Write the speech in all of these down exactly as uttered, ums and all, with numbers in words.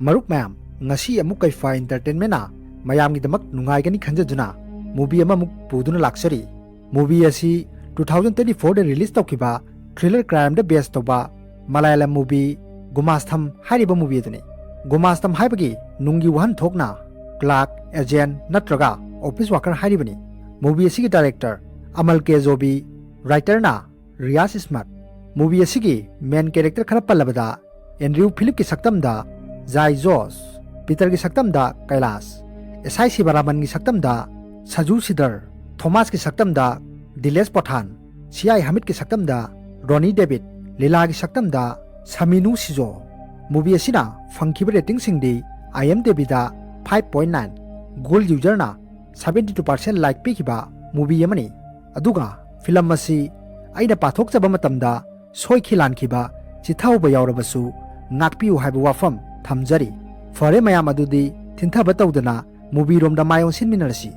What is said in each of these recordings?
ꯃꯔꯨꯞ ꯃꯌꯥꯝ, ꯉꯁꯤ ꯑꯃꯨꯛ ꯀꯩꯐꯥ Entertainment ꯅ ꯃꯌꯥꯝꯒꯤꯗꯃꯛ ꯅꯨꯡꯉꯥꯏꯒꯅꯤ ꯈꯟꯖꯗꯨꯅ movie ꯑꯃꯃꯨꯛ ꯄꯨꯗꯨꯅ ꯂꯥꯛꯆꯔꯤ꯫ Movie ꯑꯁꯤ two thousand twenty four ꯗ release ꯇꯧꯈꯤꯕ thriller crime ꯗ base ꯇꯧꯕ ꯃꯂꯥꯌꯥꯂꯝ movie ꯒꯨꯃꯥꯁꯊꯝ ꯍꯥꯏꯔꯤꯕ movie ꯑꯗꯨꯅꯤ꯫ ꯒꯨꯃꯥꯁꯊꯝ ꯍꯥꯏꯕꯒꯤ ꯅꯨꯡꯒꯤ ꯋꯥꯍꯟꯊꯣꯛꯅ clerk, agent ꯅꯠꯇ꯭ꯔꯒ office worker ꯍꯥꯏꯔꯤꯕꯅꯤ꯫ Movie ꯑꯁꯤꯒꯤ director ꯑꯃꯜ ꯀꯦ ꯖꯣꯕꯤ, writer ꯅ ꯔꯤꯌꯥꯁ ꯏꯁꯃꯠ꯫ Movie ꯑꯁꯤꯒꯤ main character ꯈꯔ ꯄꯜꯂꯕꯗ, Andrew ꯐꯤꯂꯤꯞꯀꯤ ꯁꯛꯇꯝꯗ Jai José, ꯄꯤꯇꯔꯒꯤ ꯁꯛꯇꯝꯗ ꯀꯩꯂꯥꯁ, S I ꯁꯤꯕꯥꯔꯥꯃꯟꯒꯤ ꯁꯛꯇꯝꯗ ꯁꯖꯨ ꯁꯤꯗꯔ, ꯊꯣꯃꯥꯁꯀꯤ ꯁꯛꯇꯝꯗ ꯗꯤꯂꯦꯁ ꯄꯊꯥꯟ, C I ꯍꯃꯤꯗꯀꯤ ꯁꯛꯇꯝꯗ ꯔꯣꯅꯤ debit, ꯂꯤꯂꯥꯒꯤ ꯁꯛꯇꯝꯗ ꯁꯃꯤꯅꯨ ꯁꯤꯖꯣ꯫ Movie ꯑꯁꯤꯅ ꯐꯪꯈꯤꯕ rating ꯁꯤꯡꯗꯤ IMDb ꯗ five point nine, Gold user ꯅ seventy two percent like ꯄꯤꯈꯤꯕ movie ꯑꯃꯅꯤ꯫ ꯑꯗꯨꯒ film ꯑꯁꯤ ꯑꯩꯅ ꯄꯥꯊꯣꯛꯆꯕ ꯃꯇꯝꯗ ꯁꯣꯏꯈꯤ ꯂꯥꯟꯈꯤꯕ, ꯆꯤꯊꯍꯧꯕ ꯌꯥꯎꯔꯕꯁꯨ ꯉꯥꯛꯄꯤꯌꯨ ꯍꯥꯏꯕ ꯋꯥꯐꯝ ꯊꯝꯖꯔꯤ꯫ ꯐꯔꯦ ꯃꯌꯥꯝ, ꯑꯗꯨꯗꯤ ꯊꯤꯟꯊꯕ ꯇꯧꯗꯅ movie ꯔꯣꯝꯗ ꯃꯥꯏ ꯑꯣꯟꯁꯤꯟꯃꯤꯟꯅꯔꯁꯤ꯫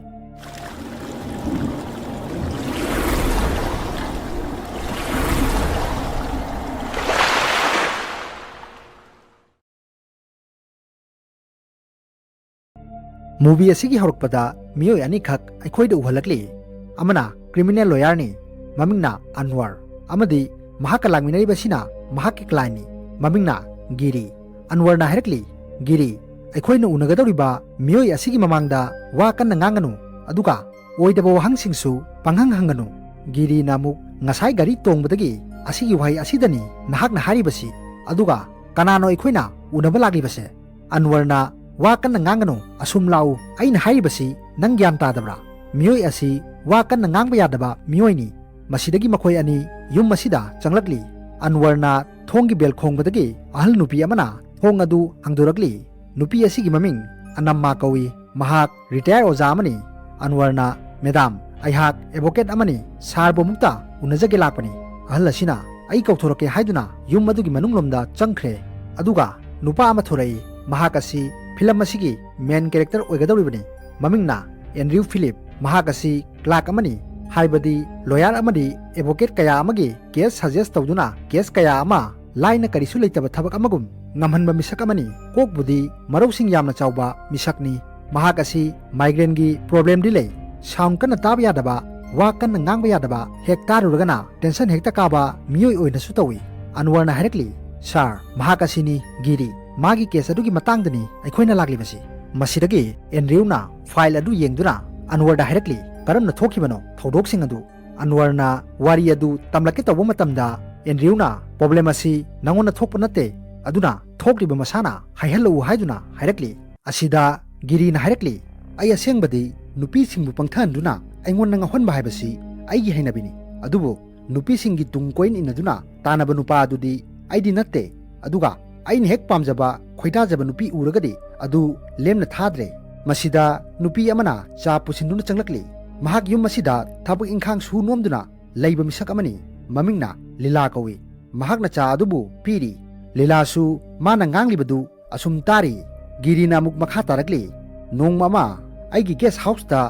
Movie ꯑꯁꯤꯒꯤ ꯍꯧꯔꯛꯄꯗ ꯃꯤꯑꯣꯏ ꯑꯅꯤꯈꯛ ꯑꯩꯈꯣꯏꯗ ꯎꯍꯜꯂꯛꯂꯤ꯫ ꯑꯃꯅ criminal lawyer ꯅꯤ, ꯃꯃꯤꯡꯅ ꯑꯟꯋꯔ, ꯑꯃꯗꯤ ꯃꯍꯥꯛꯀ ꯂꯥꯛꯃꯤꯟꯅꯔꯤꯕꯁꯤꯅ ꯃꯍꯥꯛꯀꯤ client ꯅꯤ, ꯃꯃꯤꯡꯅ ꯒꯤꯔꯤ꯫ ꯑꯟꯋꯔꯅ ꯍꯥꯏꯔꯛꯂꯤ, "ꯒꯤꯔꯤ, ꯑꯩꯈꯣꯏꯅ ꯎꯅꯒꯗꯧꯔꯤꯕ ꯃꯤꯑꯣꯏ ꯑꯁꯤꯒꯤ ꯃꯃꯥꯡꯗ ꯋꯥ ꯀꯟꯅ ꯉꯥꯡꯒꯅꯨ, ꯑꯗꯨꯒ ꯑꯣꯏꯗꯕ ꯋꯥꯍꯪꯁꯤꯡꯁꯨ ꯄꯪꯍꯪ ꯍꯪꯒꯅꯨ꯫" ꯒꯤꯔꯤꯅ ꯑꯃꯨꯛ, "ꯉꯁꯥꯏ ꯒꯥꯔꯤ ꯇꯣꯡꯕꯗꯒꯤ ꯑꯁꯤꯒꯤ ꯋꯥꯍꯩ ꯑꯁꯤꯗꯅꯤ ꯅꯍꯥꯛꯅ ꯍꯥꯏꯔꯤꯕꯁꯤ, ꯑꯗꯨꯒ ꯀꯅꯥꯅꯣ ꯑꯩꯈꯣꯏꯅ ꯎꯅꯕ ꯂꯥꯛꯂꯤꯕꯁꯦ?" ꯑꯟꯋꯔꯅ, "ꯋꯥ ꯀꯟꯅ ꯉꯥꯡꯒꯅꯨ, ꯑꯁꯨꯝ ꯂꯥꯛꯎ, ꯑꯩꯅ ꯍꯥꯏꯔꯤꯕꯁꯤ ꯅꯪ ꯒ꯭ꯌꯥꯟ ꯇꯥꯗꯕ꯭ꯔꯥ? ꯃꯤꯑꯣꯏ ꯑꯁꯤ ꯋꯥ ꯀꯟꯅ ꯉꯥꯡꯕ ꯌꯥꯗꯕ ꯃꯤꯑꯣꯏꯅꯤ꯫ ꯃꯁꯤꯗꯒꯤ ꯃꯈꯣꯏ ꯑꯅꯤ ꯌꯨꯝ ꯑꯁꯤꯗ ꯆꯪꯂꯛꯂꯤ꯫" ꯑꯟꯋꯔꯅ ꯊꯣꯡꯒꯤ bell ꯈꯣꯡꯕꯗꯒꯤ ꯑꯍꯜ ꯅꯨꯄꯤ ꯑꯃꯅ ꯊꯣꯡ ꯑꯗꯨ ꯍꯥꯡꯗꯣꯔꯛꯂꯤ꯫ ꯅꯨꯄꯤ ꯑꯁꯤꯒꯤ ꯃꯃꯤꯡ ꯑꯅꯝꯃꯥ ꯀꯧꯏ꯫ ꯃꯍꯥꯛ retire ꯑꯣꯖꯥ ꯑꯃꯅꯤ꯫ ꯑꯟꯋꯔꯅ, "ꯃꯦꯗꯥꯝ, ꯑꯩꯍꯥꯛ advocate ꯑꯃꯅꯤ, ꯁꯥꯔꯕꯨ ꯑꯃꯨꯛꯇ ꯎꯅꯖꯒꯦ ꯂꯥꯛꯄꯅꯤ꯫" ꯑꯍꯜ ꯑꯁꯤꯅ, "ꯑꯩ ꯀꯧꯊꯣꯔꯛꯀꯦ" ꯍꯥꯏꯗꯨꯅ ꯌꯨꯝ ꯑꯗꯨꯒꯤ ꯃꯅꯨꯡꯂꯣꯝꯗ ꯆꯪꯈ꯭ꯔꯦ꯫ ꯑꯗꯨꯒ ꯅꯨꯄꯥ ꯑꯃ ꯊꯣꯔꯛꯏ꯫ ꯃꯍꯥꯛ ꯑꯁꯤ film ꯑꯁꯤꯒꯤ main character ꯑꯣꯏꯒꯗꯧꯔꯤꯕꯅꯤ꯫ ꯃꯃꯤꯡꯅ ꯑꯦꯟꯗ꯭ꯔꯤꯌꯨ ꯐꯤꯂꯤꯞ꯫ ꯃꯍꯥꯛ ꯑꯁꯤ clerk ꯑꯃꯅꯤ, ꯍꯥꯏꯕꯗꯤ lawyer ꯑꯃꯗꯤ advocate ꯀꯌꯥ ꯑꯃꯒꯤ case suggest ꯇꯧꯗꯨꯅ case ꯀꯌꯥ ꯑꯃ ꯂꯥꯏꯅ ꯀꯔꯤꯁꯨ ꯂꯩꯇꯕ ꯊꯕꯛ ꯑꯃꯒꯨꯝ ꯉꯝꯍꯟꯕ ꯃꯤꯁꯛ ꯑꯃꯅꯤ꯫ ꯀꯣꯛꯄꯨꯗꯤ ꯃꯔꯧꯁꯤꯡ ꯌꯥꯝꯅ ꯆꯥꯎꯕ ꯃꯤꯁꯛꯅꯤ꯫ ꯃꯍꯥꯛ ꯑꯁꯤ migraineꯒꯤ problemꯗꯤ ꯂꯩ꯫ Sound ꯀꯟꯅ ꯇꯥꯕ ꯌꯥꯗꯕ, ꯋꯥ ꯀꯟꯅ ꯉꯥꯡꯕ ꯌꯥꯗꯕ, ꯍꯦꯛ ꯇꯥꯔꯨꯔꯒꯅ tension ꯍꯦꯛꯇ ꯀꯥꯕ ꯃꯤꯑꯣꯏ ꯑꯣꯏꯅꯁꯨ ꯇꯧꯏ꯫ ꯑꯟꯋꯔꯅ ꯍꯥꯏꯔꯛꯂꯤ, "Sir, ꯃꯍꯥꯛ ꯑꯁꯤꯅꯤ ꯒꯤꯔꯤ꯫ ꯃꯥꯒꯤ case ꯑꯗꯨꯒꯤ ꯃꯇꯥꯡꯗꯅꯤ ꯑꯩꯈꯣꯏꯅ ꯂꯥꯛꯂꯤꯕꯁꯤ꯫" ꯃꯁꯤꯗꯒꯤ ꯑꯦꯟꯗ꯭ꯔꯤꯌꯨꯅ file ꯑꯗꯨ ꯌꯦꯡꯗꯨꯅ ꯑꯟꯋꯔꯗ ꯍꯥꯏꯔꯛꯂꯤ, "ꯀꯔꯝꯅ ꯊꯣꯛꯈꯤꯕꯅꯣ ꯊꯧꯗꯣꯛꯁꯤꯡ ꯑꯗꯨ?" ꯑꯟꯋꯔꯅ ꯋꯥꯔꯤ ꯑꯗꯨ ꯇꯝꯂꯛꯀꯦ ꯇꯧꯕ ꯃꯇꯝꯗ ꯑꯦꯟꯗ꯭ꯔꯤꯌꯨꯅ, "Problem ꯑꯁꯤ ꯅꯉꯣꯟꯗ ꯊꯣꯛꯄ ꯅꯠꯇꯦ, ꯑꯗꯨꯅ ꯊꯣꯛꯂꯤꯕ ꯃꯁꯥꯅ ꯍꯥꯏꯍꯜꯂꯛꯎ" ꯍꯥꯏꯗꯨꯅ ꯍꯥꯏꯔꯛꯂꯤ꯫ ꯑꯁꯤꯗ ꯒꯤꯔꯤꯅ ꯍꯥꯏꯔꯛꯂꯤ, "ꯑꯩ ꯑꯁꯦꯡꯕꯗꯤ ꯅꯨꯄꯤꯁꯤꯡꯕꯨ ꯄꯪꯊꯍꯟꯗꯨꯅ ꯑꯩꯉꯣꯟꯗ ꯉꯥꯎꯍꯟꯕ ꯍꯥꯏꯕꯁꯤ ꯑꯩꯒꯤ ꯍꯩꯅꯕꯤꯅꯤ꯫ ꯑꯗꯨꯕꯨ ꯅꯨꯄꯤꯁꯤꯡꯒꯤ ꯇꯨꯡ ꯀꯣꯏꯟ ꯏꯟꯅꯗꯨꯅ ꯇꯥꯟꯅꯕ ꯅꯨꯄꯥ ꯑꯗꯨꯗꯤ ꯑꯩꯗꯤ ꯅꯠꯇꯦ꯫ ꯑꯗꯨꯒ ꯑꯩꯅ ꯍꯦꯛ ꯄꯥꯝꯖꯕ, ꯈꯣꯏꯗꯥꯖꯕ ꯅꯨꯄꯤ ꯎꯔꯒꯗꯤ ꯑꯗꯨ ꯂꯦꯝꯅ ꯊꯥꯗ꯭ꯔꯦ꯫" ꯃꯁꯤꯗ ꯅꯨꯄꯤ ꯑꯃꯅ ꯆꯥ ꯄꯨꯁꯤꯟꯗꯨꯅ ꯆꯪꯂꯛꯂꯤ꯫ ꯃꯍꯥꯛ ꯌꯨꯝ ꯑꯁꯤꯗ ꯊꯕꯛ ꯏꯪꯈꯥꯡ ꯁꯨ ꯅꯣꯝꯗꯨꯅ ꯂꯩꯕ ꯃꯤꯁꯛ ꯑꯃꯅꯤ꯫ ꯃꯃꯤꯡꯅ ꯂꯤꯂꯥ ꯀꯧꯏ꯫ ꯃꯍꯥꯛꯅ ꯆꯥ ꯑꯗꯨꯕꯨ ꯄꯤꯔꯤ꯫ ꯂꯤꯂꯥꯁꯨ ꯃꯥꯅ ꯉꯥꯡꯂꯤꯕꯗꯨ ꯑꯁꯨꯝ ꯇꯥꯔꯤ꯫ ꯒꯤꯔꯤꯅ ꯑꯃꯨꯛ ꯃꯈꯥ ꯇꯥꯔꯛꯂꯤ, "ꯅꯣꯡꯃ ꯑꯃ ꯑꯩꯒꯤ guest houseꯇ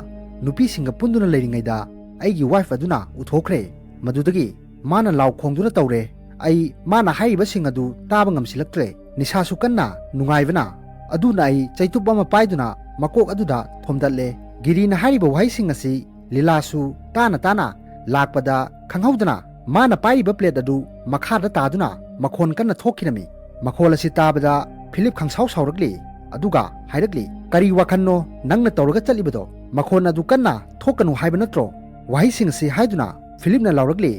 ꯅꯨꯄꯤꯁꯤꯡꯒ ꯄꯨꯟꯗꯨꯅ ꯂꯩꯔꯤꯉꯩꯗ ꯑꯩꯒꯤ wife ꯑꯗꯨꯅ ꯎꯊꯣꯛꯈ꯭ꯔꯦ꯫ ꯃꯗꯨꯗꯒꯤ ꯃꯥꯅ ꯂꯥꯎ ꯈꯣꯡꯗꯨꯅ ꯇꯧꯔꯦ꯫ ꯑꯩ ꯃꯥꯅ ꯍꯥꯏꯔꯤꯕꯁꯤꯡ ꯑꯗꯨ ꯇꯥꯕ ꯉꯝꯁꯤꯜꯂꯛꯇ꯭ꯔꯦ꯫ ꯅꯤꯁꯥꯁꯨ ꯀꯟꯅ ꯅꯨꯡꯉꯥꯏꯕꯅ꯫ ꯑꯗꯨꯅ ꯑꯩ ꯆꯩꯇꯨꯞ ꯑꯃ ꯄꯥꯏꯗꯨꯅ ꯃꯀꯣꯛ ꯑꯗꯨꯗ ꯊꯣꯝꯗꯠꯂꯦ꯫" ꯒꯤꯔꯤꯅ ꯍꯥꯏꯔꯤꯕ ꯋꯥꯍꯩꯁꯤꯡ ꯑꯁꯤ ꯂꯤꯂꯥꯁꯨ ꯇꯥꯅ ꯇꯥꯅ ꯂꯥꯛꯄꯗ ꯈꯪꯍꯧꯗꯅ ꯃꯥꯅ ꯄꯥꯏꯔꯤꯕ plate ꯑꯗꯨ ꯃꯈꯥꯗ ꯇꯥꯗꯨꯅ ꯃꯈꯣꯟ ꯀꯟꯅ ꯊꯣꯛꯈꯤꯔꯝꯃꯤ꯫ ꯃꯈꯣꯜ ꯑꯁꯤ ꯇꯥꯕꯗ ꯐꯤꯂꯤꯞ ꯈꯪꯁꯥꯎ ꯁꯥꯎꯔꯛꯂꯤ꯫ ꯑꯗꯨꯒ ꯍꯥꯏꯔꯛꯂꯤ, "ꯀꯔꯤ ꯋꯥꯈꯜꯅꯣ ꯅꯪꯅ ꯇꯧꯔꯒ ꯆꯠꯂꯤꯕꯗꯣ? ꯃꯈꯣꯟ ꯑꯗꯨ ꯀꯟꯅ ꯊꯣꯛꯀꯅꯨ ꯍꯥꯏꯕ ꯅꯠꯇ꯭ꯔꯣ?" ꯋꯥꯍꯩꯁꯤꯡ ꯑꯁꯤ ꯍꯥꯏꯗꯨꯅ ꯐꯤꯂꯤꯞꯅ ꯂꯥꯎꯔꯛꯂꯤ꯫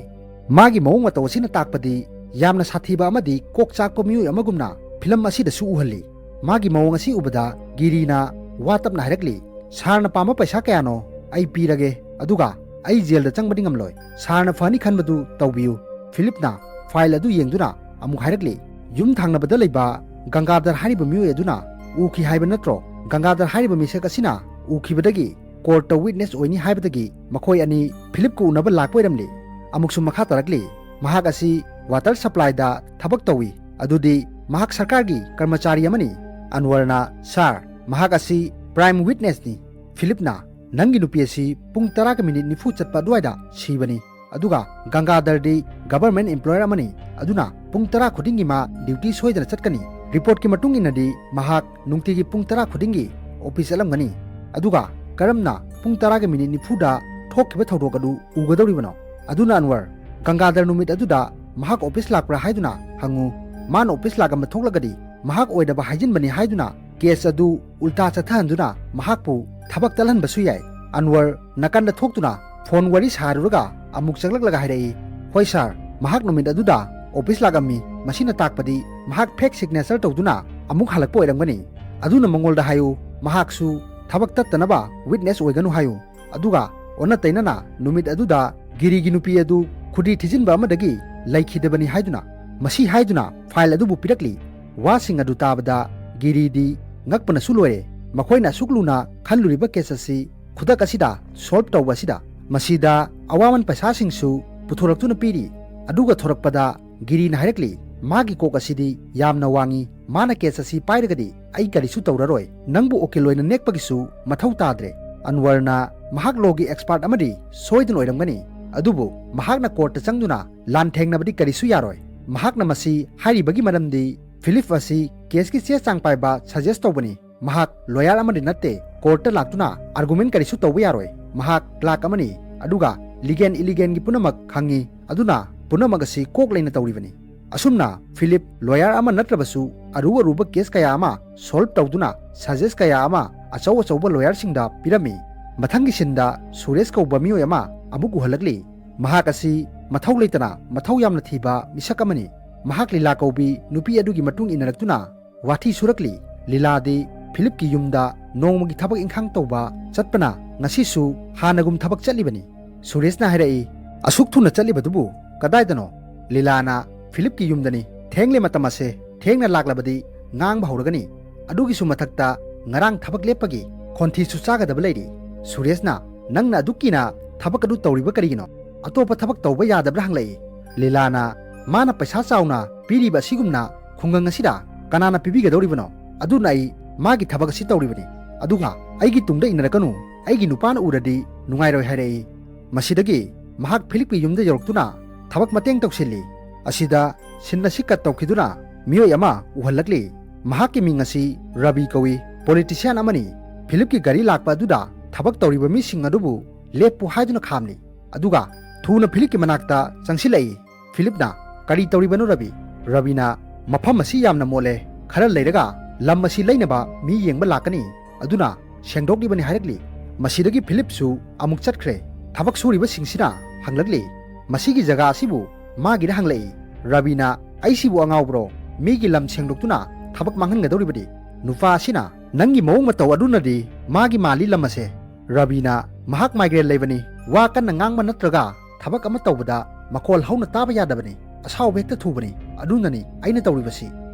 ꯃꯥꯒꯤ ꯃꯑꯣꯡ ꯃꯇꯧ ꯑꯁꯤꯅ ꯇꯥꯛꯄꯗꯤ ꯌꯥꯝꯅ ꯁꯥꯊꯤꯕ ꯑꯃꯗꯤ ꯀꯣꯛ ꯆꯥꯛꯄ ꯃꯤꯑꯣꯏ ꯑꯃꯒꯨꯝꯅ ꯐꯤꯂꯝ ꯑꯁꯤꯗꯁꯨ ꯎꯍꯜꯂꯤ꯫ ꯃꯥꯒꯤ ꯃꯑꯣꯡ ꯑꯁꯤ ꯎꯕꯗ ꯒꯤꯔꯤꯅ ꯋꯥ ꯇꯞꯅ ꯍꯥꯏꯔꯛꯂꯤ, "ꯁꯥꯔꯅ ꯄꯥꯝꯕ ꯄꯩꯁꯥ ꯀꯌꯥꯅꯣ ꯑꯩ ꯄꯤꯔꯒꯦ, ꯑꯗꯨꯒ ꯑꯩ ꯖꯦꯜꯗ ꯆꯪꯕꯗꯤ ꯉꯝꯂꯣꯏ꯫ ꯁꯥꯔꯅ ꯐꯅꯤ ꯈꯟꯕꯗꯨ ꯇꯧꯕꯤꯌꯨ꯫" ꯐꯤꯂꯤꯞꯅ ꯐꯥꯏꯜ ꯑꯗꯨ ꯌꯦꯡꯗꯨꯅ ꯑꯃꯨꯛ ꯍꯥꯏꯔꯛꯂꯤ, "ꯌꯨꯝ ꯊꯪꯅꯕꯗ ꯂꯩꯕ ꯒꯪꯒꯥꯙꯔ ꯍꯥꯏꯔꯤꯕ ꯃꯤꯑꯣꯏ ꯑꯗꯨꯅ ꯎꯈꯤ ꯍꯥꯏꯕ ꯅꯠꯇ꯭ꯔꯣ? ꯒꯪꯒꯥꯙꯔ ꯍꯥꯏꯔꯤꯕ ꯃꯤꯁꯛ ꯑꯁꯤꯅ ꯎꯈꯤꯕꯗꯒꯤ ꯀꯣꯔꯠꯇ ꯋꯤꯠꯅꯦꯁ ꯑꯣꯏꯅꯤ ꯍꯥꯏꯕꯗꯒꯤ ꯃꯈꯣꯏ ꯑꯅꯤ ꯐꯤꯂꯤꯞꯀ ꯎꯅꯕ ꯂꯥꯛꯄ ꯑꯣꯏꯔꯝꯂꯤ꯫" ꯑꯃꯨꯛꯁꯨ ꯃꯈꯥ ꯇꯥꯔꯛꯂꯤ, "ꯃꯍꯥꯛ ꯑꯁꯤ ꯋꯥꯇꯔ ꯁꯄ꯭ꯂꯥꯏꯗ ꯊꯕꯛ ꯇꯧꯏ꯫ ꯑꯗꯨꯗꯤ ꯃꯍꯥꯛ ꯁꯔꯀꯥꯔꯒꯤ ꯀꯔꯃꯆꯥꯔꯤ ꯑꯃꯅꯤ꯫" ꯑꯟꯋꯔꯅ, "ꯁꯥꯔ, ꯃꯍꯥꯛ ꯑꯁꯤ ꯄ꯭ꯔꯥꯏꯝ ꯋꯤꯠꯅꯦꯁꯅꯤ꯫" ꯐꯤꯂꯤꯞꯅ, "ꯅꯪꯒꯤ ꯅꯨꯄꯤ ꯑꯁꯤ ꯄꯨꯡ ꯇꯔꯥꯒ ꯃꯤꯅꯤꯠ ꯅꯤꯐꯨ ꯆꯠꯄ ꯑꯗꯨꯋꯥꯏꯗ ꯁꯤꯕꯅꯤ꯫ ꯑꯗꯨꯒ ꯒꯪꯒꯥꯙꯔꯗꯤ ꯒꯚꯔꯟꯃꯦꯟꯠ ꯑꯦꯝꯄ꯭ꯂꯣꯌꯔ ꯑꯃꯅꯤ, ꯑꯗꯨꯅ ꯄꯨꯡ ꯇꯔꯥ ꯈꯨꯗꯤꯡꯒꯤ ꯃꯥ ꯗ꯭ꯌꯨꯇꯤ ꯁꯣꯏꯗꯅ ꯆꯠꯀꯅꯤ꯫ ꯔꯤꯄꯣꯔꯠꯀꯤ ꯃꯇꯨꯡ ꯏꯟꯅꯗꯤ ꯃꯍꯥꯛ ꯅꯨꯡꯇꯤꯒꯤ ꯄꯨꯡ ꯇꯔꯥ ꯈꯨꯗꯤꯡꯒꯤ ꯑꯣꯐꯤꯁ ꯆꯠꯂꯝꯒꯅꯤ꯫ ꯑꯗꯨꯒ ꯀꯔꯝꯅ ꯄꯨꯡ ꯇꯔꯥꯒ ꯃꯤꯅꯤꯠ ꯅꯤꯐꯨꯗ ꯊꯣꯛꯈꯤꯕ ꯊꯧꯗꯣꯛ ꯑꯗꯨ ꯎꯒꯗꯧꯔꯤꯕꯅꯣ? ꯑꯗꯨꯅ ꯑꯟꯋꯔ, ꯒꯪꯒꯥꯙꯔ ꯅꯨꯃꯤꯠ ꯑꯗꯨꯗ ꯃꯍꯥꯛ ꯑꯣꯐꯤꯁ ꯂꯥꯛꯄ꯭ꯔꯥ ꯍꯥꯏꯗꯨꯅ ꯍꯪꯉꯨ꯫ ꯃꯥꯅ ꯑꯣꯐꯤꯁ ꯂꯥꯛꯂꯝꯕ ꯊꯣꯛꯂꯒꯗꯤ ꯃꯍꯥꯛ ꯑꯣꯏꯗꯕ ꯍꯥꯏꯖꯤꯟꯕꯅꯤ ꯍꯥꯏꯗꯨꯅ ꯀꯦꯁ ꯑꯗꯨ ꯎꯜꯇꯥ ꯆꯠꯊꯍꯟꯗꯨꯅ ꯃꯍꯥꯛꯄꯨ ꯊꯕꯛ ꯇꯠꯍꯟꯕꯁꯨ ꯌꯥꯏ꯫ ꯑꯟꯋꯔ ꯅꯥꯀꯟꯗ ꯊꯣꯛꯇꯨꯅ ꯐꯣꯟ ꯋꯥꯔꯤ ꯁꯥꯔꯨꯔꯒ ꯑꯃꯨꯛ ꯆꯪꯂꯛꯂꯒ ꯍꯥꯏꯔꯛꯏ, "ꯍꯣꯏ ꯁꯥꯔ, ꯃꯍꯥꯛ ꯅꯨꯃꯤꯠ ꯑꯗꯨꯗ ꯑꯣꯐꯤꯁ ꯂꯥꯛꯂꯝꯃꯤ꯫ ꯃꯁꯤꯅ ꯇꯥꯛꯄꯗꯤ ꯃꯍꯥꯛ ꯐꯦꯛ ꯁꯤꯒꯅꯦꯆꯔ ꯇꯧꯗꯨꯅ ꯑꯃꯨꯛ ꯍꯜꯂꯛꯄ ꯑꯣꯏꯔꯝꯒꯅꯤ꯫ ꯑꯗꯨꯅ ꯃꯉꯣꯟꯗ ꯍꯥꯏꯌꯨ, ꯃꯍꯥꯛꯁꯨ ꯊꯕꯛ ꯇꯠꯇꯅꯕ ꯋꯤꯠꯅꯦꯁ ꯑꯣꯏꯒꯅꯨ ꯍꯥꯏꯌꯨ꯫ ꯑꯗꯨꯒ ꯑꯣꯟꯅ ꯇꯩꯅꯅ ꯅꯨꯃꯤꯠ ꯑꯗꯨꯗ ꯒꯤꯔꯤꯒꯤ ꯅꯨꯄꯤ ꯑꯗꯨ ꯈꯨꯗꯤ ꯊꯤꯖꯤꯟꯕ ꯑꯃꯗꯒꯤ ꯂꯩꯈꯤꯗꯕꯅꯤ" ꯍꯥꯏꯗꯨꯅ, ꯃꯁꯤ ꯍꯥꯏꯗꯨꯅ ꯐꯥꯏꯜ ꯑꯗꯨꯕꯨ ꯄꯤꯔꯛꯂꯤ꯫ ꯋꯥꯁꯤꯡ ꯑꯗꯨ ꯇꯥꯕꯗ ꯒꯤꯔꯤꯗꯤ ꯉꯛꯄꯅꯁꯨ ꯂꯣꯏꯔꯦ꯫ ꯃꯈꯣꯏꯅ ꯑꯁꯨꯛ ꯂꯨꯅ ꯈꯜꯂꯨꯔꯤꯕ ꯀꯦꯁ ꯑꯁꯤ ꯈꯨꯗꯛ ꯑꯁꯤꯗ ꯁꯣꯜꯕ ꯇꯧꯕ ꯑꯁꯤꯗ, ꯃꯁꯤꯗ ꯑꯋꯥꯃꯟ ꯄꯩꯁꯥꯁꯤꯡꯁꯨ ꯄꯨꯊꯣꯔꯛꯇꯨꯅ ꯄꯤꯔꯤ꯫ ꯑꯗꯨꯒ ꯊꯣꯔꯛꯄꯗ ꯒꯤꯔꯤꯅ ꯍꯥꯏꯔꯛꯂꯤ, "ꯃꯥꯒꯤ ꯀꯣꯛ ꯑꯁꯤꯗꯤ ꯌꯥꯝꯅ ꯋꯥꯡꯉꯤ꯫ ꯃꯥꯅ ꯀꯦꯁ ꯑꯁꯤ ꯄꯥꯏꯔꯒꯗꯤ ꯑꯩ ꯀꯔꯤꯁꯨ ꯇꯧꯔꯔꯣꯏ꯫ ꯅꯪꯕꯨ ꯎꯀꯤꯜ ꯑꯣꯏꯅ ꯅꯦꯛꯄꯒꯤꯁꯨ ꯃꯊꯧ ꯇꯥꯗ꯭ꯔꯦ꯫" ꯑꯟꯋꯔꯅ, "ꯃꯍꯥꯛ ꯂꯣꯒꯤ ꯑꯦꯛꯁꯄꯥꯔꯠ ꯑꯃꯗꯤ ꯁꯣꯏꯗꯅ ꯑꯣꯏꯔꯝꯒꯅꯤ, ꯑꯗꯨꯕꯨ ꯃꯍꯥꯛꯅ ꯀꯣꯔꯠꯇ ꯆꯪꯗꯨꯅ ꯂꯥꯟꯊꯦꯡꯅꯕꯗꯤ ꯀꯔꯤꯁꯨ ꯌꯥꯔꯣꯏ꯫" ꯃꯍꯥꯛꯅ ꯃꯁꯤ ꯍꯥꯏꯔꯤꯕꯒꯤ ꯃꯔꯝꯗꯤ ꯐꯤꯂꯤꯞ ꯑꯁꯤ ꯀꯦꯁꯀꯤ ꯆꯦ ꯆꯥꯡ ꯄꯥꯏꯕ ꯁꯖꯦꯁ ꯇꯧꯕꯅꯤ꯫ ꯃꯍꯥꯛ ꯂꯣꯌꯔ ꯑꯃꯗꯤ ꯅꯠꯇꯦ, ꯀꯣꯔꯠꯇ ꯂꯥꯛꯇꯨꯅ ꯑꯥꯔꯒꯨꯃꯦꯟ ꯀꯔꯤꯁꯨ ꯇꯧꯕ ꯌꯥꯔꯣꯏ꯫ ꯃꯍꯥꯛ ꯀ꯭ꯂꯥꯔꯛ ꯑꯃꯅꯤ, ꯑꯗꯨꯒ ꯂꯤꯒꯦꯟ ꯏꯂꯤꯒꯦꯟꯒꯤ ꯄꯨꯝꯅꯃꯛ ꯈꯪꯉꯤ, ꯑꯗꯨꯅ ꯄꯨꯝꯅꯃꯛ ꯑꯁꯤ ꯀꯣꯛ ꯂꯩꯅ ꯇꯧꯔꯤꯕꯅꯤ꯫ ꯑꯁꯨꯝꯅ ꯐꯤꯂꯤꯞ ꯂꯣꯌꯔ ꯑꯃ ꯅꯠꯇ꯭ꯔꯕꯁꯨ ꯑꯔꯨ ꯑꯔꯨꯕ ꯀꯦꯁ ꯀꯌꯥ ꯑꯃ ꯁꯣꯜꯕ ꯇꯧꯗꯨꯅ ꯁꯖꯦꯁ ꯀꯌꯥ ꯑꯃ ꯑꯆꯧ ꯑꯆꯧꯕ ꯂꯣꯌꯔꯁꯤꯡꯗ ꯄꯤꯔꯝꯃꯤ꯫ ꯃꯊꯪꯒꯤ ꯁꯤꯟꯗ ꯁꯨꯔꯦꯁ ꯀꯧꯕ ꯃꯤꯑꯣꯏ ꯑꯃ ꯑꯃꯨꯛ ꯎꯍꯜꯂꯛꯂꯤ꯫ ꯃꯍꯥꯛ ꯑꯁꯤ ꯃꯊꯧ ꯂꯩꯇꯅ ꯃꯊꯧ ꯌꯥꯝꯅ ꯊꯤꯕ ꯃꯤꯁꯛ ꯑꯃꯅꯤ꯫ ꯃꯍꯥꯛ ꯂꯤꯂꯥ ꯀꯧꯕꯤ ꯅꯨꯄꯤ ꯑꯗꯨꯒꯤ ꯃꯇꯨꯡ ꯏꯟꯅꯔꯛꯇꯨꯅ ꯋꯥꯊꯤ ꯁꯨꯔꯛꯂꯤ꯫ ꯂꯤꯂꯥꯗꯤ ꯐꯤꯂꯤꯞꯀꯤ ꯌꯨꯝꯗ ꯅꯣꯡꯃꯒꯤ ꯊꯕꯛ ꯏꯪꯈꯥꯡ ꯇꯧꯕ ꯆꯠꯄꯅ ꯉꯁꯤꯁꯨ ꯍꯥꯟꯅꯒꯨꯝ ꯊꯕꯛ ꯆꯠꯂꯤꯕꯅꯤ꯫ ꯁꯨꯔꯦꯁꯅ ꯍꯥꯏꯔꯛꯏ, "ꯑꯁꯨꯛ ꯊꯨꯅ ꯆꯠꯂꯤꯕꯗꯨꯕꯨ ꯀꯗꯥꯏꯗꯅꯣ?" ꯂꯤꯂꯥꯅ, "ꯐꯤꯂꯤꯞꯀꯤ ꯌꯨꯝꯗꯅꯤ꯫ ꯊꯦꯡꯂꯦ ꯃꯇꯝ ꯑꯁꯦ꯫ ꯊꯦꯡꯅ ꯂꯥꯛꯂꯕꯗꯤ ꯉꯥꯡꯕ ꯍꯧꯔꯒꯅꯤ꯫ ꯑꯗꯨꯒꯤꯁꯨ ꯃꯊꯛꯇ ꯉꯔꯥꯡ ꯊꯕꯛ ꯂꯦꯞꯄꯒꯤ ꯈꯣꯟꯊꯤꯁꯨ ꯆꯥꯒꯗꯕ ꯂꯩꯔꯤ꯫" ꯁꯨꯔꯦꯁꯅ, "ꯅꯪꯅ ꯑꯗꯨꯛꯀꯤꯅ ꯊꯕꯛ ꯑꯗꯨ ꯇꯧꯔꯤꯕ ꯀꯔꯤꯒꯤꯅꯣ? ꯑꯇꯣꯞꯄ ꯊꯕꯛ ꯇꯧꯕ ꯌꯥꯗꯕ꯭ꯔꯥ?" ꯍꯪꯂꯛꯏ꯫ ꯂꯤꯂꯥꯅ, "ꯃꯥꯅ ꯄꯩꯁꯥ ꯆꯥꯎꯅ ꯄꯤꯔꯤꯕ ꯑꯁꯤꯒꯨꯝꯅ ꯈꯨꯡꯒꯪ ꯑꯁꯤꯗ ꯀꯅꯥꯅ ꯄꯤꯕꯤꯒꯗꯧꯔꯤꯕꯅꯣ? ꯑꯗꯨꯅ ꯑꯩ ꯃꯥꯒꯤ ꯊꯕꯛ ꯑꯁꯤ ꯇꯧꯔꯤꯕꯅꯤ꯫ ꯑꯗꯨꯒ ꯑꯩꯒꯤ ꯇꯨꯡꯗ ꯏꯟꯅꯔꯛꯀꯅꯨ꯫ ꯑꯩꯒꯤ ꯅꯨꯄꯥꯅ ꯎꯔꯗꯤ ꯅꯨꯡꯉꯥꯏꯔꯣꯏ" ꯍꯥꯏꯔꯛꯏ꯫ ꯃꯁꯤꯗꯒꯤ ꯃꯍꯥꯛ ꯐꯤꯂꯤꯞꯀꯤ ꯌꯨꯝꯗ ꯌꯧꯔꯛꯇꯨꯅ ꯊꯕꯛ ꯃꯇꯦꯡ ꯇꯧꯁꯤꯜꯂꯤ꯫ ꯑꯁꯤꯗ ꯁꯤꯟ ꯑꯁꯤ ꯀꯠ ꯇꯧꯈꯤꯗꯨꯅ ꯃꯤꯑꯣꯏ ꯑꯃ ꯎꯍꯜꯂꯛꯂꯤ꯫ ꯃꯍꯥꯛꯀꯤ ꯃꯤꯡ ꯑꯁꯤ ꯔꯕꯤ ꯀꯧꯏ꯫ ꯄꯣꯂꯤꯇꯤꯁꯤꯌꯥꯟ ꯑꯃꯅꯤ꯫ ꯐꯤꯂꯤꯞꯀꯤ ꯒꯥꯔꯤ ꯂꯥꯛꯄ ꯑꯗꯨꯗ ꯊꯕꯛ ꯇꯧꯔꯤꯕ ꯃꯤꯁꯤꯡ ꯑꯗꯨꯕꯨ ꯂꯦꯞꯄꯨ ꯍꯥꯏꯗꯨꯅ ꯈꯥꯝꯂꯤ꯫ ꯑꯗꯨꯒ ꯊꯨꯅ ꯐꯤꯂꯤꯞꯀꯤ ꯃꯅꯥꯛꯇ ꯆꯪꯁꯤꯜꯂꯛꯏ꯫ ꯐꯤꯂꯤꯞꯅ, "ꯀꯔꯤ ꯇꯧꯔꯤꯕꯅꯣ, ꯔꯕꯤ?" ꯔꯕꯤꯅ, "ꯃꯐꯝ ꯑꯁꯤ ꯌꯥꯝꯅ ꯃꯣꯠꯂꯦ꯫ ꯈꯔ ꯂꯩꯔꯒ ꯂꯝ ꯑꯁꯤ ꯂꯩꯅꯕ ꯃꯤ ꯌꯦꯡꯕ ꯂꯥꯛꯀꯅꯤ꯫ ꯑꯗꯨꯅ ꯁꯦꯡꯗꯣꯛꯂꯤꯕꯅꯤ" ꯍꯥꯏꯔꯛꯂꯤ꯫ ꯃꯁꯤꯗꯒꯤ ꯐꯤꯂꯤꯞꯁꯨ ꯑꯃꯨꯛ ꯆꯠꯈ꯭ꯔꯦ꯫ ꯊꯕꯛ ꯁꯨꯔꯤꯕꯁꯤꯡꯁꯤꯅ ꯍꯪꯂꯛꯂꯤ, "ꯃꯁꯤꯒꯤ ꯖꯒꯥ ꯑꯁꯤꯕꯨ ꯃꯥꯒꯤꯔ?" ꯍꯪꯂꯛꯏ꯫ ꯔꯕꯤꯅ, "ꯑꯩꯁꯤꯕꯨ ꯑꯉꯥꯎꯕ꯭ꯔꯣ? ꯃꯤꯒꯤ ꯂꯝ ꯁꯦꯡꯗꯣꯛꯇꯨꯅ ꯊꯕꯛ ꯃꯥꯡꯍꯟꯒꯗꯧꯔꯤꯕꯗꯤ?" ꯅꯨꯄꯥ ꯑꯁꯤꯅ, "ꯅꯪꯒꯤ ꯃꯑꯣꯡ ꯃꯇꯧ ꯑꯗꯨꯅꯗꯤ ꯃꯥꯒꯤ ꯃꯥꯜꯂꯤ ꯂꯝ ꯑꯁꯦ꯫" ꯔꯕꯤꯅ, "ꯃꯍꯥꯛ ꯃꯥꯏꯒ꯭ꯔꯦꯟ ꯂꯩꯕꯅꯤ, ꯋꯥ ꯀꯟꯅ ꯉꯥꯡꯕ ꯅꯠꯇ꯭ꯔꯒ ꯊꯕꯛ ꯑꯃ ꯇꯧꯕꯗ ꯃꯈꯣꯜ ꯍꯧꯅ ꯇꯥꯕ ꯌꯥꯗꯕꯅꯤ, ꯑꯁꯥꯎꯕ ꯍꯦꯛꯇ ꯊꯨꯕꯅꯤ, ꯑꯗꯨꯅꯅꯤ ꯑꯩꯅ ꯇꯧꯔꯤꯕꯁꯤ꯫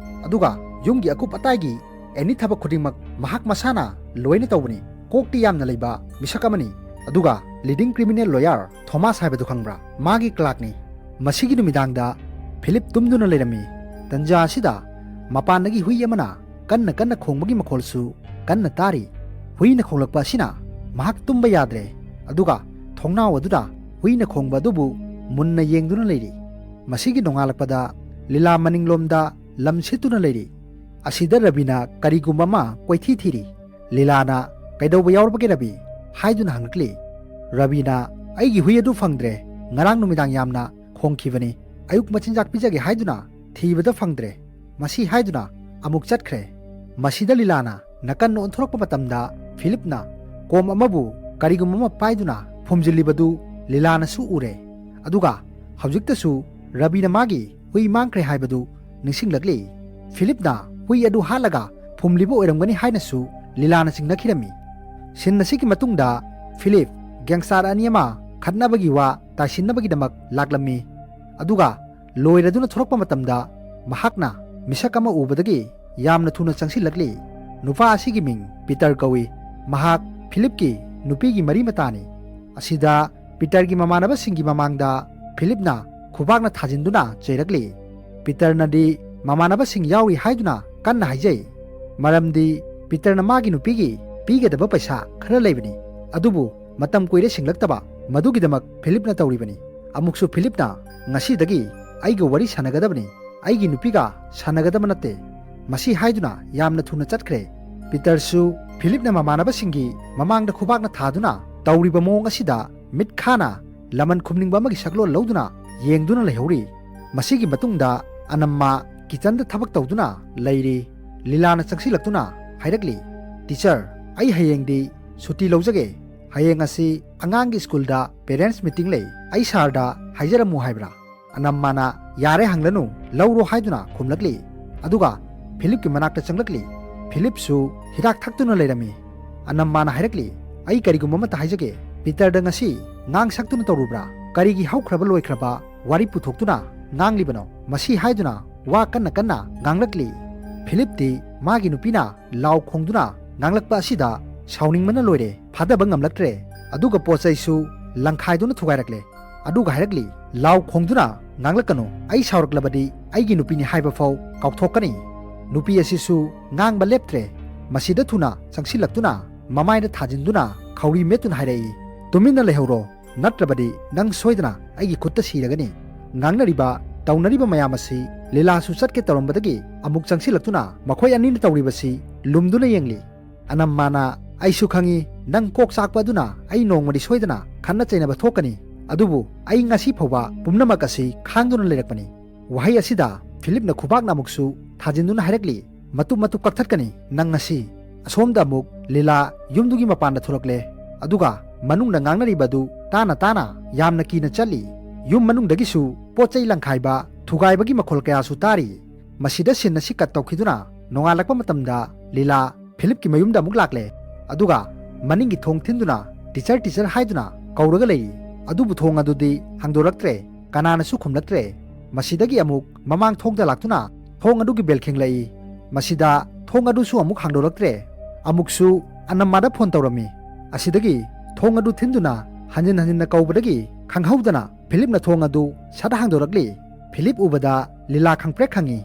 ꯑꯗꯨꯒ ꯌꯨꯝꯒꯤ ꯑꯀꯨꯞ ꯑꯇꯥꯏꯒꯤ ꯑꯦꯅꯤ ꯊꯕꯛ ꯈꯨꯗꯤꯡꯃꯛ ꯃꯍꯥꯛ ꯃꯁꯥꯅ ꯂꯣꯏꯅ ꯇꯧꯕꯅꯤ꯫ ꯀꯣꯛꯇꯤ ꯌꯥꯝꯅ ꯂꯩꯕ ꯃꯤꯁꯛ ꯑꯃꯅꯤ꯫ ꯑꯗꯨꯒ ꯂꯤꯗꯤꯡ ꯀ꯭ꯔꯤꯃꯤꯅꯦꯜ ꯂꯣꯌꯔ ꯊꯣꯃꯥꯁ ꯍꯥꯏꯕꯗꯨ ꯈꯪꯕ꯭ꯔꯥ? ꯃꯥꯒꯤ ꯀ꯭ꯂꯥꯔꯛꯅꯤ꯫" ꯃꯁꯤꯒꯤ ꯅꯨꯃꯤꯗꯥꯡꯗ ꯐꯤꯂꯤꯞ ꯇꯨꯝꯗꯨꯅ ꯂꯩꯔꯝꯃꯤ꯫ ꯇꯟꯖꯥ ꯑꯁꯤꯗ ꯃꯄꯥꯟꯗꯒꯤ ꯍꯨꯏ ꯑꯃꯅ ꯀꯟꯅ ꯀꯟꯅ ꯈꯣꯡꯕꯒꯤ ꯃꯈꯣꯜꯁꯨ ꯀꯟꯅ ꯇꯥꯔꯤ꯫ ꯍꯨꯏꯅ ꯈꯣꯡꯂꯛꯄ ꯑꯁꯤꯅ ꯃꯍꯥꯛ ꯇꯨꯝꯕ ꯌꯥꯗ꯭ꯔꯦ꯫ ꯑꯗꯨꯒ ꯊꯣꯡꯅꯥꯎ ꯑꯗꯨꯗ ꯍꯨꯏꯅ ꯈꯣꯡꯕ ꯑꯗꯨꯕꯨ ꯃꯨꯟꯅ ꯌꯦꯡꯗꯨꯅ ꯂꯩꯔꯤ꯫ ꯃꯁꯤꯒꯤ ꯅꯣꯡꯉꯥꯜꯂꯛꯄꯗ ꯂꯤꯂꯥ ꯃꯅꯤꯡꯂꯣꯝꯗ ꯂꯝ ꯁꯤꯠꯇꯨꯅ ꯂꯩꯔꯤ꯫ ꯑꯁꯤꯗ ꯔꯕꯤꯅ ꯀꯔꯤꯒꯨꯝꯕ ꯑꯃ ꯀꯣꯏꯊꯤ ꯊꯤꯔꯤ꯫ ꯂꯤꯂꯥꯅ, "ꯀꯩꯗꯧꯕ ꯌꯥꯎꯔꯕꯒꯦ, ꯔꯕꯤ?" ꯍꯥꯏꯗꯨꯅ ꯍꯪꯂꯛꯂꯤ꯫ ꯔꯕꯤꯅ, "ꯑꯩꯒꯤ ꯍꯨꯏ ꯑꯗꯨ ꯐꯪꯗ꯭ꯔꯦ꯫ ꯉꯔꯥꯡ ꯅꯨꯃꯤꯗꯥꯡ ꯌꯥꯝꯅ ꯈꯣꯡꯈꯤꯕꯅꯤ꯫ ꯑꯌꯨꯛ ꯃꯆꯤꯟꯖꯥꯛ ꯄꯤꯖꯒꯦ ꯍꯥꯏꯗꯨꯅ ꯊꯤꯕꯗ ꯐꯪꯗ꯭ꯔꯦ꯫" ꯃꯁꯤ ꯍꯥꯏꯗꯨꯅ ꯑꯃꯨꯛ ꯆꯠꯈ꯭ꯔꯦ꯫ ꯃꯁꯤꯗ ꯂꯤꯂꯥꯅ ꯅꯥꯀꯟ ꯑꯣꯟꯊꯣꯔꯛꯄ ꯃꯇꯝꯗ ꯐꯤꯂꯤꯞꯅ ꯀꯣꯝ ꯑꯃꯕꯨ ꯀꯔꯤꯒꯨꯝꯕ ꯑꯃ ꯄꯥꯏꯗꯨꯅ ꯐꯨꯝꯖꯤꯜꯂꯤꯕꯗꯨ ꯂꯤꯂꯥꯅꯁꯨ ꯎꯔꯦ꯫ ꯑꯗꯨꯒ ꯍꯧꯖꯤꯛꯇꯁꯨ ꯔꯕꯤꯅ ꯃꯥꯒꯤ ꯍꯨꯏ ꯃꯥꯡꯈ꯭ꯔꯦ ꯍꯥꯏꯕꯗꯨ ꯅꯤꯡꯁꯤꯡꯂꯛꯂꯤ꯫ ꯐꯤꯂꯤꯞꯅ ꯍꯨꯏ ꯑꯗꯨ ꯍꯥꯠꯂꯒ ꯐꯨꯝꯂꯤꯕ ꯑꯣꯏꯔꯝꯒꯅꯤ ꯍꯥꯏꯅꯁꯨ ꯂꯤꯂꯥꯅ ꯆꯤꯡꯅꯈꯤꯔꯝꯃꯤ꯫ ꯁꯤꯟ ꯑꯁꯤꯒꯤ ꯃꯇꯨꯡꯗ ꯐꯤꯂꯤꯞ ꯒꯦꯡꯁꯇꯔ ꯑꯅꯤ ꯑꯃ ꯈꯠꯅꯕꯒꯤ ꯋꯥ ꯇꯥꯏꯁꯤꯟꯅꯕꯒꯤꯗꯃꯛ ꯂꯥꯛꯂꯝꯃꯤ꯫ ꯑꯗꯨꯒ ꯂꯣꯏꯔꯗꯨꯅ ꯊꯣꯔꯛꯄ ꯃꯇꯝꯗ ꯃꯍꯥꯛꯅ ꯃꯤꯁꯛ ꯑꯃ ꯎꯕꯗꯒꯤ ꯌꯥꯝꯅ ꯊꯨꯅ ꯆꯪꯁꯤꯜꯂꯛꯂꯤ꯫ ꯅꯨꯄꯥ ꯑꯁꯤꯒꯤ ꯃꯤꯡ ꯄꯤꯇꯔ ꯀꯧꯏ꯫ ꯃꯍꯥꯛ ꯐꯤꯂꯤꯞꯀꯤ ꯅꯨꯄꯤꯒꯤ ꯃꯔꯤ ꯃꯇꯥꯅꯤ꯫ ꯑꯁꯤꯗ ꯄꯤꯇꯔꯒꯤ ꯃꯃꯥꯟꯅꯕꯁꯤꯡꯒꯤ ꯃꯃꯥꯡꯗ ꯐꯤꯂꯤꯞꯅ ꯈꯨꯕꯥꯛꯅ ꯊꯥꯖꯤꯟꯗꯨꯅ ꯆꯩꯔꯛꯂꯤ꯫ ꯄꯤꯇꯔꯅꯗꯤ ꯃꯃꯥꯟꯅꯕꯁꯤꯡ ꯌꯥꯎꯔꯤ ꯍꯥꯏꯗꯨꯅ ꯀꯟꯅ ꯍꯥꯏꯖꯩ, ꯃꯔꯝꯗꯤ ꯄꯤꯇꯔꯅ ꯃꯥꯒꯤ ꯅꯨꯄꯤꯒꯤ ꯄꯤꯒꯗꯕ ꯄꯩꯁꯥ ꯈꯔ ꯂꯩꯕꯅꯤ꯫ ꯑꯗꯨꯕꯨ ꯃꯇꯝ ꯀꯨꯏꯔꯦ ꯁꯤꯡꯂꯛꯇꯕ, ꯃꯗꯨꯒꯤꯗꯃꯛ ꯐꯤꯂꯤꯞꯅ ꯇꯧꯔꯤꯕꯅꯤ꯫ ꯑꯃꯨꯛꯁꯨ ꯐꯤꯂꯤꯞꯅ, "ꯉꯁꯤꯗꯒꯤ ꯑꯩꯒ ꯋꯥꯔꯤ ꯁꯥꯟꯅꯒꯗꯕꯅꯤ, ꯑꯩꯒꯤ ꯅꯨꯄꯤꯒ ꯁꯥꯟꯅꯒꯗꯕ ꯅꯠꯇꯦ꯫ ꯃꯁꯤ ꯍꯥꯏꯗꯨꯅ ꯌꯥꯝꯅ ꯊꯨꯅ ꯆꯠꯈ꯭ꯔꯦ꯫ ꯄꯤꯇꯔꯁꯨ ꯐꯤꯂꯤꯞꯅ ꯃꯃꯥꯟꯅꯕꯁꯤꯡꯒꯤ ꯃꯃꯥꯡꯗ ꯈꯨꯕꯥꯛꯅ ꯊꯥꯗꯨꯅ ꯇꯧꯔꯤꯕ ꯃꯑꯣꯡ ꯑꯁꯤꯗ ꯃꯤꯠ ꯈꯥꯅ ꯂꯃꯟ ꯈꯨꯝꯅꯤꯡꯕ ꯑꯃꯒꯤ ꯁꯛꯂꯣꯟ ꯂꯧꯗꯨꯅ ꯌꯦꯡꯗꯨꯅ ꯂꯩꯍꯧꯔꯤ꯫ ꯃꯁꯤꯒꯤ ꯃꯇꯨꯡꯗ ꯑꯅꯝꯃ ꯀꯤꯆꯟꯗ ꯊꯕꯛ ꯇꯧꯗꯨꯅ ꯂꯩꯔꯤ꯫ ꯂꯤꯂꯥꯅ ꯆꯪꯁꯤꯜꯂꯛꯇꯨꯅ ꯍꯥꯏꯔꯛꯂꯤ, "ꯇꯤꯆꯔ, ꯑꯩ ꯍꯌꯦꯡꯗꯤ ꯁꯨꯇꯤ ꯂꯧꯖꯒꯦ꯫ ꯍꯌꯦꯡ ꯑꯁꯤ ꯑꯉꯥꯡꯒꯤ ꯁ꯭ꯀꯨꯜꯗ ꯄꯦꯔꯦꯟꯠꯁ ꯃꯤꯇꯤꯡ ꯂꯩ꯫ ꯑꯩ ꯁꯥꯔꯗ ꯍꯥꯏꯖꯔꯝꯃꯨ ꯍꯥꯏꯕ꯭ꯔꯥ?" ꯑꯅꯝꯃꯅ, "ꯌꯥꯔꯦ, ꯍꯪꯂꯅꯨ, ꯂꯧꯔꯣ" ꯍꯥꯏꯗꯨꯅ ꯈꯨꯝꯂꯛꯂꯤ꯫ ꯑꯗꯨꯒ ꯐꯤꯂꯤꯞꯀꯤ ꯃꯅꯥꯛꯇ ꯆꯪꯂꯛꯂꯤ꯫ ꯐꯤꯂꯤꯞꯁꯨ ꯍꯤꯗꯥꯛ ꯊꯛꯇꯨꯅ ꯂꯩꯔꯝꯃꯤ꯫ ꯑꯅꯝꯃꯅ ꯍꯥꯏꯔꯛꯂꯤ, "ꯑꯩ ꯀꯔꯤꯒꯨꯝꯕ ꯑꯃꯠꯇ ꯍꯥꯏꯖꯒꯦ, ꯄꯤꯇꯔꯗ ꯉꯁꯤ ꯉꯥꯡ ꯁꯛꯇꯨꯅ ꯇꯧꯔꯨꯕ꯭ꯔꯥ? ꯀꯔꯤꯒꯤ ꯍꯧꯈ꯭ꯔꯕ ꯂꯣꯏꯈ꯭ꯔꯕ ꯋꯥꯔꯤ ꯄꯨꯊꯣꯛꯇꯨꯅ ꯉꯥꯡꯂꯤꯕꯅꯣ?" ꯃꯁꯤ ꯍꯥꯏꯗꯨꯅ ꯋꯥ ꯀꯟꯅ ꯀꯟꯅ ꯉꯥꯡꯂꯛꯂꯤ꯫ ꯐꯤꯂꯤꯞꯇꯤ ꯃꯥꯒꯤ ꯅꯨꯄꯤꯅ ꯂꯥꯎ ꯈꯣꯡꯗꯨꯅ ꯉꯥꯡꯂꯛꯄ ꯑꯁꯤꯗ ꯁꯥꯎꯅꯤꯡꯕꯅ ꯂꯣꯏꯔꯦ, ꯐꯥꯊꯕ ꯉꯝꯂꯛꯇ꯭ꯔꯦ꯫ ꯑꯗꯨꯒ ꯄꯣꯠ ꯆꯩꯁꯨ ꯂꯪꯈꯥꯏꯗꯨꯅ ꯊꯨꯒꯥꯏꯔꯛꯂꯦ꯫ ꯑꯗꯨꯒ ꯍꯥꯏꯔꯛꯂꯤ, "ꯂꯥꯎ ꯈꯣꯡꯗꯨꯅ ꯉꯥꯡꯂꯛꯀꯅꯨ꯫ ꯑꯩ ꯁꯥꯎꯔꯛꯂꯕꯗꯤ ꯑꯩꯒꯤ ꯅꯨꯄꯤꯅꯤ ꯍꯥꯏꯕ ꯐꯥꯎ ꯀꯥꯎꯊꯣꯛꯀꯅꯤ"꯫ ꯅꯨꯄꯤ ꯑꯁꯤꯁꯨ ꯉꯥꯡꯕ ꯂꯦꯞꯇ꯭ꯔꯦ꯫ ꯃꯁꯤꯗ ꯊꯨꯅ ꯆꯪꯁꯤꯜꯂꯛꯇꯨꯅ ꯃꯃꯥꯏꯗ ꯊꯥꯖꯤꯟꯗꯨꯅ ꯈꯧꯔꯤ ꯃꯦꯠꯇꯨꯅ ꯍꯥꯏꯔꯛꯏ, "ꯇꯨꯃꯤꯟꯅ ꯂꯩꯍꯧꯔꯣ, ꯅꯠꯇ꯭ꯔꯕꯗꯤ ꯅꯪ ꯁꯣꯏꯗꯅ ꯑꯩꯒꯤ ꯈꯨꯠꯇ ꯁꯤꯔꯒꯅꯤ"꯫ ꯉꯥꯡꯅꯔꯤꯕ ꯇꯧꯅꯔꯤꯕ ꯃꯌꯥꯝ ꯑꯁꯤ ꯂꯤꯂꯥꯁꯨ ꯆꯠꯀꯦ ꯇꯧꯔꯝꯕꯗꯒꯤ ꯑꯃꯨꯛ ꯆꯪꯁꯤꯜꯂꯛꯇꯨꯅ ꯃꯈꯣꯏ ꯑꯅꯤꯅ ꯇꯧꯔꯤꯕꯁꯤ ꯂꯨꯝꯗꯨꯅ ꯌꯦꯡꯂꯤ꯫ ꯑꯅꯝꯃꯅ, "ꯑꯩꯁꯨ ꯈꯪꯏ, ꯅꯪ ꯀꯣꯛ ꯆꯥꯛꯄ ꯑꯗꯨꯅ ꯑꯩ ꯅꯣꯡꯃꯗꯤ ꯁꯣꯏꯗꯅ ꯈꯠꯅ ꯆꯩꯅꯕ ꯊꯣꯛꯀꯅꯤ, ꯑꯗꯨꯕꯨ ꯑꯩ ꯉꯁꯤ ꯐꯥꯎꯕ ꯄꯨꯝꯅꯃꯛ ꯑꯁꯤ ꯈꯥꯡꯗꯨꯅ ꯂꯩꯔꯛꯄꯅꯤ"꯫ ꯋꯥꯍꯩ ꯑꯁꯤꯗ ꯐꯤꯂꯤꯞꯅ ꯈꯨꯕꯥꯛꯅ ꯑꯃꯨꯛꯁꯨ ꯊꯥꯖꯤꯟꯗꯨꯅ ꯍꯥꯏꯔꯛꯂꯤ, "ꯃꯇꯨꯞ ꯃꯇꯨꯞ ꯀꯛꯊꯠꯀꯅꯤ ꯅꯪ ꯉꯁꯤ"꯫ ꯑꯁꯣꯝꯗ ꯑꯃꯨꯛ ꯂꯤꯂꯥ ꯌꯨꯝꯗꯨꯒꯤ ꯃꯄꯥꯟꯗ ꯊꯣꯛꯂꯛꯂꯦ꯫ ꯑꯗꯨꯒ ꯃꯅꯨꯡꯗ ꯉꯥꯡꯅꯔꯤꯕ ꯑꯗꯨ ꯇꯥꯅ ꯇꯥꯅ ꯌꯥꯝꯅ ꯀꯤꯅ ꯆꯠꯂꯤ꯫ ꯌꯨꯝ ꯃꯅꯨꯡꯗꯒꯤꯁꯨ ꯄꯣꯠ ꯆꯩ ꯂꯪꯈꯥꯏꯕ, ꯊꯨꯒꯥꯏꯕꯒꯤ ꯃꯈꯣꯜ ꯀꯌꯥꯁꯨ ꯇꯥꯔꯤ꯫ ꯃꯁꯤꯗ ꯁꯤꯟ ꯑꯁꯤ ꯀꯠ ꯇꯧꯈꯤꯗꯨꯅ ꯅꯣꯡꯉꯥꯜꯂꯛꯄ ꯃꯇꯝꯗ ꯂꯤꯂꯥ ꯐꯤꯂꯤꯞꯀꯤ ꯃꯌꯨꯝꯗ ꯑꯃꯨꯛ ꯂꯥꯛꯂꯦ꯫ ꯑꯗꯨꯒ ꯃꯅꯤꯡꯒꯤ ꯊꯣꯡ ꯊꯤꯟꯗꯨꯅ "ꯇꯤꯆꯔ, ꯇꯤꯆꯔ" ꯍꯥꯏꯗꯨꯅ ꯀꯧꯔꯒ ꯂꯩꯔꯤ꯫ ꯑꯗꯨꯕꯨ ꯊꯣꯡ ꯑꯗꯨꯗꯤ ꯍꯥꯡꯗꯣꯔꯛꯇ꯭ꯔꯦ, ꯀꯅꯥꯅꯁꯨ ꯈꯨꯝꯂꯛꯇ꯭ꯔꯦ꯫ ꯃꯁꯤꯗꯒꯤ ꯑꯃꯨꯛ ꯃꯃꯥꯡ ꯊꯣꯡꯗ ꯂꯥꯛꯇꯨꯅ ꯊꯣꯡ ꯑꯗꯨꯒꯤ ꯕꯦꯜ ꯈꯤꯡꯂꯛꯏ꯫ ꯃꯁꯤꯗ ꯊꯣꯡ ꯑꯗꯨꯁꯨ ꯑꯃꯨꯛ ꯍꯥꯡꯗꯣꯔꯛꯇ꯭ꯔꯦ꯫ ꯑꯃꯨꯛꯁꯨ ꯑꯅꯝꯃꯗ ꯐꯣꯟ ꯇꯧꯔꯝꯃꯤ꯫ ꯑꯁꯤꯗꯒꯤ ꯊꯣꯡ ꯑꯗꯨ ꯊꯤꯟꯗꯨꯅ ꯍꯟꯖꯤꯟ ꯍꯟꯖꯤꯟꯅ ꯀꯧꯕꯗꯒꯤ ꯈꯪꯍꯧꯗꯅ ꯐꯤꯂꯤꯞꯅ ꯊꯣꯡ ꯑꯗꯨ ꯁꯠ ꯍꯥꯡꯗꯣꯔꯛꯂꯤ꯫ ꯐꯤꯂꯤꯞ ꯎꯕꯗ ꯂꯤꯂꯥ ꯈꯪꯄ꯭ꯔꯦꯛ ꯈꯪꯉꯤ꯫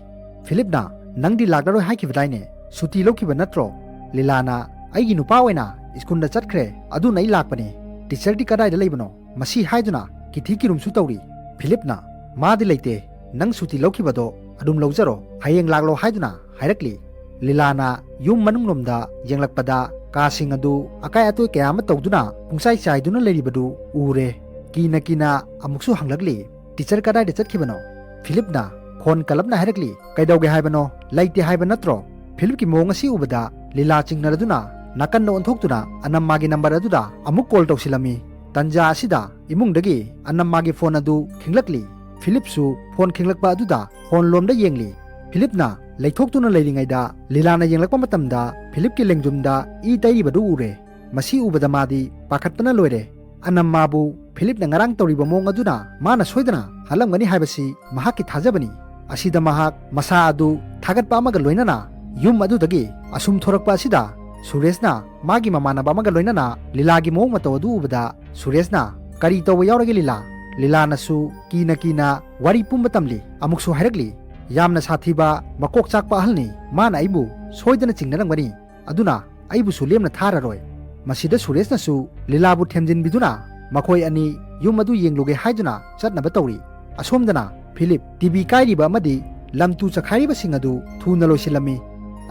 ꯐꯤꯂꯤꯞꯅ, "ꯅꯪꯗꯤ ꯂꯥꯛꯂꯔꯣꯏ ꯍꯥꯏꯈꯤꯕꯗꯥꯏꯅꯦ? ꯁꯨꯇꯤ ꯂꯧꯈꯤꯕ ꯅꯠꯇ꯭ꯔꯣ?" ꯂꯤꯂꯥꯅ, "ꯑꯩꯒꯤ ꯅꯨꯄꯥ ꯑꯣꯏꯅ ꯁ꯭ꯀꯨꯜꯗ ꯆꯠꯈ꯭ꯔꯦ, ꯑꯗꯨꯅ ꯑꯩ ꯂꯥꯛꯄꯅꯤ꯫ ꯇꯤꯆꯔꯗꯤ ꯀꯗꯥꯏꯗ ꯂꯩꯕꯅꯣ?" ꯃꯁꯤ ꯍꯥꯏꯗꯨꯅ ꯀꯤꯊꯤ ꯀꯤꯔꯨꯝꯁꯨ ꯇꯧꯔꯤ꯫ ꯐꯤꯂꯤꯞꯅ, "ꯃꯥꯗꯤ ꯂꯩꯇꯦ, ꯅꯪ ꯁꯨꯇꯤ ꯂꯧꯈꯤꯕꯗꯣ ꯑꯗꯨꯝ ꯂꯧꯖꯔꯣ, ꯍꯌꯦꯡ ꯂꯥꯛꯂꯣ" ꯍꯥꯏꯗꯨꯅ ꯍꯥꯏꯔꯛꯂꯤ꯫ ꯂꯤꯂꯥꯅ ꯌꯨꯝ ꯃꯅꯨꯡꯂꯣꯝꯗ ꯌꯦꯡꯂꯛꯄꯗ ꯀꯥꯁꯤꯡ ꯑꯗꯨ ꯑꯀꯥꯏ ꯑꯇꯣꯏ ꯀꯌꯥ ꯑꯃ ꯇꯧꯗꯨꯅ ꯄꯨꯡꯆꯥꯏ ꯆꯥꯏꯗꯨꯅ ꯂꯩꯔꯤꯕꯗꯨ ꯎꯔꯦ꯫ ꯀꯤꯅ ꯀꯤꯅ ꯑꯃꯨꯛꯁꯨ ꯍꯪꯂꯛꯂꯤ, "ꯇꯤꯆꯔ ꯀꯗꯥꯏꯗ ꯆꯠꯈꯤꯕꯅꯣ?" ꯐꯤꯂꯤꯞꯅ ꯈꯣꯟ ꯀꯜꯂꯞꯅ ꯍꯥꯏꯔꯛꯂꯤ, "ꯀꯩꯗꯧꯒꯦ ꯍꯥꯏꯕꯅꯣ? ꯂꯩꯇꯦ ꯍꯥꯏꯕ ꯅꯠꯇ꯭ꯔꯣ?" ꯐꯤꯂꯤꯞꯀꯤ ꯃꯑꯣꯡ ꯑꯁꯤ ꯎꯕꯗ ꯂꯤꯂꯥ ꯆꯤꯡꯅꯔꯗꯨꯅ ꯅꯥꯀꯟꯗ ꯑꯣꯟꯊꯣꯛꯇꯨꯅ ꯑꯅꯝꯃꯥꯒꯤ ꯅꯝꯕꯔ ꯑꯗꯨꯗ ꯑꯃꯨꯛ ꯀꯣꯜ ꯇꯧꯁꯤꯜꯂꯝꯃꯤ꯫ ꯇꯟꯖꯥ ꯑꯁꯤꯗ ꯏꯃꯨꯡꯗꯒꯤ ꯑꯅꯝꯃꯥꯒꯤ ꯐꯣꯟ ꯑꯗꯨ ꯈꯤꯡꯂꯛꯂꯤ꯫ ꯐꯤꯂꯤꯞꯁꯨ ꯐꯣꯟ ꯈꯤꯡꯂꯛꯄ ꯑꯗꯨꯗ ꯐꯣꯟ ꯂꯣꯝꯗ ꯌꯦꯡꯂꯤ꯫ ꯐꯤꯂꯤꯞꯅ ꯂꯩꯊꯣꯛꯇꯨꯅ ꯂꯩꯔꯤꯉꯩꯗ ꯂꯤꯂꯥꯅ ꯌꯦꯡꯂꯛꯄ ꯃꯇꯝꯗ ꯐꯤꯂꯤꯞꯀꯤ ꯂꯦꯡꯖꯨꯝꯗ ꯏ ꯇꯩꯔꯤꯕꯗꯨ ꯎꯔꯦ꯫ ꯃꯁꯤ ꯎꯕꯗ ꯃꯥꯗꯤ ꯄꯥꯈꯠꯄꯅ ꯂꯣꯏꯔꯦ꯫ ꯑꯅꯝꯃꯥꯕꯨ ꯐꯤꯂꯤꯞꯅ ꯉꯔꯥꯡ ꯇꯧꯔꯤꯕ ꯃꯑꯣꯡ ꯑꯗꯨꯅ ꯃꯥꯅ ꯁꯣꯏꯗꯅ ꯍꯥꯠꯂꯝꯒꯅꯤ ꯍꯥꯏꯕꯁꯤ ꯃꯍꯥꯛꯀꯤ ꯊꯥꯖꯕꯅꯤ꯫ ꯑꯁꯤꯗ ꯃꯍꯥꯛ ꯃꯁꯥ ꯑꯗꯨ ꯊꯥꯒꯠꯄ ꯑꯃꯒ ꯂꯣꯏꯅꯅ ꯌꯨꯝ ꯑꯗꯨꯗꯒꯤ ꯑꯁꯨꯝ ꯊꯣꯔꯛꯄ ꯑꯁꯤꯗ ꯁꯨꯔꯦꯁꯅ ꯃꯥꯒꯤ ꯃꯃꯥꯟꯅꯕ ꯑꯃꯒ ꯂꯣꯏꯅꯅ ꯂꯤꯂꯥꯒꯤ ꯃꯑꯣꯡ ꯃꯇꯧ ꯑꯗꯨ ꯎꯕꯗ ꯁꯨꯔꯦꯁꯅ, "ꯀꯔꯤ ꯇꯧꯕ ꯌꯥꯎꯔꯒꯦ ꯂꯤꯂꯥ?" ꯂꯤꯂꯥꯅꯁꯨ ꯀꯤꯅ ꯀꯤꯅ ꯋꯥꯔꯤ ꯄꯨꯝꯕ ꯇꯝꯂꯤ꯫ ꯑꯃꯨꯛꯁꯨ ꯍꯥꯏꯔꯛꯂꯤ, "ꯌꯥꯝꯅ ꯁꯥꯊꯤꯕ, ꯃꯀꯣꯛ ꯆꯥꯛꯄ ꯑꯍꯜꯅꯤ꯫ ꯃꯥꯅ ꯑꯩꯕꯨ ꯁꯣꯏꯗꯅ ꯆꯤꯡꯅꯔꯝꯒꯅꯤ꯫ ꯑꯗꯨꯅ ꯑꯩꯕꯨꯁꯨ ꯂꯦꯝꯅ ꯊꯥꯔꯔꯣꯏ꯫" ꯃꯁꯤꯗ ꯁꯨꯔꯦꯁꯅꯁꯨ ꯂꯤꯂꯥꯕꯨ ꯊꯦꯝꯖꯤꯟꯕꯤꯗꯨꯅ ꯃꯈꯣꯏ ꯑꯅꯤ ꯌꯨꯝ ꯑꯗꯨ ꯌꯦꯡꯂꯨꯒꯦ ꯍꯥꯏꯗꯨꯅ ꯆꯠꯅꯕ ꯇꯧꯔꯤ꯫ ꯑꯁꯣꯝꯗꯅ ꯐꯤꯂꯤꯞ ꯇꯤꯚꯤ ꯀꯥꯏꯔꯤꯕ ꯑꯃꯗꯤ ꯂꯝꯇꯨ ꯆꯈꯥꯏꯔꯤꯕꯁꯤꯡ ꯑꯗꯨ ꯊꯨꯅ ꯂꯣꯏꯁꯤꯜꯂꯝꯃꯤ꯫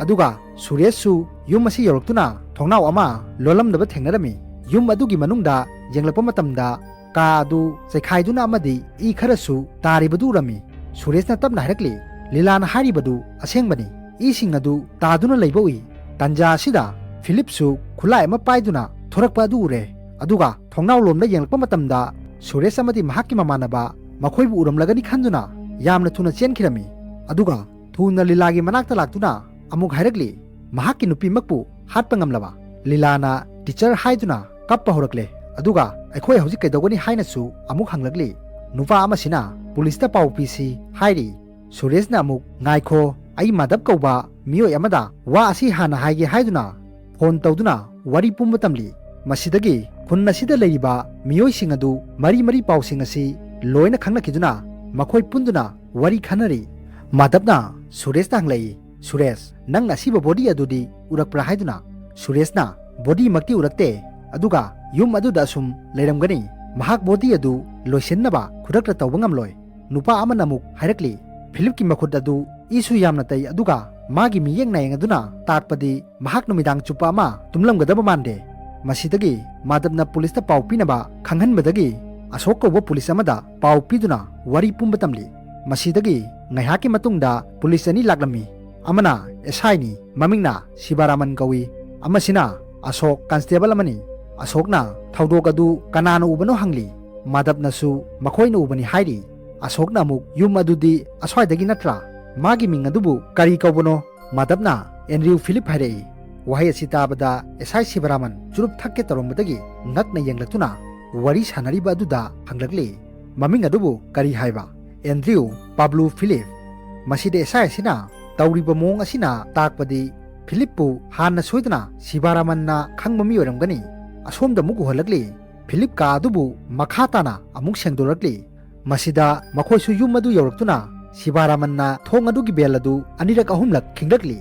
ꯑꯗꯨꯒ ꯁꯨꯔꯦꯁꯁꯨ ꯌꯨꯝ ꯑꯁꯤ ꯌꯧꯔꯛꯇꯨꯅ ꯊꯣꯡꯅꯥꯎ ꯑꯃ ꯂꯣꯜꯂꯝꯗꯕ ꯊꯦꯡꯅꯔꯝꯃꯤ꯫ ꯌꯨꯝ ꯑꯗꯨꯒꯤ ꯃꯅꯨꯡꯗ ꯌꯦꯡꯂꯛꯄ ꯃꯇꯝꯗ ꯀꯥ ꯑꯗꯨ ꯆꯩꯈꯥꯏꯗꯨꯅ ꯑꯃꯗꯤ ꯏ ꯈꯔꯁꯨ ꯇꯥꯔꯤꯕꯗꯨ ꯎꯔꯝꯃꯤ꯫ ꯁꯨꯔꯦꯁꯅ ꯇꯞꯅ ꯍꯥꯏꯔꯛꯂꯤ, "ꯂꯤꯂꯥꯅ ꯍꯥꯏꯔꯤꯕꯗꯨ ꯑꯁꯦꯡꯕꯅꯤ꯫ ꯏꯁꯤꯡ ꯑꯗꯨ ꯇꯥꯗꯨꯅ ꯂꯩꯕ ꯎꯏ꯫" ꯇꯟꯖꯥ ꯑꯁꯤꯗ ꯐꯤꯂꯤꯞꯁꯨ ꯈꯨꯠꯂꯥꯏ ꯑꯃ ꯄꯥꯏꯗꯨꯅ ꯊꯣꯔꯛꯄ ꯑꯗꯨ ꯎꯔꯦ꯫ ꯑꯗꯨꯒ ꯊꯣꯡꯅꯥꯎ ꯂꯣꯝꯗ ꯌꯦꯡꯂꯛꯄ ꯃꯇꯝꯗ ꯁꯨꯔꯦꯁ ꯑꯃꯗꯤ ꯃꯍꯥꯛꯀꯤ ꯃꯃꯥꯟꯅꯕ ꯃꯈꯣꯏꯕꯨ ꯎꯔꯝꯂꯒꯅꯤ ꯈꯟꯗꯨꯅ ꯌꯥꯝꯅ ꯊꯨꯅ ꯆꯦꯟꯈꯤꯔꯝꯃꯤ꯫ ꯑꯗꯨꯒ ꯊꯨꯅ ꯂꯤꯂꯥꯒꯤ ꯃꯅꯥꯛꯇ ꯂꯥꯛꯇꯨꯅ ꯑꯃꯨꯛ ꯍꯥꯏꯔꯛꯂꯤ, "ꯃꯍꯥꯛꯀꯤ ꯅꯨꯄꯤꯃꯛꯄꯨ ꯍꯥꯠꯄ ꯉꯝꯂꯕ?" ꯂꯤꯂꯥꯅ ꯇꯤꯆꯔ ꯍꯥꯏꯗꯨꯅ ꯀꯞꯄ ꯍꯧꯔꯛꯂꯦ꯫ ꯑꯗꯨꯒ "ꯑꯩꯈꯣꯏ ꯍꯧꯖꯤꯛ ꯀꯩꯗꯧꯒꯅꯤ?" ꯍꯥꯏꯅꯁꯨ ꯑꯃꯨꯛ ꯍꯪꯂꯛꯂꯤ꯫ ꯅꯨꯄꯥ ꯑꯃꯁꯤꯅ ꯄꯨꯂꯤꯁꯇ ꯄꯥꯎ ꯄꯤꯁꯤ ꯍꯥꯏꯔꯤ꯫ ꯁꯨꯔꯦꯁꯅ ꯑꯃꯨꯛ, "ꯉꯥꯏꯈꯣ, ꯑꯩ ꯃꯥꯙꯕ ꯀꯧꯕ ꯃꯤꯑꯣꯏ ꯑꯃꯗ ꯋꯥ ꯑꯁꯤ ꯍꯥꯟꯅ ꯍꯥꯏꯒꯦ" ꯍꯥꯏꯗꯨꯅ ꯐꯣꯟ ꯇꯧꯗꯨꯅ ꯋꯥꯔꯤ ꯄꯨꯝꯕ ꯇꯝꯂꯤ꯫ ꯃꯁꯤꯗꯒꯤ ꯈꯨꯟ ꯑꯁꯤꯗ ꯂꯩꯔꯤꯕ ꯃꯤꯑꯣꯏꯁꯤꯡ ꯑꯗꯨ ꯃꯔꯤ ꯃꯔꯤ ꯄꯥꯎꯁꯤꯡ ꯑꯁꯤ ꯂꯣꯏꯅ ꯈꯪꯅꯈꯤꯗꯨꯅ ꯃꯈꯣꯏ ꯄꯨꯟꯗꯨꯅ ꯋꯥꯔꯤ ꯈꯟꯅꯔꯤ꯫ ꯃꯥꯙꯕꯅ ꯁꯨꯔꯦꯁꯇ ꯍꯪꯂꯛꯏ, "ꯁꯨꯔꯦꯁ, ꯅꯪ ꯑꯁꯤꯕ ꯕꯣꯗꯤ ꯑꯗꯨꯗꯤ ꯎꯔꯛꯄ꯭ꯔꯥ?" ꯍꯥꯏꯗꯨꯅ꯫ ꯁꯨꯔꯦꯁꯅ, "ꯕꯣꯗꯤꯃꯛꯇꯤ ꯎꯔꯛꯇꯦ, ꯑꯗꯨꯒ ꯌꯨꯝ ꯑꯗꯨꯗ ꯑꯁꯨꯝ ꯂꯩꯔꯝꯒꯅꯤ꯫ ꯃꯍꯥꯛ ꯕꯣꯗꯤ ꯑꯗꯨ ꯂꯣꯏꯁꯤꯟꯅꯕ ꯈꯨꯗꯛꯇ ꯇꯧꯕ ꯉꯝꯂꯣꯏ꯫" ꯅꯨꯄꯥ ꯑꯃꯅ ꯑꯃꯨꯛ ꯍꯥꯏꯔꯛꯂꯤ, ꯐꯤꯂꯤꯞꯀꯤ ꯃꯈꯨꯠ ꯑꯗꯨ ꯏꯁꯨ ꯌꯥꯝꯅ ꯇꯩ, ꯑꯗꯨꯒ ꯃꯥꯒꯤ ꯃꯤꯠꯌꯦꯡ ꯅꯥꯌꯦꯡ ꯑꯗꯨꯅ ꯇꯥꯛꯄꯗꯤ ꯃꯍꯥꯛ ꯅꯨꯃꯤꯗꯥꯡ ꯆꯨꯞꯄ ꯑꯃ ꯇꯨꯝꯂꯝꯒꯗꯕ ꯃꯥꯟꯗꯦ꯫ ꯃꯁꯤꯗꯒꯤ ꯃꯥꯗꯕꯅ ꯄꯨꯂꯤꯁꯇ ꯄꯥꯎ ꯄꯤꯅꯕ ꯈꯪꯍꯟꯕꯗꯒꯤ ꯑꯁꯣꯛ ꯀꯧꯕ ꯄꯨꯂꯤꯁ ꯑꯃꯗ ꯄꯥꯎ ꯄꯤꯗꯨꯅ ꯋꯥꯔꯤ ꯄꯨꯝꯕ ꯇꯝꯂꯤ꯫ ꯃꯁꯤꯗꯒꯤ ꯉꯥꯏꯍꯥꯛꯀꯤ ꯃꯇꯨꯡꯗ ꯄꯨꯂꯤꯁ ꯑꯅꯤ ꯂꯥꯛꯂꯝꯃꯤ꯫ ꯑꯃꯅ ꯑꯦꯁ ꯑꯥꯏꯅꯤ, ꯃꯃꯤꯡꯅ ꯁꯤꯕꯥꯔꯥꯃꯟ ꯀꯧꯏ꯫ ꯑꯃꯁꯤꯅ ꯑꯁꯣꯛ, ꯀꯟꯁꯇꯦꯕꯜ ꯑꯃꯅꯤ꯫ ꯑꯁꯣꯛꯅ ꯊꯧꯗꯣꯛ ꯑꯗꯨ ꯀꯅꯥꯅ ꯎꯕꯅꯣ ꯍꯪꯂꯤ꯫ ꯃꯥꯗꯕꯅꯁꯨ ꯃꯈꯣꯏꯅ ꯎꯕꯅꯤ ꯍꯥꯏꯔꯤ꯫ ꯑꯁꯣꯛꯅ ꯑꯃꯨꯛ ꯌꯨꯝ ꯑꯗꯨꯗꯤ ꯑꯁ꯭ꯋꯥꯏꯗꯒꯤ ꯅꯠꯇ꯭ꯔꯥ? ꯃꯥꯒꯤ ꯃꯤꯡ ꯑꯗꯨꯕꯨ ꯀꯔꯤ ꯀꯧꯕꯅꯣ? ꯃꯥꯗꯕꯅ ꯑꯦꯟꯗ꯭ꯔꯤꯌꯨ ꯐꯤꯂꯤꯞ ꯍꯥꯏꯔꯛꯏ꯫ ꯋꯥꯍꯩ ꯑꯁꯤ ꯇꯥꯕꯗ ꯑꯦꯁ ꯑꯥꯏ ꯁꯤꯕꯔꯥꯃꯟ ꯆꯨꯔꯨꯞ ꯊꯛꯀꯦ ꯇꯧꯔꯝꯕꯗꯒꯤ ꯉꯛꯅ ꯌꯦꯡꯂꯛꯇꯨꯅ ꯋꯥꯔꯤ ꯁꯥꯟꯅꯔꯤꯕ ꯑꯗꯨꯗ ꯍꯪꯂꯛꯂꯤ, "ꯃꯃꯤꯡ ꯑꯗꯨꯕꯨ ꯀꯔꯤ ꯍꯥꯏꯕ?" "Andrew ꯄꯥꯕ꯭ꯂꯨ Philip." ꯃꯁꯤꯗ ꯑꯦꯁ ꯑꯥꯏ ꯑꯁꯤꯅ ꯇꯧꯔꯤꯕ ꯃꯑꯣꯡ ꯑꯁꯤꯅ ꯇꯥꯛꯄꯗꯤ ꯐꯤꯂꯤꯞꯄꯨ ꯍꯥꯟꯅ ꯁꯣꯏꯗꯅ ꯁꯤꯕꯥꯔꯥꯃꯟꯅ ꯈꯪꯕ ꯃꯤ ꯑꯣꯏꯔꯝꯒꯅꯤ꯫ ꯑꯁꯣꯝꯗ ꯑꯃꯨꯛ ꯎꯍꯜꯂꯛꯂꯤ꯫ ꯐꯤꯂꯤꯞ ꯀꯥ ꯑꯗꯨꯕꯨ ꯃꯈꯥ ꯇꯥꯅ ꯑꯃꯨꯛ ꯁꯦꯡꯗꯣꯔꯛꯂꯤ꯫ ꯃꯁꯤꯗ ꯃꯈꯣꯏꯁꯨ ꯌꯨꯝ ꯑꯗꯨ ꯌꯧꯔꯛꯇꯨꯅ ꯁꯤꯕꯥꯔꯥꯃꯟꯅ ꯊꯣꯡ ꯑꯗꯨꯒꯤ ꯕꯦꯜ ꯑꯗꯨ ꯑꯅꯤꯔꯛ ꯑꯍꯨꯝꯂꯛ ꯈꯤꯡꯂꯛꯂꯤ꯫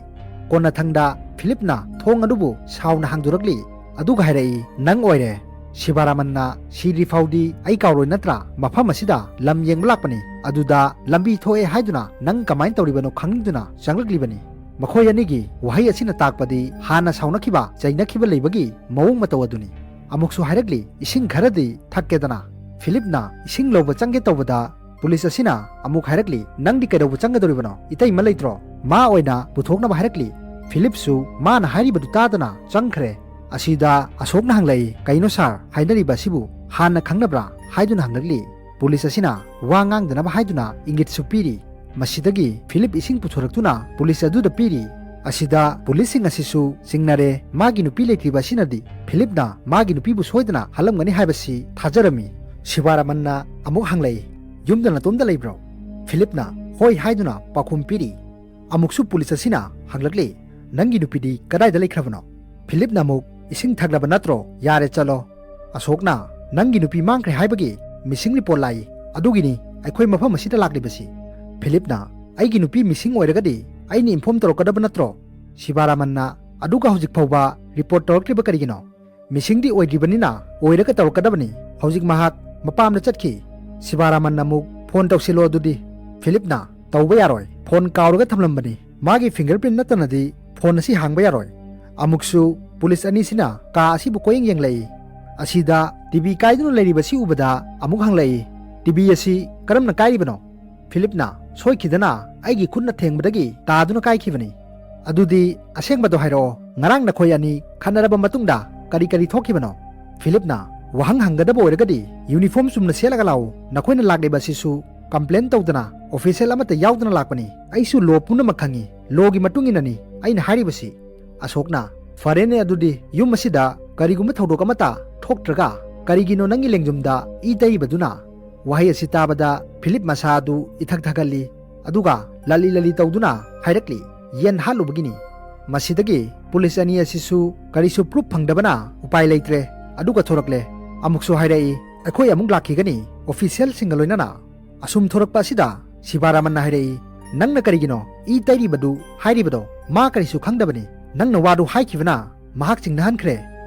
ꯀꯣꯟꯅꯊꯪꯗ ꯐꯤꯂꯤꯞꯅ ꯊꯣꯡ ꯑꯗꯨꯕꯨ ꯁꯥꯎꯅ ꯍꯥꯡꯗꯣꯔꯛꯂꯤ꯫ ꯑꯗꯨꯒ ꯍꯥꯏꯔꯛꯏ, "ꯅꯪ ꯑꯣꯏꯔꯦ꯫ ꯁꯤꯕꯥꯔꯥꯃꯟꯅ ꯁꯤꯗ꯭ꯔꯤ ꯐꯥꯎꯗꯤ ꯑꯩ ꯀꯥꯎꯔꯣꯏ ꯅꯠꯇ꯭ꯔꯥ? ꯃꯐꯝ ꯑꯁꯤꯗ ꯂꯝ ꯌꯦꯡꯕ ꯂꯥꯛꯄꯅꯤ꯫ ꯑꯗꯨꯗ ꯂꯝꯕꯤ ꯊꯣꯛꯑꯦ ꯍꯥꯏꯗꯨꯅ ꯅꯪ ꯀꯃꯥꯏꯅ ꯇꯧꯔꯤꯕꯅꯣ ꯈꯪꯅꯤꯡꯗꯨꯅ ꯆꯪꯂꯛꯂꯤꯕꯅꯤ꯫" ꯃꯈꯣꯏ ꯑꯅꯤꯒꯤ ꯋꯥꯍꯩ ꯑꯁꯤꯅ ꯇꯥꯛꯄꯗꯤ ꯍꯥꯟꯅ ꯁꯥꯎꯅꯈꯤꯕ, ꯆꯩꯅꯈꯤꯕ ꯂꯩꯕꯒꯤ ꯃꯑꯣꯡ ꯃꯇꯧ ꯑꯗꯨꯅꯤ꯫ ꯑꯃꯨꯛꯁꯨ ꯍꯥꯏꯔꯛꯂꯤ, "ꯏꯁꯤꯡ ꯈꯔꯗꯤ ꯊꯛꯀꯦꯗꯅ?" ꯐꯤꯂꯤꯞꯅ ꯏꯁꯤꯡ ꯂꯧꯕ ꯆꯪꯒꯦ ꯇꯧꯕꯗ ꯄꯨꯂꯤꯁ ꯑꯁꯤꯅ ꯑꯃꯨꯛ ꯍꯥꯏꯔꯛꯂꯤ, "ꯅꯪꯗꯤ ꯀꯩꯗꯧꯕ ꯆꯪꯒꯗꯧꯔꯤꯕꯅꯣ? ꯏꯇꯩꯃ ꯂꯩꯇ꯭ꯔꯣ?" ꯃꯥ ꯑꯣꯏꯅ ꯄꯨꯊꯣꯛꯅꯕ ꯍꯥꯏꯔꯛꯂꯤ꯫ ꯐꯤꯂꯤꯞꯁꯨ ꯃꯥꯅ ꯍꯥꯏꯔꯤꯕꯗꯨ ꯇꯥꯗꯅ ꯆꯪꯈ꯭ꯔꯦ꯫ ꯑꯁꯤꯗ ꯑꯁꯣꯛꯅ ꯍꯪꯂꯛꯏ, "ꯀꯩꯅꯣ ꯁꯥꯔ ꯍꯥꯏꯅꯔꯤꯕ ꯑꯁꯤꯕꯨ? ꯍꯥꯟꯅ ꯈꯪꯅꯕ꯭ꯔꯥ?" ꯍꯥꯏꯗꯨꯅ ꯍꯪꯂꯛꯂꯤ꯫ ꯄꯨꯂꯤꯁ ꯑꯁꯤꯅ ꯋꯥ ꯉꯥꯡꯗꯅꯕ ꯍꯥꯏꯗꯨꯅ ꯏꯪꯒꯤꯠꯁꯨ ꯄꯤꯔꯤ꯫ ꯃꯁꯤꯗꯒꯤ ꯐꯤꯂꯤꯞ ꯏꯁꯤꯡ ꯄꯨꯊꯣꯔꯛꯇꯨꯅ ꯄꯨꯂꯤꯁ ꯑꯗꯨꯗ ꯄꯤꯔꯤ꯫ ꯑꯁꯤꯗ ꯄꯨꯂꯤꯁꯁꯤꯡ ꯑꯁꯤꯁꯨ ꯆꯤꯡꯅꯔꯦ꯫ ꯃꯥꯒꯤ ꯅꯨꯄꯤ ꯂꯩꯇ꯭ꯔꯤꯕ ꯑꯁꯤꯅꯗꯤ ꯐꯤꯂꯤꯞꯅ ꯃꯥꯒꯤ ꯅꯨꯄꯤꯕꯨ ꯁꯣꯏꯗꯅ ꯍꯜꯂꯝꯒꯅꯤ ꯍꯥꯏꯕꯁꯤ ꯊꯥꯖꯔꯝꯃꯤ꯫ ꯁꯤꯕꯥꯔꯥꯃꯟꯅ ꯑꯃꯨꯛ ꯍꯪꯂꯛꯏ, "ꯌꯨꯝꯗ ꯅꯇꯣꯝꯇ ꯂꯩꯕ꯭ꯔꯣ?" ꯐꯤꯂꯤꯞꯅ ꯍꯣꯏ ꯍꯥꯏꯗꯨꯅ ꯄꯥꯎꯈꯨꯝ ꯄꯤꯔꯤ꯫ ꯑꯃꯨꯛꯁꯨ ꯄꯨꯂꯤꯁ ꯑꯁꯤꯅ ꯍꯪꯂꯛꯂꯤ, "ꯅꯪꯒꯤ ꯅꯨꯄꯤꯗꯤ ꯀꯗꯥꯏꯗ ꯂꯩꯈ꯭ꯔꯕꯅꯣ?" ꯐꯤꯂꯤꯞꯅ ꯑꯃꯨꯛ, "ꯏꯁꯤꯡ ꯊꯛꯂꯕ ꯅꯠꯇ꯭ꯔꯣ? ꯌꯥꯔꯦ, ꯆꯠꯂꯣ꯫" ꯑꯁꯣꯛꯅ, "ꯅꯪꯒꯤ ꯅꯨꯄꯤ ꯃꯥꯡꯈ꯭ꯔꯦ ꯍꯥꯏꯕꯒꯤ ꯃꯤꯁꯤꯡ ꯔꯤꯄꯣꯔꯠ ꯂꯥꯛꯏ, ꯑꯗꯨꯒꯤꯅꯤ ꯑꯩꯈꯣꯏ ꯃꯐꯝ ꯑꯁꯤꯗ ꯂꯥꯛꯂꯤꯕꯁꯤ꯫" ꯐꯤꯂꯤꯞꯅ, "ꯑꯩꯒꯤ ꯅꯨꯄꯤ ꯃꯤꯁꯤꯡ ꯑꯣꯏꯔꯒꯗꯤ ꯑꯩꯅ ꯏꯟꯐꯣꯔꯝ ꯇꯧꯔꯛꯀꯗꯕ ꯅꯠꯇ꯭ꯔꯣ?" ꯁꯤꯕꯥꯔꯥꯃꯟꯅ, "ꯑꯗꯨꯒ ꯍꯧꯖꯤꯛ ꯐꯥꯎꯕ ꯔꯤꯄꯣꯔꯠ ꯇꯧꯔꯛꯇ꯭ꯔꯤꯕ ꯀꯔꯤꯒꯤꯅꯣ? ꯃꯤꯁꯤꯡꯗꯤ ꯑꯣꯏꯗ꯭ꯔꯤꯕꯅꯤꯅ ꯑꯣꯏꯔꯒ ꯇꯧꯔꯛꯀꯗꯕꯅꯤ꯫ ꯍꯧꯖꯤꯛ ꯃꯍꯥꯛ ꯃꯄꯥꯝꯗ ꯆꯠꯈꯤ꯫" ꯁꯤꯕꯥꯔꯥꯃꯟꯅ ꯑꯃꯨꯛ, "ꯐꯣꯟ ꯇꯧꯁꯤꯜꯂꯣ ꯑꯗꯨꯗꯤ꯫" ꯐꯤꯂꯤꯞꯅ, "ꯇꯧꯕ ꯌꯥꯔꯣꯏ, ꯐꯣꯟ ꯀꯥꯎꯔꯒ ꯊꯝꯂꯝꯕꯅꯤ, ꯃꯥꯒꯤ ꯐꯤꯡꯒꯔ ꯄ꯭ꯔꯤꯟ ꯅꯠꯇꯅꯗꯤ ꯐꯣꯟ ꯑꯁꯤ ꯍꯥꯡꯕ ꯌꯥꯔꯣꯏ"꯫ ꯑꯃꯨꯛꯁꯨ ꯄꯨꯂꯤꯁ ꯑꯅꯤꯁꯤꯅ ꯀꯥ ꯑꯁꯤꯕꯨ ꯀꯣꯏꯌꯦꯡ ꯌꯦꯡꯂꯛꯏ꯫ ꯑꯁꯤꯗ ꯇꯤꯚꯤ ꯀꯥꯏꯗꯨꯅ ꯂꯩꯔꯤꯕꯁꯤ ꯎꯕꯗ ꯑꯃꯨꯛ ꯍꯪꯂꯛꯏ, "ꯇꯤꯚꯤ ꯑꯁꯤ ꯀꯔꯝꯅ ꯀꯥꯏꯔꯤꯕꯅꯣ?" ꯐꯤꯂꯤꯞꯅ, "ꯁꯣꯏꯈꯤꯗꯅ ꯑꯩꯒꯤ ꯈꯨꯠꯅ ꯊꯦꯡꯕꯗꯒꯤ ꯇꯥꯗꯨꯅ ꯀꯥꯏꯈꯤꯕꯅꯤ"꯫ "ꯑꯗꯨꯗꯤ ꯑꯁꯦꯡꯕꯗꯣ ꯍꯥꯏꯔꯛꯑꯣ, ꯉꯔꯥꯡ ꯅꯈꯣꯏ ꯑꯅꯤ ꯈꯠꯅꯔꯕ ꯃꯇꯨꯡꯗ ꯀꯔꯤ ꯀꯔꯤ ꯊꯣꯛꯈꯤꯕꯅꯣ?" ꯐꯤꯂꯤꯞꯅ, "ꯋꯥꯍꯪ ꯍꯪꯒꯗꯕ ꯑꯣꯏꯔꯒꯗꯤ ꯌꯨꯅꯤꯐꯣꯔꯝ ꯆꯨꯝꯅ ꯁꯦꯠꯂꯒ ꯂꯥꯛꯎ, ꯅꯈꯣꯏꯅ ꯂꯥꯛꯂꯤꯕ ꯑꯁꯤꯁꯨ ꯀꯝꯄ꯭ꯂꯦꯟ ꯇꯧꯗꯅ ꯑꯣꯐꯤꯁꯦꯜ ꯑꯃꯠꯇ ꯌꯥꯎꯗꯅ ꯂꯥꯛꯄꯅꯤ꯫ ꯑꯩꯁꯨ ꯂꯣ ꯄꯨꯝꯅꯃꯛ ꯈꯪꯏ, ꯂꯣꯒꯤ ꯃꯇꯨꯡ ꯏꯟꯅꯅꯤ ꯑꯩꯅ ꯍꯥꯏꯔꯤꯕꯁꯤ"꯫ ꯑꯁꯣꯛꯅ, "ꯐꯔꯦꯅꯦ, ꯑꯗꯨꯗꯤ ꯌꯨꯝ ꯑꯁꯤꯗ ꯀꯔꯤꯒꯨꯝꯕ ꯊꯧꯗꯣꯛ ꯑꯃꯠꯇ ꯊꯣꯛꯇ꯭ꯔꯒ ꯀꯔꯤꯒꯤꯅꯣ ꯅꯪꯒꯤ ꯂꯦꯡꯖꯨꯝꯗ ꯏ ꯇꯩꯔꯤꯕꯗꯨꯅ?" ꯋꯥꯍꯩ ꯑꯁꯤ ꯇꯥꯕꯗ ꯐꯤꯂꯤꯞ ꯃꯁꯥ ꯑꯗꯨ ꯏꯊꯛ ꯊꯛꯒꯠꯂꯤ, ꯑꯗꯨꯒ ꯂꯂꯤ ꯂꯂꯤ ꯇꯧꯗꯨꯅ ꯍꯥꯏꯔꯛꯂꯤ, "ꯌꯦꯟ ꯍꯥꯠꯂꯨꯕꯒꯤꯅꯤ"꯫ ꯃꯁꯤꯗꯒꯤ ꯄꯨꯂꯤꯁ ꯑꯅꯤ ꯑꯁꯤꯁꯨ ꯀꯔꯤꯁꯨ ꯄ꯭ꯔꯨꯐ ꯐꯪꯗꯕꯅ ꯎꯄꯥꯏ ꯂꯩꯇ꯭ꯔꯦ꯫ ꯑꯗꯨꯒ ꯊꯣꯔꯛꯂꯦ꯫ ꯑꯃꯨꯛꯁꯨ ꯍꯥꯏꯔꯛꯏ, "ꯑꯩꯈꯣꯏ ꯑꯃꯨꯛ ꯂꯥꯛꯈꯤꯒꯅꯤ, ꯑꯣꯐꯤꯁꯤꯌꯦꯜꯁꯤꯡꯒ ꯂꯣꯏꯅꯅ"꯫ ꯑꯁꯨꯝ ꯊꯣꯔꯛꯄ ꯑꯁꯤꯗ ꯁꯤꯕꯥꯔꯥꯃꯟꯅ ꯍꯥꯏꯔꯛꯏ, "ꯅꯪꯅ ꯀꯔꯤꯒꯤꯅꯣ ꯏ ꯇꯩꯔꯤꯕꯗꯨ ꯍꯥꯏꯔꯤꯕꯗꯣ? ꯃꯥ ꯀꯔꯤꯁꯨ ꯈꯪꯗꯕꯅꯤ꯫ ꯅꯪꯅ ꯋꯥꯗꯨ ꯍꯥꯏꯈꯤꯕꯅ ꯃꯍꯥꯛ ꯆꯤꯡꯅꯍꯟꯈ꯭ꯔꯦ"꯫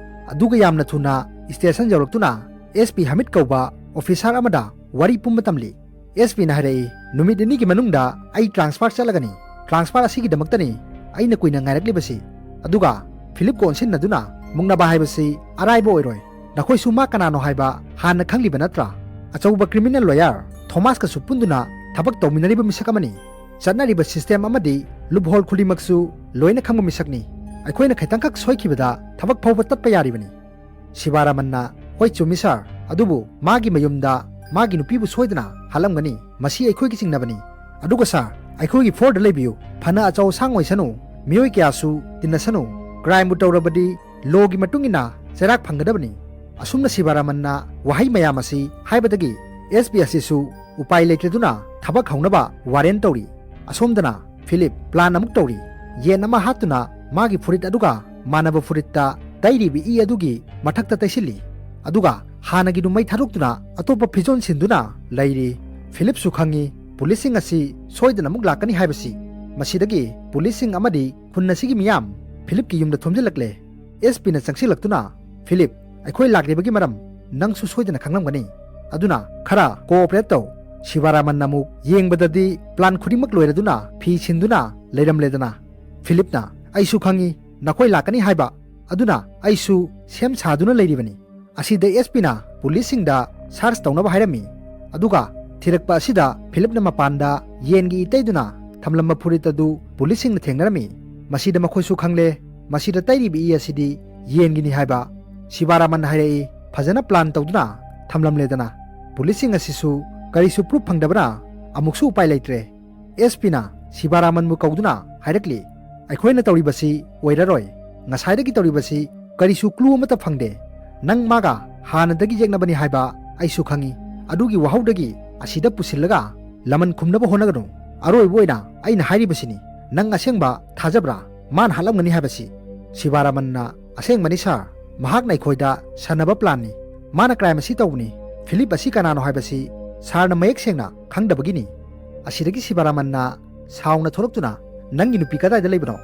ꯑꯗꯨꯒ ꯌꯥꯝꯅ ꯊꯨꯅ ꯁ꯭ꯇꯦꯁꯟ ꯌꯧꯔꯛꯇꯨꯅ ꯑꯦꯁ ꯄꯤ ꯍꯃꯤꯗ ꯀꯧꯕ ꯑꯣꯐꯤꯁꯥꯔ ꯑꯃꯗ ꯋꯥꯔꯤ ꯄꯨꯝꯕ ꯇꯝꯂꯤ꯫ ꯑꯦꯁ ꯄꯤꯅ ꯍꯥꯏꯔꯛꯏ, "ꯅꯨꯃꯤꯠ ꯅꯤꯅꯤꯒꯤ ꯃꯅꯨꯡꯗ ꯑꯩ ꯇ꯭ꯔꯥꯟꯁꯐꯔ ꯆꯠꯂꯒꯅꯤ꯫ ꯇ꯭ꯔꯥꯟꯁꯐꯔ ꯑꯁꯤꯒꯤꯗꯃꯛꯇꯅꯤ ꯑꯩꯅ ꯀꯨꯏꯅ ꯉꯥꯏꯔꯛꯂꯤꯕꯁꯤ"꯫ ꯑꯗꯨꯒ ꯐꯤꯂꯤꯞꯀ ꯑꯣꯟꯁꯤꯟꯅꯗꯨꯅ, "ꯃꯨꯛꯅꯕ ꯍꯥꯏꯕꯁꯤ ꯑꯔꯥꯏꯕ ꯑꯣꯏꯔꯣꯏ꯫ ꯅꯈꯣꯏꯁꯨ ꯃꯥ ꯀꯅꯥꯅꯣ ꯍꯥꯏꯕ ꯍꯥꯟꯅ ꯈꯪꯂꯤꯕ ꯅꯠꯇ꯭ꯔꯥ? ꯑꯆꯧꯕ ꯀ꯭ꯔꯤꯃꯤꯅꯦꯜ ꯂꯣꯌꯔ ꯊꯣꯃꯥꯁꯀꯁꯨ ꯄꯨꯟꯗꯨꯅ ꯊꯕꯛ ꯇꯧꯃꯤꯟꯅꯔꯤꯕ ꯃꯤꯁꯛ ꯑꯃꯅꯤ꯫ ꯆꯠꯅꯔꯤꯕ ꯁꯤꯁꯇꯦꯝ ꯑꯃꯗꯤ ꯂꯨꯞꯍꯣꯜ ꯈꯨꯗꯤꯡꯃꯛꯁꯨ ꯂꯣꯏꯅ ꯈꯪꯕ ꯃꯤꯁꯛꯅꯤ꯫ ꯑꯩꯈꯣꯏꯅ ꯈꯤꯇꯪꯈꯛ ꯁꯣꯏꯈꯤꯕꯗ ꯊꯕꯛ ꯐꯥꯎꯕ ꯇꯠꯄ ꯌꯥꯔꯤꯕꯅꯤ"꯫ ꯁꯤꯕꯥꯔꯥꯃꯟꯅ, "ꯍꯣꯏ, ꯆꯨꯝꯃꯤ ꯁꯥꯔ, ꯑꯗꯨꯕꯨ ꯃꯥꯒꯤ ꯃꯌꯨꯝꯗ ꯃꯥꯒꯤ ꯅꯨꯄꯤꯕꯨ ꯁꯣꯏꯗꯅ ꯍꯥꯠꯂꯝꯒꯅꯤ꯫ ꯃꯁꯤ ꯑꯩꯈꯣꯏꯒꯤ ꯆꯤꯡꯅꯕꯅꯤ꯫ ꯑꯗꯨꯒ ꯁꯥꯔ, ꯑꯩꯈꯣꯏꯒꯤ ꯐ꯭ꯂꯣꯔꯗ ꯂꯩꯕꯤꯌꯨ꯫ ꯐꯅ ꯑꯆꯧ ꯑꯁꯥꯡ ꯑꯣꯏꯁꯅꯨ, ꯃꯤꯑꯣꯏ ꯀꯌꯥꯁꯨ ꯇꯤꯟꯅꯁꯅꯨ, ꯀ꯭ꯔꯥꯏꯝꯕꯨ ꯇꯧꯔꯕꯗꯤ ꯂꯣꯒꯤ ꯃꯇꯨꯡ ꯏꯟꯅ ꯆꯩꯔꯥꯛ ꯐꯪꯒꯗꯕꯅꯤ"꯫ ꯑꯁꯨꯝꯅ ꯁꯤꯕꯥꯔꯥꯃꯟꯅ ꯋꯥꯍꯩ ꯃꯌꯥꯝ ꯑꯁꯤ ꯍꯥꯏꯕꯗꯒꯤ ꯑꯦꯁ ꯄꯤ ꯑꯁꯤꯁꯨ ꯎꯄꯥꯏ ꯂꯩꯇ꯭ꯔꯗꯨꯅ ꯊꯕꯛ ꯍꯧꯅꯕ ꯋꯥꯔꯦꯟ ꯇꯧꯔꯤ꯫ ꯑꯁꯣꯝꯗꯅ ꯐꯤꯂꯤꯞ ꯄ꯭ꯂꯥꯟ ꯑꯃꯨꯛ ꯇꯧꯔꯤ꯫ ꯌꯦꯟ ꯑꯃ ꯍꯥꯠꯇꯨꯅ ꯃꯥꯒꯤ ꯐꯨꯔꯤꯠ ꯑꯗꯨꯒ ꯃꯥꯟꯅꯕ ꯐꯨꯔꯤꯠꯇ ꯇꯩꯔꯤꯕ ꯏ ꯑꯗꯨꯒꯤ ꯃꯊꯛꯇ ꯇꯩꯁꯤꯜꯂꯤ꯫ ꯑꯗꯨꯒ ꯍꯥꯟꯅꯒꯤꯗꯨ ꯃꯩ ꯊꯥꯗꯣꯛꯇꯨꯅ ꯑꯇꯣꯞꯄ ꯐꯤꯖꯣꯜ ꯁꯤꯟꯗꯨꯅ ꯂꯩꯔꯤ꯫ ꯐꯤꯂꯤꯞꯁꯨ ꯈꯪꯉꯤ ꯄꯨꯂꯤꯁꯁꯤꯡ ꯑꯁꯤ ꯁꯣꯏꯗꯅ ꯑꯃꯨꯛ ꯂꯥꯛꯀꯅꯤ ꯍꯥꯏꯕꯁꯤ꯫ ꯃꯁꯤꯗꯒꯤ ꯄꯨꯂꯤꯁꯁꯤꯡ ꯑꯃꯗꯤ ꯈꯨꯟ ꯑꯁꯤꯒꯤ ꯃꯤꯌꯥꯝ ꯐꯤꯂꯤꯞꯀꯤ ꯌꯨꯝꯗ ꯊꯣꯝꯖꯤꯜꯂꯛꯂꯦ꯫ ꯑꯦꯁ ꯄꯤꯅ ꯆꯪꯁꯤꯜꯂꯛꯇꯨꯅ, "ꯐꯤꯂꯤꯞ, ꯑꯩꯈꯣꯏ ꯂꯥꯛꯂꯤꯕꯒꯤ ꯃꯔꯝ ꯅꯪꯁꯨ ꯁꯣꯏꯗꯅ ꯈꯪꯂꯝꯒꯅꯤ꯫ ꯑꯗꯨꯅ ꯈꯔ ꯀꯣꯑꯣꯄꯔꯦꯠ ꯇꯧ꯫ ꯁꯤꯕꯥꯔꯥꯃꯟꯅ ꯑꯃꯨꯛ ꯌꯦꯡꯕꯗꯗꯤ plan ꯈꯨꯗꯤꯡꯃꯛ ꯂꯣꯏꯔꯗꯨꯅ ꯐꯤ ꯁꯤꯟꯗꯨꯅ ꯂꯩꯔꯝꯂꯦꯗꯅ꯫ ꯐꯤꯂꯤꯞꯅ, "ꯑꯩꯁꯨ ꯈꯪꯏ ꯅꯈꯣꯏ ꯂꯥꯛꯀꯅꯤ ꯍꯥꯏꯕ, ꯑꯗꯨꯅ ꯑꯩꯁꯨ ꯁꯦꯝ ꯁꯥꯗꯨꯅ ꯂꯩꯔꯤꯕꯅꯤ꯫" ꯑꯁꯤꯗ ꯑꯦꯁ ꯄꯤꯅ ꯄꯨꯂꯤꯁꯁꯤꯡꯗ search ꯇꯧꯅꯕ ꯍꯥꯏꯔꯝꯃꯤ꯫ ꯑꯗꯨꯒ ꯊꯤꯔꯛꯄ ꯑꯁꯤꯗ ꯐꯤꯂꯤꯞꯅ ꯃꯄꯥꯟꯗ ꯌꯦꯟꯒꯤ ꯏꯇꯩꯗꯨꯅ ꯊꯝꯂꯝꯕ ꯐꯨꯔꯤꯠ ꯑꯗꯨ ꯄꯨꯂꯤꯁꯁꯤꯡꯅ ꯊꯦꯡꯅꯔꯝꯃꯤ꯫ ꯃꯁꯤꯗ ꯃꯈꯣꯏꯁꯨ ꯈꯪꯂꯦ, ꯃꯁꯤꯗ ꯇꯩꯔꯤꯕ ꯏ ꯑꯁꯤꯗꯤ ꯌꯦꯟꯒꯤꯅꯤ ꯍꯥꯏꯕ꯫ ꯁꯤꯕꯥꯔꯥꯃꯟꯅ ꯍꯥꯏꯔꯛꯏ, ꯐꯖꯅ plan ꯇꯧꯗꯨꯅ ꯊꯝꯂꯝꯂꯦꯗꯅ꯫ ꯄꯨꯂꯤꯁꯁꯤꯡ ꯑꯁꯤꯁꯨ ꯀꯔꯤꯁꯨ proof ꯐꯪꯗꯕꯅ ꯑꯃꯨꯛꯁꯨ ꯎꯄꯥꯏ ꯂꯩꯇ꯭ꯔꯦ꯫ ꯑꯦꯁ ꯄꯤꯅ ꯁꯤꯕꯥꯔꯥꯃꯟꯕꯨ ꯀꯧꯗꯨꯅ ꯍꯥꯏꯔꯛꯂꯤ, "ꯑꯩꯈꯣꯏꯅ ꯇꯧꯔꯤꯕꯁꯤ ꯑꯣꯏꯔꯔꯣꯏ꯫ ꯉꯁꯥꯏꯗꯒꯤ ꯇꯧꯔꯤꯕꯁꯤ ꯀꯔꯤꯁꯨ clue ꯑꯃꯠꯇ ꯐꯪꯗꯦ꯫ ꯅꯪ ꯃꯥꯒ ꯍꯥꯟꯅꯗꯒꯤ ꯌꯦꯛꯅꯕꯅꯤ ꯍꯥꯏꯕ ꯑꯩꯁꯨ ꯈꯪꯏ꯫ ꯑꯗꯨꯒꯤ ꯋꯥꯍꯧꯗꯒꯤ ꯑꯁꯤꯗ ꯄꯨꯁꯤꯜꯂꯒ ꯂꯃꯟ ꯈꯨꯝꯅꯕ ꯍꯣꯠꯅꯒꯅꯨ꯫ ꯑꯔꯣꯏꯕ ꯑꯣꯏꯅ ꯑꯩꯅ ꯍꯥꯏꯔꯤꯕꯁꯤꯅꯤ, ꯅꯪ ꯑꯁꯦꯡꯕ ꯊꯥꯖꯕ꯭ꯔꯥ ꯃꯥꯅ ꯍꯥꯠꯂꯝꯒꯅꯤ ꯍꯥꯏꯕꯁꯤ?" ꯁꯤꯕꯥꯔꯥꯃꯟꯅ, "ꯑꯁꯦꯡꯕꯅꯤ ꯁꯥꯔ, ꯃꯍꯥꯛꯅ ꯑꯩꯈꯣꯏꯗ ꯁꯥꯟꯅꯕ planꯅꯤ꯫ ꯃꯥꯅ crime ꯑꯁꯤ ꯇꯧꯕꯅꯤ꯫ ꯐꯤꯂꯤꯞ ꯑꯁꯤ ꯀꯅꯥꯅꯣ ꯍꯥꯏꯕꯁꯤ ꯁꯥꯔꯅ ꯃꯌꯦꯛ ꯁꯦꯡꯅ ꯈꯪꯗꯕꯒꯤꯅꯤ꯫" ꯑꯁꯤꯗꯒꯤ ꯁꯤꯕꯥꯔꯥꯃꯟꯅ ꯁꯥꯎꯅ ꯊꯣꯛꯂꯛꯇꯨꯅ, "ꯅꯪꯒꯤ ꯅꯨꯄꯤ ꯀꯗꯥꯏꯗ ꯂꯩꯕꯅꯣ?"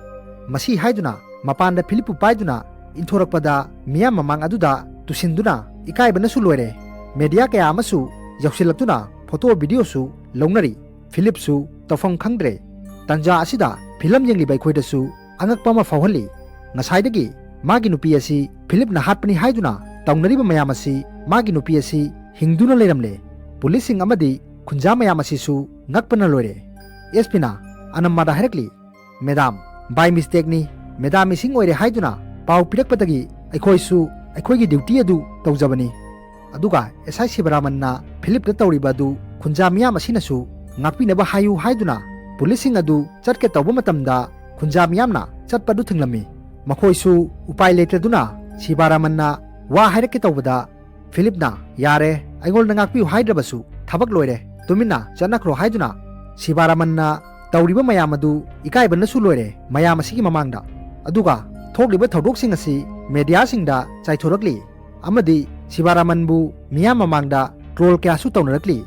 ꯃꯁꯤ ꯍꯥꯏꯗꯨꯅ ꯃꯄꯥꯟꯗ ꯐꯤꯂꯤꯞꯄꯨ ꯄꯥꯏꯗꯨꯅ ꯏꯟꯊꯣꯔꯛꯄꯗ ꯃꯤꯌꯥꯝ ꯃꯃꯥꯡ ꯑꯗꯨꯗ ꯇꯨꯁꯤꯟꯗꯨꯅ ꯏꯀꯥꯏꯕꯅꯁꯨ ꯂꯣꯏꯔꯦ꯫ Media ꯀꯌꯥ ꯑꯃꯁꯨ ꯌꯧꯁꯤꯜꯂꯛꯇꯨꯅ photo videoꯁꯨ ꯂꯧꯅꯔꯤ꯫ ꯐꯤꯂꯤꯞꯁꯨ ꯇꯧꯐꯝ ꯈꯪꯗ꯭ꯔꯦ꯫ ꯇꯟꯖꯥ ꯑꯁꯤꯗ ꯐꯤꯂꯝ ꯌꯦꯡꯂꯤꯕ ꯑꯩꯈꯣꯏꯗꯁꯨ ꯑꯉꯛꯄ ꯑꯃ ꯐꯥꯎꯍꯜꯂꯤ꯫ ꯉꯁꯥꯏꯗꯒꯤ ꯃꯥꯒꯤ ꯅꯨꯄꯤ ꯑꯁꯤ ꯐꯤꯂꯤꯞꯅ ꯍꯥꯠꯄꯅꯤ ꯍꯥꯏꯗꯨꯅ ꯇꯧꯅꯔꯤꯕ ꯃꯌꯥꯝ ꯑꯁꯤ ꯃꯥꯒꯤ ꯅꯨꯄꯤ ꯑꯁꯤ ꯍꯤꯡꯗꯨꯅ ꯂꯩꯔꯝꯂꯦ꯫ ꯄꯨꯂꯤꯁꯁꯤꯡ ꯑꯃꯗꯤ ꯈꯨꯟꯖꯥ ꯃꯌꯥꯝ ꯑꯁꯤꯁꯨ ꯉꯛꯄꯅ ꯂꯣꯏꯔꯦ꯫ ꯑꯦꯁ ꯄꯤꯅ ꯑꯅꯝꯃꯥꯗ ꯍꯥꯏꯔꯛꯂꯤ, "ꯃꯦꯗꯥꯝ, by mistakeꯅꯤ꯫ ꯃꯦꯗꯥꯝ missing ꯑꯣꯏꯔꯦ ꯍꯥꯏꯗꯨꯅ ꯄꯥꯎ ꯄꯤꯔꯛꯄꯗꯒꯤ ꯑꯩꯈꯣꯏꯁꯨ ꯑꯩꯈꯣꯏꯒꯤ duty ꯑꯗꯨ ꯇꯧꯖꯕꯅꯤ꯫" ꯑꯗꯨꯒ ꯑꯦꯁ ꯑꯥꯏ ꯁꯤꯕꯔꯥꯃꯟꯅ ꯐꯤꯂꯤꯞꯇ ꯇꯧꯔꯤꯕ ꯑꯗꯨ ꯈꯨꯟꯖꯥ ꯃꯤꯌꯥꯝ ꯑꯁꯤꯅꯁꯨ ꯉꯥꯛꯄꯤꯅꯕ ꯍꯥꯏꯌꯨ ꯍꯥꯏꯗꯨꯅ ꯄꯨꯂꯤꯁꯁꯤꯡ ꯑꯗꯨ ꯆꯠꯀꯦ ꯇꯧꯕ ꯃꯇꯝꯗ ꯈꯨꯟꯖꯥ ꯃꯤꯌꯥꯝꯅ ꯆꯠꯄ ꯑꯗꯨ ꯊꯤꯡꯂꯝꯃꯤ꯫ ꯃꯈꯣꯏꯁꯨ ꯎꯄꯥꯏ ꯂꯩꯇꯗꯨꯅ ꯁꯤꯕꯥꯔꯥꯃꯟꯅ ꯋꯥ ꯍꯥꯏꯔꯛꯀꯦ ꯇꯧꯕꯗ ꯐꯤꯂꯤꯞꯅ, "ꯌꯥꯔꯦ, ꯑꯩꯉꯣꯟꯗ ꯉꯥꯛꯄꯤꯌꯨ ꯍꯥꯏꯗ꯭ꯔꯕꯁꯨ ꯊꯕꯛ ꯂꯣꯏꯔꯦ, ꯇꯨꯃꯤꯟꯅ ꯆꯠꯅꯈ꯭ꯔꯣ" ꯍꯥꯏꯗꯨꯅ ꯁꯤꯕꯥꯔꯥꯃꯟꯅ ꯇꯧꯔꯤꯕ ꯃꯌꯥꯝ ꯑꯗꯨ ꯏꯀꯥꯏꯕꯅꯁꯨ ꯂꯣꯏꯔꯦ ꯃꯌꯥꯝ ꯑꯁꯤꯒꯤ ꯃꯃꯥꯡꯗ꯫ ꯑꯗꯨꯒ ꯊꯣꯛꯂꯤꯕ ꯊꯧꯗꯣꯛꯁꯤꯡ ꯑꯁꯤ mediaꯁꯤꯡꯗ ꯆꯥꯏꯊꯣꯔꯛꯂꯤ꯫ ꯑꯃꯗꯤ ꯁꯤꯕꯥꯔꯥꯃꯟꯕꯨ ꯃꯤꯌꯥꯝ ꯃꯃꯥꯡꯗ troll ꯀꯌꯥꯁꯨ ꯇꯧꯅꯔꯛꯂꯤ꯫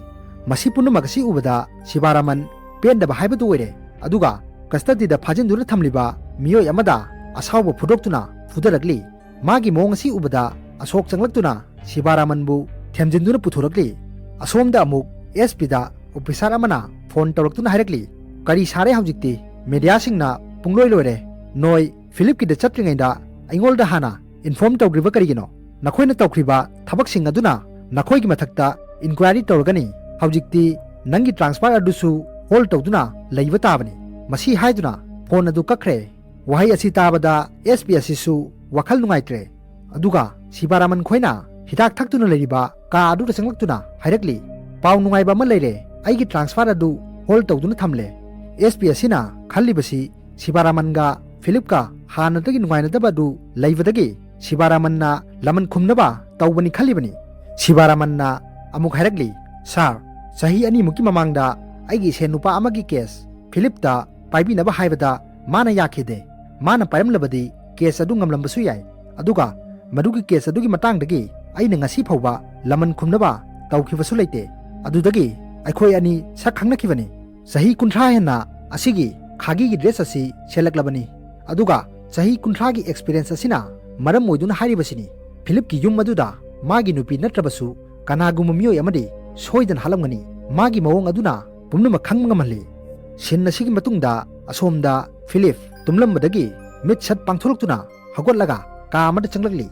ꯃꯁꯤ ꯄꯨꯝꯅꯃꯛ ꯑꯁꯤ ꯎꯕꯗ ꯁꯤꯕꯥꯔꯥꯃꯟ ꯄꯦꯟꯗꯕ ꯍꯥꯏꯕꯗꯨ ꯑꯣꯏꯔꯦ꯫ ꯑꯗꯨꯒ custodyꯗ ꯐꯥꯖꯤꯟꯗꯨꯅ ꯊꯝꯂꯤꯕ ꯃꯤꯑꯣꯏ ꯑꯃꯗ ꯑꯁꯥꯎꯕ ꯐꯨꯗꯣꯛꯇꯨꯅ ꯐꯨꯗꯔꯛꯂꯤ꯫ ꯃꯥꯒꯤ ꯃꯑꯣꯡ ꯑꯁꯤ ꯎꯕꯗ ꯑꯁꯣꯛ ꯆꯪꯂꯛꯇꯨꯅ ꯁꯤꯕꯥꯔꯥꯃꯟꯕꯨ ꯊꯦꯝꯖꯤꯟꯗꯨꯅ ꯄꯨꯊꯣꯔꯛꯂꯤ꯫ ꯑꯁꯣꯝꯗ ꯑꯃꯨꯛ ꯑꯦꯁ ꯄꯤꯗ ꯑꯣꯐꯤꯁꯥꯔ ꯑꯃꯅ ꯐꯣꯟ ꯇꯧꯔꯛꯇꯨꯅ ꯍꯥꯏꯔꯛꯂꯤ, "ꯀꯔꯤ ꯁꯥꯔꯦ ꯍꯧꯖꯤꯛꯇꯤ? ꯃꯦꯗꯤꯌꯥꯁꯤꯡꯅ ꯄꯨꯡꯂꯣꯏ ꯂꯣꯏꯔꯦ꯫ ꯅꯣꯏ ꯐꯤꯂꯤꯞꯀꯤꯗ ꯆꯠꯇ꯭ꯔꯤꯉꯩꯗ ꯑꯩꯉꯣꯟꯗ ꯍꯥꯟꯅ ꯏꯟꯐꯣꯔꯝ ꯇꯧꯗ꯭ꯔꯤꯕ ꯀꯔꯤꯒꯤꯅꯣ? ꯅꯈꯣꯏꯅ ꯇꯧꯈ꯭ꯔꯤꯕ ꯊꯕꯛꯁꯤꯡ ꯑꯗꯨꯅ ꯅꯈꯣꯏꯒꯤ ꯃꯊꯛꯇ ꯏꯟꯀ꯭ꯋꯥꯏꯔꯤ ꯇꯧꯔꯒꯅꯤ꯫ ꯍꯧꯖꯤꯛꯇꯤ ꯅꯪꯒꯤ ꯇ꯭ꯔꯥꯟꯁꯐꯔ ꯑꯗꯨꯁꯨ ꯍꯣꯜ ꯇꯧꯗꯨꯅ ꯂꯩꯕ ꯇꯥꯕꯅꯤ꯫" ꯃꯁꯤ ꯍꯥꯏꯗꯨꯅ ꯐꯣꯟ ꯑꯗꯨ ꯀꯛꯈ꯭ꯔꯦ꯫ ꯋꯥꯍꯩ ꯑꯁꯤ ꯇꯥꯕꯗ ꯑꯦꯁ ꯄꯤ ꯑꯁꯤꯁꯨ ꯋꯥꯈꯜ ꯅꯨꯡꯉꯥꯏꯇ꯭ꯔꯦ꯫ ꯑꯗꯨꯒ ꯁꯤꯕꯥꯔꯥꯃꯟ ꯈꯣꯏꯅ ꯍꯤꯗꯥꯛ ꯊꯛꯇꯨꯅ ꯂꯩꯔꯤꯕ ꯀꯥ ꯑꯗꯨꯗ ꯆꯪꯂꯛꯇꯨꯅ ꯍꯥꯏꯔꯛꯂꯤ, "ꯄꯥꯎ ꯅꯨꯡꯉꯥꯏꯕ ꯑꯃ ꯂꯩꯔꯦ, ꯑꯩꯒꯤ ꯇ꯭ꯔꯥꯟꯁꯐꯔ ꯑꯗꯨ ꯍꯣꯜ ꯇꯧꯗꯨꯅ ꯊꯝꯂꯦ꯫" ꯑꯦꯁ ꯄꯤ ꯑꯁꯤꯅ ꯈꯜꯂꯤꯕꯁꯤ ꯁꯤꯕꯥꯔꯥꯃꯟꯒ ꯐꯤꯂꯤꯞꯀ ꯍꯥꯟꯅꯗꯒꯤ ꯅꯨꯡꯉꯥꯏꯅꯗꯕ ꯑꯗꯨ ꯂꯩꯕꯗꯒꯤ ꯁꯤꯕꯥꯔꯥꯃꯟꯅ ꯂꯃꯟ ꯈꯨꯝꯅꯕ ꯇꯧꯕꯅꯤ ꯈꯜꯂꯤꯕꯅꯤ꯫ ꯁꯤꯕꯥꯔꯥꯃꯟꯅ ꯑꯃꯨꯛ ꯍꯥꯏꯔꯛꯂꯤ, "ꯁꯥꯔ, ꯆꯍꯤ ꯑꯅꯤꯃꯨꯛꯀꯤ ꯃꯃꯥꯡꯗ ꯑꯩꯒꯤ ꯏꯁꯦꯟ ꯅꯨꯄꯥ ꯑꯃꯒꯤ ꯀꯦꯁ ꯐꯤꯂꯤꯞꯇ ꯄꯥꯏꯕꯤꯅꯕ ꯍꯥꯏꯕꯗ ꯃꯥꯅ ꯌꯥꯈꯤꯗꯦ꯫ ꯃꯥꯅ ꯄꯥꯏꯔꯝꯂꯕꯗꯤ ꯀꯦꯁ ꯑꯗꯨ ꯉꯝꯂꯝꯕꯁꯨ ꯌꯥꯏ꯫ ꯑꯗꯨꯒ ꯃꯗꯨꯒꯤ ꯀꯦꯁ ꯑꯗꯨꯒꯤ ꯃꯇꯥꯡꯗꯒꯤ ꯑꯩꯅ ꯉꯁꯤ ꯐꯥꯎꯕ ꯂꯃꯟ ꯈꯨꯝꯅꯕ ꯇꯧꯈꯤꯕꯁꯨ ꯂꯩꯇꯦ꯫ ꯑꯗꯨꯗꯒꯤ ꯑꯩꯈꯣꯏ ꯑꯅꯤ ꯁꯛ ꯈꯪꯅꯈꯤꯕꯅꯤ꯫ ꯆꯍꯤ ꯀꯨꯟꯊ꯭ꯔꯥ ꯍꯦꯟꯅ ꯑꯁꯤꯒꯤ ꯈꯥꯒꯤꯒꯤ ꯗ꯭ꯔꯦꯁ ꯑꯁꯤ ꯁꯦꯠꯂꯛꯂꯕꯅꯤ꯫ ꯑꯗꯨꯒ ꯆꯍꯤ ꯀꯨꯟꯊ꯭ꯔꯥꯒꯤ ꯑꯦꯛꯁꯄꯤꯔꯤꯌꯦꯟꯁ ꯑꯁꯤꯅ ꯃꯔꯝ ꯑꯣꯏꯗꯨꯅ ꯍꯥꯏꯔꯤꯕꯁꯤꯅꯤ, ꯐꯤꯂꯤꯞꯀꯤ ꯌꯨꯝ ꯑꯗꯨꯗ ꯃꯥꯒꯤ ꯅꯨꯄꯤ ꯅꯠꯇ꯭ꯔꯕꯁꯨ ꯀꯅꯥꯒꯨꯝꯕ ꯃꯤꯑꯣꯏ ꯑꯃꯗꯤ ꯁꯣꯏꯗꯅ ꯍꯥꯠꯂꯝꯒꯅꯤ꯫ ꯃꯥꯒꯤ ꯃꯑꯣꯡ ꯑꯗꯨꯅ ꯄꯨꯝꯅꯃꯛ ꯈꯪꯕ ꯉꯝꯍꯜꯂꯤ꯫" ꯁꯤꯟ ꯑꯁꯤꯒꯤ ꯃꯇꯨꯡꯗ ꯑꯁꯣꯝꯗ ꯐꯤꯂꯤꯞ ꯇꯨꯝꯂꯝꯕꯗꯒꯤ ꯃꯤꯠ ꯁꯠ ꯄꯥꯡꯊꯣꯔꯛꯇꯨꯅ ꯍꯧꯒꯠꯂꯒ ꯀꯥ ꯑꯃꯗ ꯆꯪꯂꯛꯂꯤ꯫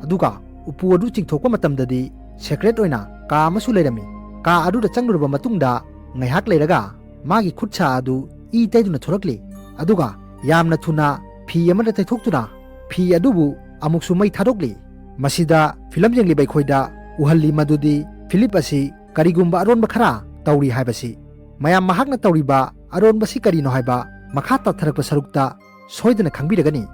ꯑꯗꯨꯒ ꯎꯄꯨ ꯑꯗꯨ ꯆꯤꯡꯊꯣꯛꯄ ꯃꯇꯝꯗꯗꯤ ꯁꯦꯀ꯭ꯔꯦꯠ ꯑꯣꯏꯅ ꯀꯥ ꯑꯃꯁꯨ ꯂꯩꯔꯝꯃꯤ꯫ ꯀꯥ ꯑꯗꯨꯗ ꯆꯪꯂꯨꯔꯕ ꯃꯇꯨꯡꯗ ꯉꯥꯏꯍꯥꯛ ꯂꯩꯔꯒ ꯃꯥꯒꯤ ꯈꯨꯠ ꯁꯥ ꯑꯗꯨ ꯏ ꯇꯩꯗꯨꯅ ꯊꯣꯔꯛꯂꯤ꯫ ꯑꯗꯨꯒ ꯌꯥꯝꯅ ꯊꯨꯅ ꯐꯤ ꯑꯃꯗ ꯇꯩꯊꯣꯛꯇꯨꯅ ꯐꯤ ꯑꯗꯨꯕꯨ ꯑꯃꯨꯛꯁꯨ ꯃꯩ ꯊꯥꯗꯣꯛꯂꯤ꯫ ꯃꯁꯤꯗ ꯐꯤꯂꯝ ꯌꯦꯡꯂꯤꯕ ꯑꯩꯈꯣꯏꯗ ꯎꯍꯜꯂꯤ ꯃꯗꯨꯗꯤ ꯐꯤꯂꯤꯞ ꯑꯁꯤ ꯀꯔꯤꯒꯨꯝꯕ ꯑꯔꯣꯟꯕ ꯈꯔ ꯇꯧꯔꯤ ꯍꯥꯏꯕꯁꯤ꯫ ꯃꯌꯥꯝ ꯃꯍꯥꯛꯅ ꯇꯧꯔꯤꯕ ꯑꯔꯣꯟꯕꯁꯤ ꯀꯔꯤꯅꯣ ꯍꯥꯏꯕ ꯃꯈꯥ ꯇꯥꯊꯔꯛꯄ ꯁꯔꯨꯛꯇ ꯁꯣꯏꯗꯅ ꯈꯪꯕꯤꯔꯒꯅꯤ꯫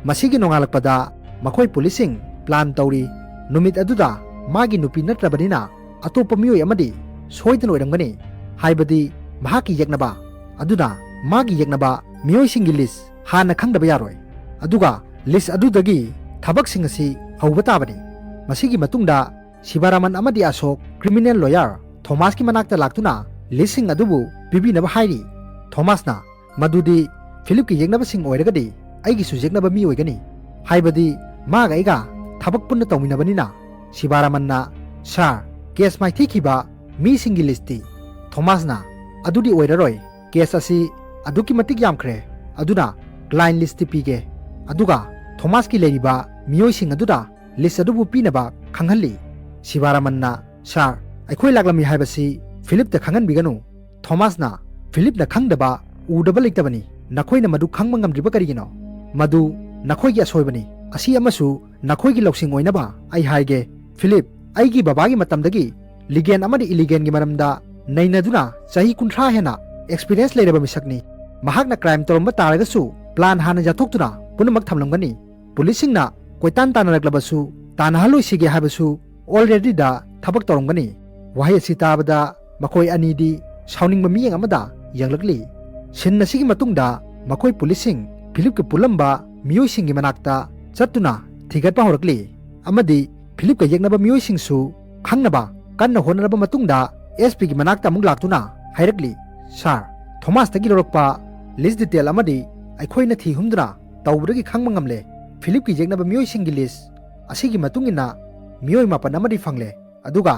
ꯃꯁꯤꯒꯤ ꯅꯣꯡꯉꯥꯜꯂꯛꯄꯗ ꯃꯈꯣꯏ ꯄꯨꯂꯤꯁꯁꯤꯡ ꯄ꯭ꯂꯥꯟ ꯇꯧꯔꯤ꯫ ꯅꯨꯃꯤꯠ ꯑꯗꯨꯗ ꯃꯥꯒꯤ ꯅꯨꯄꯤ ꯅꯠꯇ꯭ꯔꯕꯅꯤꯅ ꯑꯇꯣꯞꯄ ꯃꯤꯑꯣꯏ ꯑꯃꯗꯤ ꯁꯣꯏꯗꯅ ꯑꯣꯏꯔꯝꯒꯅꯤ, ꯍꯥꯏꯕꯗꯤ ꯃꯍꯥꯛꯀꯤ ꯌꯦꯛꯅꯕ꯫ ꯑꯗꯨꯅ ꯃꯥꯒꯤ ꯌꯦꯛꯅꯕ ꯃꯤꯑꯣꯏꯁꯤꯡꯒꯤ ꯂꯤꯁ ꯍꯥꯟꯅ ꯈꯪꯗꯕ ꯌꯥꯔꯣꯏ꯫ ꯑꯗꯨꯒ ꯂꯤꯁ ꯑꯗꯨꯗꯒꯤ ꯊꯕꯛꯁꯤꯡ ꯑꯁꯤ ꯍꯧꯕ ꯇꯥꯕꯅꯤ꯫ ꯃꯁꯤꯒꯤ ꯃꯇꯨꯡꯗ ꯁꯤꯕꯥꯔꯥꯃꯟ ꯑꯃꯗꯤ ꯑꯁꯣꯛ ꯀ꯭ꯔꯤꯃꯤꯅꯦꯜ ꯂꯣꯌꯔ ꯊꯣꯃꯥꯁꯀꯤ ꯃꯅꯥꯛꯇ ꯂꯥꯛꯇꯨꯅ ꯂꯤꯁꯁꯤꯡ ꯑꯗꯨꯕꯨ ꯄꯤꯕꯤꯅꯕ ꯍꯥꯏꯔꯤ꯫ ꯊꯣꯃꯥꯁꯅ, "ꯃꯗꯨꯗꯤ ꯐꯤꯂꯤꯞꯀꯤ ꯌꯦꯛꯅꯕꯁꯤꯡ ꯑꯣꯏꯔꯒꯗꯤ ꯑꯩꯒꯤꯁꯨ ꯌꯦꯛꯅꯕ ꯃꯤ ꯑꯣꯏꯒꯅꯤ, ꯍꯥꯏꯕꯗꯤ ꯃꯥꯒ ꯑꯩꯒ ꯊꯕꯛ ꯄꯨꯟꯅ ꯇꯧꯃꯤꯟꯅꯕꯅꯤꯅ꯫" ꯁꯤꯕꯥꯔꯥꯃꯟꯅ, "ꯁꯥꯔ, ꯀꯦꯁ ꯃꯥꯏꯊꯤꯈꯤꯕ ꯃꯤꯁꯤꯡꯒꯤ ꯂꯤꯁꯇꯤ? ꯊꯣꯃꯥꯁꯅ, "ꯑꯗꯨꯗꯤ ꯑꯣꯏꯔꯔꯣꯏ, ꯀꯦꯁ ꯑꯁꯤ ꯑꯗꯨꯛꯀꯤ ꯃꯇꯤꯛ ꯌꯥꯝꯈ꯭ꯔꯦ, ꯑꯗꯨꯅ ꯀ꯭ꯂꯥꯏꯟ ꯂꯤꯁꯇꯤ ꯄꯤꯒꯦ, ꯑꯗꯨꯒ ꯊꯣꯃꯥꯁꯀꯤ ꯂꯩꯔꯤꯕ ꯃꯤꯑꯣꯏꯁꯤꯡ ꯑꯗꯨꯗ ꯂꯤꯁ ꯑꯗꯨꯕꯨ ꯄꯤꯅꯕ ꯈꯪꯍꯜꯂꯤ꯫" ꯁꯤꯕꯥꯔꯥꯃꯟꯅ, "ꯁꯥꯔ, ꯑꯩꯈꯣꯏ ꯂꯥꯛꯂꯝꯃꯤ ꯍꯥꯏꯕꯁꯤ ꯐꯤꯂꯤꯞꯇ ꯈꯪꯍꯟꯕꯤꯒꯅꯨ꯫ ꯊꯣꯃꯥꯁꯅ ꯐꯤꯂꯤꯞꯅ ꯈꯪꯗꯕ, ꯎꯗꯕ ꯂꯩꯇꯕꯅꯤ꯫ ꯅꯈꯣꯏꯅ ꯃꯗꯨ ꯈꯪꯕ ꯉꯝꯗ꯭ꯔꯤꯕ ꯀꯔꯤꯒꯤꯅꯣ? ꯃꯗꯨ ꯅꯈꯣꯏꯒꯤ ꯑꯁꯣꯏꯕꯅꯤ꯫ ꯑꯁꯤ ꯑꯃꯁꯨ ꯅꯈꯣꯏꯒꯤ ꯂꯧꯁꯤꯡ ꯑꯣꯏꯅꯕ ꯑꯩ ꯍꯥꯏꯒꯦ, ꯐꯤꯂꯤꯞ, ꯑꯩꯒꯤ ꯕꯕꯥꯒꯤ ꯃꯇꯝꯗꯒꯤ ꯂꯤꯒꯦꯟ ꯑꯃꯗꯤ ꯏꯂꯤꯒꯦꯟꯒꯤ ꯃꯔꯝꯗ ꯅꯩꯅꯗꯨꯅ ꯆꯍꯤ ꯀꯨꯟꯊ꯭ꯔꯥ ꯍꯦꯟꯅ ꯑꯦꯛꯁꯄꯤꯔꯤꯌꯦꯟꯁ ꯂꯩꯔꯕ ꯃꯤꯁꯛꯅꯤ꯫ ꯃꯍꯥꯛꯅ ꯀ꯭ꯔꯥꯏꯝ ꯇꯧꯔꯝꯕ ꯇꯥꯔꯒꯁꯨ ꯄ꯭ꯂꯥꯟ ꯍꯥꯟꯅ ꯌꯥꯊꯣꯛꯇꯨꯅ ꯄꯨꯝꯅꯃꯛ ꯊꯝꯂꯝꯒꯅꯤ꯫ ꯄꯨꯂꯤꯁꯁꯤꯡꯅ ꯀꯣꯏꯇꯥꯟ ꯇꯥꯟꯅꯔꯛꯂꯕꯁꯨ ꯇꯥꯟꯅꯍꯜꯂꯣꯏꯁꯤꯒꯦ ꯍꯥꯏꯕꯁꯨ ꯑꯣꯜꯔꯦꯗꯤꯗ ꯊꯕꯛ ꯇꯧꯔꯝꯒꯅꯤ꯫" ꯋꯥꯍꯩ ꯑꯁꯤ ꯇꯥꯕꯗ ꯃꯈꯣꯏ ꯑꯅꯤꯗꯤ ꯁꯥꯎꯅꯤꯡꯕ ꯃꯤꯠꯌꯦꯡ ꯑꯃꯗ ꯌꯦꯡꯂꯛꯂꯤ꯫ ꯁꯤꯟ ꯑꯁꯤꯒꯤ ꯃꯇꯨꯡꯗ ꯃꯈꯣꯏ ꯄꯨꯂꯤꯁꯁꯤꯡ ꯐꯤꯂꯤꯞꯀ ꯄꯨꯜꯂꯝꯕ ꯃꯤꯑꯣꯏꯁꯤꯡꯒꯤ ꯃꯅꯥꯛꯇ ꯆꯠꯇꯨꯅ ꯊꯤꯒꯠꯄ ꯍꯧꯔꯛꯂꯤ ꯑꯃꯗꯤ ꯐꯤꯂꯤꯞꯀ ꯌꯦꯛꯅꯕ ꯃꯤꯑꯣꯏꯁꯤꯡꯁꯨ ꯈꯪꯅꯕ ꯀꯟꯅ ꯍꯣꯠꯅꯔꯕ ꯃꯇꯨꯡꯗ ꯑꯦꯁ ꯄꯤꯒꯤ ꯃꯅꯥꯛꯇ ꯑꯃꯨꯛ ꯂꯥꯛꯇꯨꯅ ꯍꯥꯏꯔꯛꯂꯤ, "ꯁꯥꯔ, ꯊꯣꯃꯥꯁꯇꯒꯤ ꯂꯧꯔꯛꯄ ꯂꯤꯁ ꯗꯤꯇꯦꯜ ꯑꯃꯗꯤ ꯑꯩꯈꯣꯏꯅ ꯊꯤ ꯍꯨꯝꯗꯨꯅ ꯇꯧꯕꯗꯒꯤ ꯈꯪꯕ ꯉꯝꯂꯦ꯫ ꯐꯤꯂꯤꯞꯀꯤ ꯌꯦꯛꯅꯕ ꯃꯤꯑꯣꯏꯁꯤꯡꯒꯤ ꯂꯤꯁ ꯑꯁꯤꯒꯤ ꯃꯇꯨꯡ ꯏꯟꯅ ꯃꯤꯑꯣꯏ ꯃꯥꯄꯟ ꯑꯃꯗꯤ ꯐꯪꯂꯦ꯫ ꯑꯗꯨꯒ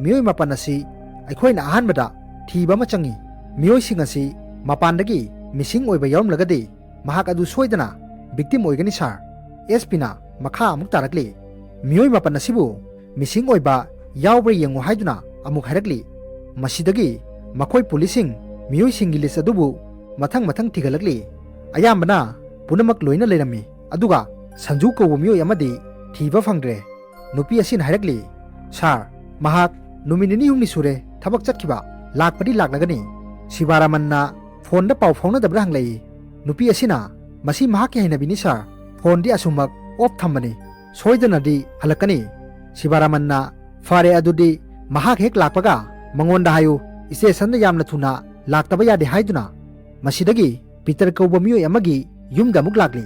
ꯃꯤꯑꯣꯏ ꯃꯥꯄꯟ ꯑꯁꯤ ꯑꯩꯈꯣꯏꯅ ꯑꯍꯥꯟꯕꯗ ꯊꯤꯕ ꯑꯃ ꯆꯪꯏ꯫ ꯃꯤꯑꯣꯏꯁꯤꯡ ꯑꯁꯤ ꯃꯄꯥꯟꯗꯒꯤ ꯃꯤꯁꯤꯡ ꯑꯣꯏꯕ ꯌꯥꯎꯔꯝꯂꯒꯗꯤ ꯃꯍꯥꯛ ꯑꯗꯨ ꯁꯣꯏꯗꯅ ꯚꯤꯛꯇꯤꯝ ꯑꯣꯏꯒꯅꯤ, ꯁꯥꯔ꯫" ꯑꯦꯁ ꯄꯤꯅ ꯃꯈꯥ ꯑꯃꯨꯛ ꯇꯥꯔꯛꯂꯤ, "ꯃꯤꯑꯣꯏ ꯃꯥꯄꯟ ꯑꯁꯤꯕꯨ ꯃꯤꯁꯤꯡ ꯑꯣꯏꯕ ꯌꯥꯎꯕ꯭ꯔꯥ ꯌꯦꯡꯉꯨ" ꯍꯥꯏꯗꯨꯅ ꯑꯃꯨꯛ ꯍꯥꯏꯔꯛꯂꯤ꯫ ꯃꯁꯤꯗꯒꯤ ꯃꯈꯣꯏ ꯄꯨꯂꯤꯁꯁꯤꯡ ꯃꯤꯑꯣꯏꯁꯤꯡꯒꯤ ꯂꯤꯁ ꯑꯗꯨꯕꯨ ꯃꯊꯪ ꯃꯊꯪ ꯊꯤꯒꯠꯂꯛꯂꯤ꯫ ꯑꯌꯥꯝꯕꯅ ꯄꯨꯝꯅꯃꯛ ꯂꯣꯏꯅ ꯂꯩꯔꯝꯃꯤ, ꯑꯗꯨꯒ ꯁꯟꯖꯨ ꯀꯧꯕ ꯃꯤꯑꯣꯏ ꯑꯃꯗꯤ ꯊꯤꯕ ꯐꯪꯗ꯭ꯔꯦ꯫ ꯅꯨꯄꯤ ꯑꯁꯤꯅ ꯍꯥꯏꯔꯛꯂꯤ, "ꯁꯥꯔ, ꯃꯍꯥꯛ ꯅꯨꯃꯤꯠ ꯅꯤꯅꯤ ꯍꯨꯝꯅꯤ ꯁꯨꯔꯦ ꯊꯕꯛ ꯆꯠꯈꯤꯕ, ꯂꯥꯛꯄꯗꯤ ꯂꯥꯛꯂꯒꯅꯤ꯫" ꯁꯤꯕꯥꯔꯥꯃꯟꯅ ꯐꯣꯟꯗ ꯄꯥꯎ ꯐꯥꯎꯅꯗꯕ꯭ꯔꯥ ꯍꯪꯂꯛꯏ꯫ ꯅꯨꯄꯤ ꯑꯁꯤꯅ, "ꯃꯁꯤ ꯃꯍꯥꯛꯀꯤ ꯍꯩꯅꯕꯤꯅꯤ ꯁꯥꯔ, ꯐꯣꯟꯗꯤ ꯑꯁꯨꯝꯃꯛ ꯑꯣꯐ ꯊꯝꯕꯅꯤ, ꯁꯣꯏꯗꯅꯗꯤ ꯍꯜꯂꯛꯀꯅꯤ꯫" ꯁꯤꯕꯥꯔꯥꯃꯟꯅ, "ꯐꯔꯦ, ꯑꯗꯨꯗꯤ ꯃꯍꯥꯛ ꯍꯦꯛ ꯂꯥꯛꯄꯒ ꯃꯉꯣꯟꯗ ꯍꯥꯏꯌꯨ, ꯏꯁꯇꯦꯁꯟꯗ ꯌꯥꯝꯅ ꯊꯨꯅ ꯂꯥꯛꯇꯕ ꯌꯥꯗꯦ" ꯍꯥꯏꯗꯨꯅ꯫ ꯃꯁꯤꯗꯒꯤ ꯄꯤꯇꯔ ꯀꯧꯕ ꯃꯤꯑꯣꯏ ꯑꯃꯒꯤ ꯌꯨꯝꯗ ꯑꯃꯨꯛ ꯂꯥꯛꯂꯤ꯫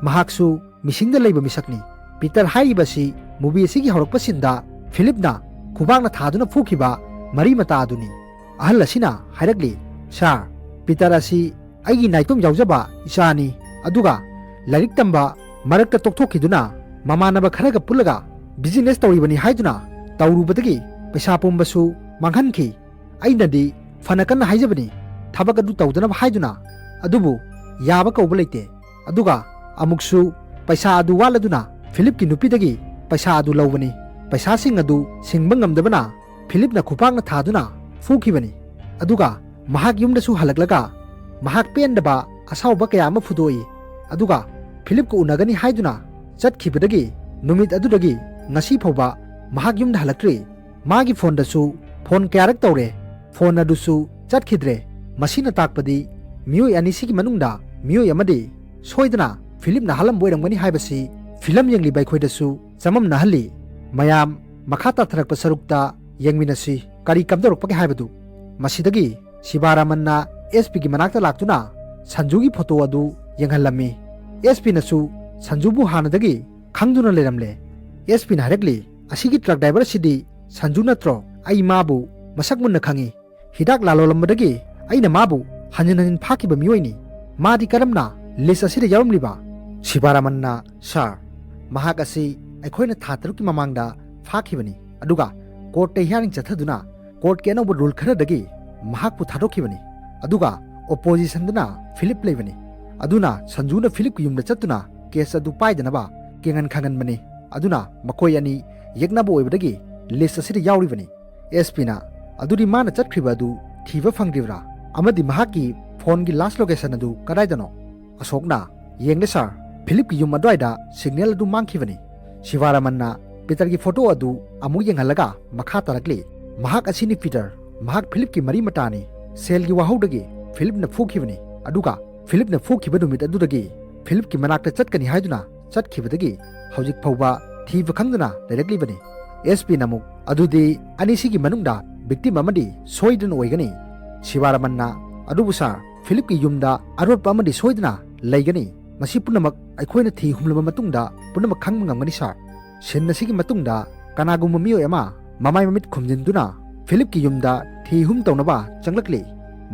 ꯃꯍꯥꯛꯁꯨ ꯃꯤꯁꯤꯡꯗ ꯂꯩꯕ ꯃꯤꯁꯛꯅꯤ꯫ ꯄꯤꯇꯔ ꯍꯥꯏꯔꯤꯕꯁꯤ ꯃꯨꯚꯤ ꯑꯁꯤꯒꯤ ꯍꯧꯔꯛꯄ ꯁꯤꯟꯗ ꯐꯤꯂꯤꯞꯅ ꯈꯨꯕꯥꯛꯅ ꯊꯥꯗꯨꯅ ꯐꯨꯈꯤꯕ ꯃꯔꯤ ꯃꯇꯥ ꯑꯗꯨꯅꯤ꯫ ꯑꯍꯜ ꯑꯁꯤꯅ ꯍꯥꯏꯔꯛꯂꯤ, "ꯁꯥꯔ, ꯄꯤꯇꯔ ꯑꯁꯤ ꯑꯩꯒꯤ ꯅꯥꯏꯇꯣꯝ ꯌꯥꯎꯖꯕ ꯏꯆꯥꯅꯤ, ꯑꯗꯨꯒ ꯂꯥꯏꯔꯤꯛ ꯇꯝꯕ ꯃꯔꯛꯇ ꯇꯣꯛꯊꯣꯛꯈꯤꯗꯨꯅ ꯃꯃꯥꯟꯅꯕ ꯈꯔꯒ ꯄꯨꯜꯂꯒ ꯕꯤꯖꯤꯅꯦꯁ ꯇꯧꯔꯤꯕꯅꯤ ꯍꯥꯏꯗꯨꯅ ꯇꯧꯔꯨꯕꯗꯒꯤ ꯄꯩꯁꯥ ꯄꯨꯝꯕꯁꯨ ꯃꯥꯡꯍꯟꯈꯤ꯫ ꯑꯩꯅꯗꯤ ꯐꯅ ꯀꯟꯅ ꯍꯥꯏꯖꯕꯅꯤ, ꯊꯕꯛ ꯑꯗꯨ ꯇꯧꯗꯅꯕ ꯍꯥꯏꯗꯨꯅ, ꯑꯗꯨꯕꯨ ꯌꯥꯕ ꯀꯧꯕ ꯂꯩꯇꯦ꯫ ꯑꯗꯨꯒ ꯑꯃꯨꯛꯁꯨ ꯄꯩꯁꯥ ꯑꯗꯨ ꯋꯥꯠꯂꯗꯨꯅ ꯐꯤꯂꯤꯞꯀꯤ ꯅꯨꯄꯤꯗꯒꯤ ꯄꯩꯁꯥ ꯑꯗꯨ ꯂꯧꯕꯅꯤ꯫ ꯄꯩꯁꯥꯁꯤꯡ ꯑꯗꯨ ꯁꯤꯡꯕ ꯉꯝꯗꯕꯅ ꯐꯤꯂꯤꯞꯅ ꯈꯨꯄꯥꯛꯅ ꯊꯥꯗꯨꯅ ꯐꯨꯈꯤꯕꯅꯤ꯫ ꯑꯗꯨꯒ ꯃꯍꯥꯛ ꯌꯨꯝꯗꯁꯨ ꯍꯜꯂꯛꯂꯒ ꯃꯍꯥꯛ ꯄꯦꯟꯗꯕ ꯑꯁꯥꯎꯕ ꯀꯌꯥ ꯑꯃ ꯐꯨꯗꯣꯛꯏ꯫ ꯑꯗꯨꯒ ꯐꯤꯂꯤꯞꯀ ꯎꯅꯒꯅꯤ ꯍꯥꯏꯗꯨꯅ ꯆꯠꯈꯤꯕꯗꯒꯤ ꯅꯨꯃꯤꯠ ꯑꯗꯨꯗꯒꯤ ꯉꯁꯤ ꯐꯥꯎꯕ ꯃꯍꯥꯛ ꯌꯨꯝꯗ ꯍꯜꯂꯛꯇ꯭ꯔꯤ꯫ ꯃꯥꯒꯤ ꯐꯣꯟꯗꯁꯨ ꯐꯣꯟ ꯀꯌꯥꯔꯛ ꯇꯧꯔꯦ, ꯐꯣꯟ ꯑꯗꯨꯁꯨ ꯆꯠꯈꯤꯗ꯭ꯔꯦ꯫ ꯃꯁꯤꯅ ꯇꯥꯛꯄꯗꯤ ꯃꯤꯑꯣꯏ ꯑꯅꯤꯁꯤꯒꯤ ꯃꯅꯨꯡꯗ ꯃꯤꯑꯣꯏ ꯑꯃꯗꯤ ꯁꯣꯏꯗꯅ ꯐꯤꯂꯤꯞꯅ ꯍꯥꯠꯂꯝꯕ ꯑꯣꯏꯔꯝꯒꯅꯤ ꯍꯥꯏꯕꯁꯤ ꯐꯤꯂꯝ ꯌꯦꯡꯂꯤꯕ ꯑꯩꯈꯣꯏꯗꯁꯨ ꯆꯃꯝꯅꯍꯜꯂꯤ꯫ ꯃꯌꯥꯝ, ꯃꯈꯥ ꯇꯥꯊꯔꯛꯄ ꯁꯔꯨꯛꯇ ꯌꯦꯡꯃꯤꯟꯅꯁꯤ ꯀꯔꯤ ꯀꯝꯗꯧꯔꯛꯄꯒꯦ ꯍꯥꯏꯕꯗꯨ꯫ ꯃꯁꯤꯗꯒꯤ ꯁꯤꯕꯥꯔꯥꯃꯟꯅ ꯑꯦꯁ ꯄꯤꯒꯤ ꯃꯅꯥꯛꯇ ꯂꯥꯛꯇꯨꯅ ꯁꯟꯖꯨꯒꯤ ꯐꯣꯇꯣ ꯑꯗꯨ ꯌꯦꯡꯍꯜꯂꯝꯃꯤ꯫ ꯑꯦꯁ ꯄꯤꯅꯁꯨ ꯁꯟꯖꯨꯕꯨ ꯍꯥꯟꯅꯗꯒꯤ ꯈꯪꯗꯨꯅ ꯂꯩꯔꯝꯂꯦ꯫ ꯑꯦꯁ ꯄꯤꯅ ꯍꯥꯏꯔꯛꯂꯤ, "ꯑꯁꯤꯒꯤ ꯇ꯭ꯔꯛ ꯗ꯭ꯔꯥꯏꯚꯔ ꯑꯁꯤꯗꯤ ꯁꯟꯖꯨ ꯅꯠꯇ꯭ꯔꯣ? ꯑꯩ ꯃꯥꯕꯨ ꯃꯁꯛ ꯃꯨꯟꯅ ꯈꯪꯏ꯫ ꯍꯤꯗꯥꯛ ꯂꯥꯂꯣꯜꯂꯝꯕꯗꯒꯤ ꯑꯩꯅ ꯃꯥꯕꯨ ꯍꯟꯖꯤꯟ ꯍꯟꯖꯤꯟ ꯐꯥꯈꯤꯕ ꯃꯤꯑꯣꯏꯅꯤ꯫ ꯃꯥꯗꯤ ꯀꯔꯝꯅ ꯂꯤꯁ ꯑꯁꯤꯗ ꯌꯥꯎꯔꯝꯂꯤꯕ?" ꯁꯤꯕꯥꯔꯥꯃꯟꯅ, "ꯁꯥꯔ, ꯃꯍꯥꯛ ꯑꯁꯤ ꯑꯩꯈꯣꯏꯅ ꯊꯥ ꯇꯔꯨꯛꯀꯤ ꯃꯃꯥꯡꯗ ꯐꯥꯈꯤꯕꯅꯤ, ꯑꯗꯨꯒ ꯀꯣꯔꯠꯇ ꯍꯤꯌꯥꯔꯤꯡ ꯆꯠꯊꯗꯨꯅ ꯀꯣꯔꯠꯀꯤ ꯑꯅꯧꯕ ꯔꯨꯜ ꯈꯔꯗꯒꯤ ꯃꯍꯥꯛꯄꯨ ꯊꯥꯗꯣꯛꯈꯤꯕꯅꯤ꯫ ꯑꯗꯨꯒ ꯑꯣꯄꯣꯖꯤꯁꯟꯗꯅ ꯐꯤꯂꯤꯞ ꯂꯩꯕꯅꯤ꯫ ꯑꯗꯨꯅ ꯁꯟꯖꯨꯅ ꯐꯤꯂꯤꯞꯀꯤ ꯌꯨꯝꯗ ꯆꯠꯇꯨꯅ ꯀꯦꯁ ꯑꯗꯨ ꯄꯥꯏꯗꯅꯕ ꯀꯦꯡꯍꯟ ꯈꯪꯍꯟꯕꯅꯤ꯫ ꯑꯗꯨꯅ ꯃꯈꯣꯏ ꯑꯅꯤ ꯌꯦꯛꯅꯕ ꯑꯣꯏꯕꯗꯒꯤ ꯂꯤꯁ ꯑꯁꯤꯗ ꯌꯥꯎꯔꯤꯕꯅꯤ꯫" ꯑꯦꯁ ꯄꯤꯅ, "ꯑꯗꯨꯗꯤ ꯃꯥꯅ ꯆꯠꯈ꯭ꯔꯤꯕ ꯑꯗꯨ ꯊꯤꯕ ꯐꯪꯗ꯭ꯔꯤꯕ꯭ꯔꯥ? ꯑꯃꯗꯤ ꯃꯍꯥꯛꯀꯤ ꯐꯣꯟꯒꯤ ꯂꯥꯁ ꯂꯣꯀꯦꯁꯟ ꯑꯗꯨ ꯀꯗꯥꯏꯗꯅꯣ?" ꯑꯁꯣꯛꯅ, "ꯌꯦꯡꯂꯦ ꯁꯥꯔ, ꯐꯤꯂꯤꯞꯀꯤ ꯌꯨꯝ ꯑꯗꯨꯋꯥꯏꯗ ꯁꯤꯒꯅꯦꯜ ꯑꯗꯨ ꯃꯥꯡꯈꯤꯕꯅꯤ꯫" ꯁꯤꯕꯥꯔꯥꯃꯟꯅ ꯄꯤꯇꯔꯒꯤ ꯐꯣꯇꯣ ꯑꯗꯨ ꯑꯃꯨꯛ ꯌꯦꯡꯍꯜꯂꯒ ꯃꯈꯥ ꯇꯥꯔꯛꯂꯤ, "ꯃꯍꯥꯛ ꯑꯁꯤꯅꯤ ꯄꯤꯇꯔ, ꯃꯍꯥꯛ ꯐꯤꯂꯤꯞꯀꯤ ꯃꯔꯤ ꯃꯇꯥꯅꯤ꯫ ꯁꯦꯜꯒꯤ ꯋꯥꯍꯧꯗꯒꯤ ꯐꯤꯂꯤꯞꯅ ꯐꯨꯈꯤꯕꯅꯤ, ꯑꯗꯨꯒ ꯐꯤꯂꯤꯞꯅ ꯐꯨꯈꯤꯕ ꯅꯨꯃꯤꯠ ꯑꯗꯨꯗꯒꯤ ꯐꯤꯂꯤꯞꯀꯤ ꯃꯅꯥꯛꯇ ꯆꯠꯀꯅꯤ ꯍꯥꯏꯗꯨꯅ ꯆꯠꯈꯤꯕꯗꯒꯤ ꯍꯧꯖꯤꯛ ꯐꯥꯎꯕ ꯊꯤꯕ ꯈꯪꯗꯅ ꯂꯩꯔꯛꯂꯤꯕꯅꯤ꯫" ꯑꯦꯁ ꯄꯤꯅ ꯑꯃꯨꯛ, "ꯑꯗꯨꯗꯤ ꯑꯅꯤꯁꯤꯒꯤ ꯃꯅꯨꯡꯗ ꯚꯤꯛꯇꯤꯝ ꯑꯃꯗꯤ ꯁꯣꯏꯗꯅ ꯑꯣꯏꯒꯅꯤ꯫" ꯁꯤꯕꯥꯔꯥꯃꯟꯅ, "ꯑꯗꯨꯕꯨ ꯁꯥꯔ, ꯐꯤꯂꯤꯞꯀꯤ ꯌꯨꯝꯗ ꯑꯔꯣꯠꯄ ꯑꯃꯗꯤ ꯁꯣꯏꯗꯅ ꯂꯩꯒꯅꯤ꯫ ꯃꯁꯤ ꯄꯨꯝꯅꯃꯛ ꯑꯩꯈꯣꯏꯅ ꯊꯤ ꯍꯨꯝꯂꯕ ꯃꯇꯨꯡꯗ ꯄꯨꯝꯅꯃꯛ ꯈꯪꯕ ꯉꯝꯒꯅꯤ ꯁꯥꯔ꯫" ꯁꯤꯟ ꯑꯁꯤꯒꯤ ꯃꯇꯨꯡꯗ ꯀꯅꯥꯒꯨꯝꯕ ꯃꯤꯑꯣꯏ ꯑꯃ ꯃꯃꯥꯏ ꯃꯃꯤꯠ ꯈꯨꯝꯖꯤꯟꯗꯨꯅ ꯐꯤꯂꯤꯞꯀꯤ ꯌꯨꯝꯗ ꯊꯤ ꯍꯨꯝ ꯇꯧꯅꯕ ꯆꯪꯂꯛꯂꯤ꯫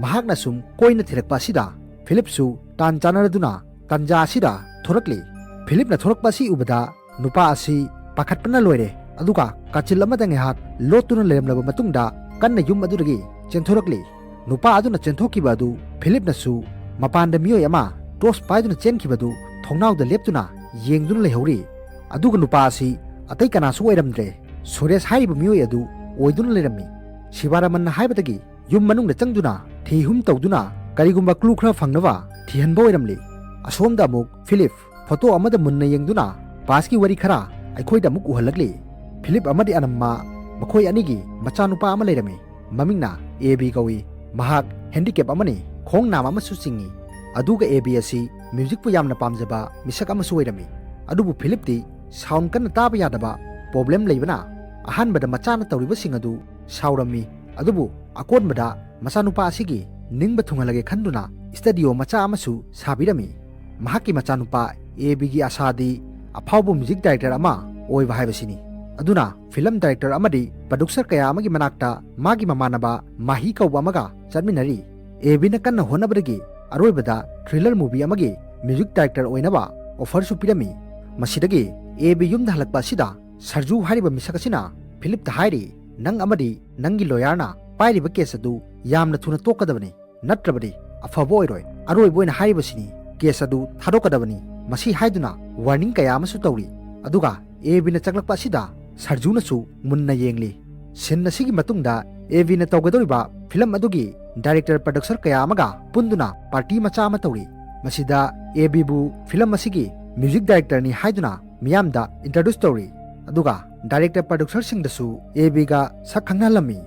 ꯃꯍꯥꯛꯅ ꯁꯨꯝ ꯀꯣꯏꯅ ꯊꯤꯔꯛꯄ ꯑꯁꯤꯗ ꯐꯤꯂꯤꯞꯁꯨ ꯇꯥꯟ ꯆꯥꯟꯅꯔꯗꯨꯅ ꯇꯥꯟꯖꯥ ꯑꯁꯤꯗ ꯊꯣꯔꯛꯂꯤ꯫ ꯐꯤꯂꯤꯞꯅ ꯊꯣꯔꯛꯄ ꯑꯁꯤ ꯎꯕꯗ ꯅꯨꯄꯥ ꯑꯁꯤ ꯄꯥꯈꯠꯄꯅ ꯂꯣꯏꯔꯦ, ꯑꯗꯨꯒ ꯀꯥꯆꯤꯜ ꯑꯃꯗ ꯉꯥꯏꯍꯥꯛ ꯂꯣꯠꯇꯨꯅ ꯂꯩꯔꯝꯂꯕ ꯃꯇꯨꯡꯗ ꯀꯟꯅ ꯌꯨꯝ ꯑꯗꯨꯗꯒꯤ ꯆꯦꯟꯊꯣꯔꯛꯂꯤ꯫ ꯅꯨꯄꯥ ꯑꯗꯨꯅ ꯆꯦꯟꯊꯣꯛꯈꯤꯕ ꯑꯗꯨ ꯐꯤꯂꯤꯞꯅꯁꯨ ꯃꯄꯥꯟꯗ ꯃꯤꯑꯣꯏ ꯑꯃ ꯇꯣꯔꯆ ꯄꯥꯏꯗꯨꯅ ꯆꯦꯟꯈꯤꯕꯗꯨ ꯊꯣꯡꯅꯥꯎꯗ ꯂꯦꯞꯇꯨꯅ ꯌꯦꯡꯗꯨꯅ ꯂꯩꯍꯧꯔꯤ꯫ ꯑꯗꯨꯒ ꯅꯨꯄꯥ ꯑꯁꯤ ꯑꯇꯩ ꯀꯅꯥꯁꯨ ꯑꯣꯏꯔꯝꯗ꯭ꯔꯦ, ꯁꯨꯔꯦꯁ ꯍꯥꯏꯔꯤꯕ ꯃꯤꯑꯣꯏ ꯑꯗꯨ ꯑꯣꯏꯗꯨꯅ ꯂꯩꯔꯝꯃꯤ꯫ ꯁꯤꯕꯥꯔꯥꯃꯟꯅ ꯍꯥꯏꯕꯗꯒꯤ ꯌꯨꯝ ꯃꯅꯨꯡꯗ ꯆꯪꯗꯨꯅ ꯊꯤ ꯍꯨꯝ ꯇꯧꯗꯨꯅ ꯀꯔꯤꯒꯨꯝꯕ ꯀ꯭ꯂꯨ ꯈꯔ ꯐꯪꯅꯕ ꯊꯤꯍꯟꯕ ꯑꯣꯏꯔꯝꯂꯤ꯫ ꯑꯁꯣꯝꯗ ꯑꯃꯨꯛ ꯐꯤꯂꯤꯞ ꯐꯣꯇꯣ ꯑꯃꯗ ꯃꯨꯟꯅ ꯌꯦꯡꯗꯨꯅ ꯄꯥꯁꯀꯤ ꯋꯥꯔꯤ ꯈꯔ ꯑꯩꯈꯣꯏꯗ ꯑꯃꯨꯛ ꯎꯍꯜꯂꯛꯂꯤ꯫ ꯐꯤꯂꯤꯞ ꯑꯃꯗꯤ ꯑꯅꯝꯃ, ꯃꯈꯣꯏ ꯑꯅꯤꯒꯤ ꯃꯆꯥꯅꯨꯄꯥ ꯑꯃ ꯂꯩꯔꯝꯃꯤ꯫ ꯃꯃꯤꯡꯅ ꯑꯦ ꯕꯤ ꯀꯧꯏ꯫ ꯃꯍꯥꯛ ꯍꯦꯟꯗꯤꯀꯦꯞ ꯑꯃꯅꯤ, ꯈꯣꯡ ꯅꯥꯝ ꯑꯃꯁꯨ ꯆꯤꯡꯏ꯫ ꯑꯗꯨꯒ ꯑꯦ ꯕꯤ ꯑꯁꯤ ꯃ꯭ꯌꯨꯖꯤꯛꯄꯨ ꯌꯥꯝꯅ ꯄꯥꯝꯖꯕ ꯃꯤꯁꯛ ꯑꯃꯁꯨ ꯑꯣꯏꯔꯝꯃꯤ꯫ ꯑꯗꯨꯕꯨ ꯐꯤꯂꯤꯞꯇꯤ ꯁꯥꯎꯟ ꯀꯟꯅ ꯇꯥꯕ ꯌꯥꯗꯕ ꯄ꯭ꯔꯣꯕ꯭ꯂꯦꯝ ꯂꯩꯕꯅ ꯑꯍꯥꯟꯕꯗ ꯃꯆꯥꯅ ꯇꯧꯔꯤꯕꯁꯤꯡ ꯑꯗꯨ ꯁꯥꯎꯔꯝꯃꯤ꯫ ꯑꯗꯨꯕꯨ ꯑꯀꯣꯟꯕꯗ ꯃꯆꯥꯅꯨꯄꯥ ꯑꯁꯤꯒꯤ ꯅꯤꯡꯕ ꯊꯨꯡꯍꯜꯂꯒꯦ ꯈꯟꯗꯨꯅ ꯁ꯭ꯇꯗꯤꯑꯣ ꯃꯆꯥ ꯑꯃꯁꯨ ꯁꯥꯕꯤꯔꯝꯃꯤ꯫ ꯃꯍꯥꯛꯀꯤ ꯃꯆꯥꯅꯨꯄꯥ ꯑꯦ ꯕꯤꯒꯤ ꯑꯁꯥꯗꯤ ꯑꯐꯥꯎꯕ ꯃ꯭ꯌꯨꯖꯤꯛ ꯗꯥꯏꯔꯦꯛꯇꯔ ꯑꯃ ꯑꯣꯏꯕ ꯍꯥꯏꯕꯁꯤꯅꯤ꯫ ꯑꯗꯨꯅ ꯐꯤꯂꯝ ꯗꯥꯏꯔꯦꯛꯇꯔ ꯑꯃꯗꯤ ꯄ꯭ꯔꯣꯗ꯭ꯌꯨꯁꯔ ꯀꯌꯥ ꯑꯃꯒꯤ ꯃꯅꯥꯛꯇ ꯃꯥꯒꯤ ꯃꯃꯥꯟꯅꯕ ꯃꯥꯍꯤ ꯀꯧꯕ ꯑꯃꯒ ꯆꯠꯃꯤꯟꯅꯔꯤ꯫ ꯑꯦ ꯕꯤꯅ ꯀꯟꯅ ꯍꯣꯠꯅꯕꯗꯒꯤ ꯑꯔꯣꯏꯕꯗ ꯊ꯭ꯔꯤꯂꯔ ꯃꯨꯚꯤ ꯑꯃꯒꯤ ꯃ꯭ꯌꯨꯖꯤꯛ ꯗꯥꯏꯔꯦꯛꯇꯔ ꯑꯣꯏꯅꯕ ꯑꯣꯐꯔꯁꯨ ꯄꯤꯔꯝꯃꯤ꯫ ꯃꯁꯤꯗꯒꯤ ꯑꯦ ꯕꯤ ꯌꯨꯝꯗ ꯍꯜꯂꯛꯄ ꯑꯁꯤꯗ ꯁꯔꯖꯨ ꯍꯥꯏꯔꯤꯕ ꯃꯤꯁꯛ ꯑꯁꯤꯅ ꯐꯤꯂꯤꯞꯇ ꯍꯥꯏꯔꯤ, "ꯅꯪ ꯑꯃꯗꯤ ꯅꯪꯒꯤ ꯂꯣꯌꯔꯅ ꯄꯥꯏꯔꯤꯕ ꯀꯦꯁ ꯑꯗꯨ ꯌꯥꯝꯅ ꯊꯨꯅ ꯇꯣꯛꯀꯗꯕꯅꯤ, ꯅꯠꯇ꯭ꯔꯕꯗꯤ ꯑꯐꯕ ꯑꯣꯏꯔꯣꯏ꯫ ꯑꯔꯣꯏꯕ ꯑꯣꯏꯅ ꯍꯥꯏꯔꯤꯕꯁꯤꯅꯤ, ꯀꯦꯁ ꯑꯗꯨ ꯊꯥꯗꯣꯛꯀꯗꯕꯅꯤ"꯫ ꯃꯁꯤ ꯍꯥꯏꯗꯨꯅ ꯋꯥꯔꯅꯤꯡ ꯀꯌꯥ ꯑꯃꯁꯨ ꯇꯧꯔꯤ꯫ ꯑꯗꯨꯒ ꯑꯦ ꯕꯤꯅ ꯆꯪꯂꯛꯄ ꯑꯁꯤꯗ ꯁꯔꯖꯨꯅꯁꯨ ꯃꯨꯟꯅ ꯌꯦꯡꯂꯤ꯫ ꯁꯤꯟ ꯑꯁꯤꯒꯤ ꯃꯇꯨꯡꯗ ꯑꯦ ꯕꯤꯅ ꯇꯧꯒꯗꯧꯔꯤꯕ ꯐꯤꯂꯝ ꯑꯗꯨꯒꯤ ꯗꯥꯏꯔꯦꯛꯇꯔ, ꯄ꯭ꯔꯣꯗ꯭ꯌꯨꯁꯔ ꯀꯌꯥ ꯑꯃꯒ ꯄꯨꯟꯗꯨꯅ ꯄꯥꯔꯇꯤ ꯃꯆꯥ ꯑꯃ ꯇꯧꯔꯤ꯫ ꯃꯁꯤꯗ ꯑꯦ ꯕꯤꯕꯨ ꯐꯤꯂꯝ ꯑꯁꯤꯒꯤ ꯃ꯭ꯌꯨꯖꯤꯛ ꯗꯥꯏꯔꯦꯛꯇꯔꯅꯤ ꯍꯥꯏꯗꯨꯅ ꯃꯤꯌꯥꯝꯗ ꯏꯟꯇ꯭ꯔꯣꯗ꯭ꯌꯨꯁ ꯇꯧꯔꯤ꯫ ꯑꯗꯨꯒ ꯗꯥꯏꯔꯦꯛꯇꯔ, ꯄ꯭ꯔꯣꯗ꯭ꯌꯨꯁꯔꯁꯤꯡꯗꯁꯨ ꯑꯦ ꯕꯤꯒ ꯁꯛ ꯈꯪꯅꯍꯜꯂꯝꯃꯤ꯫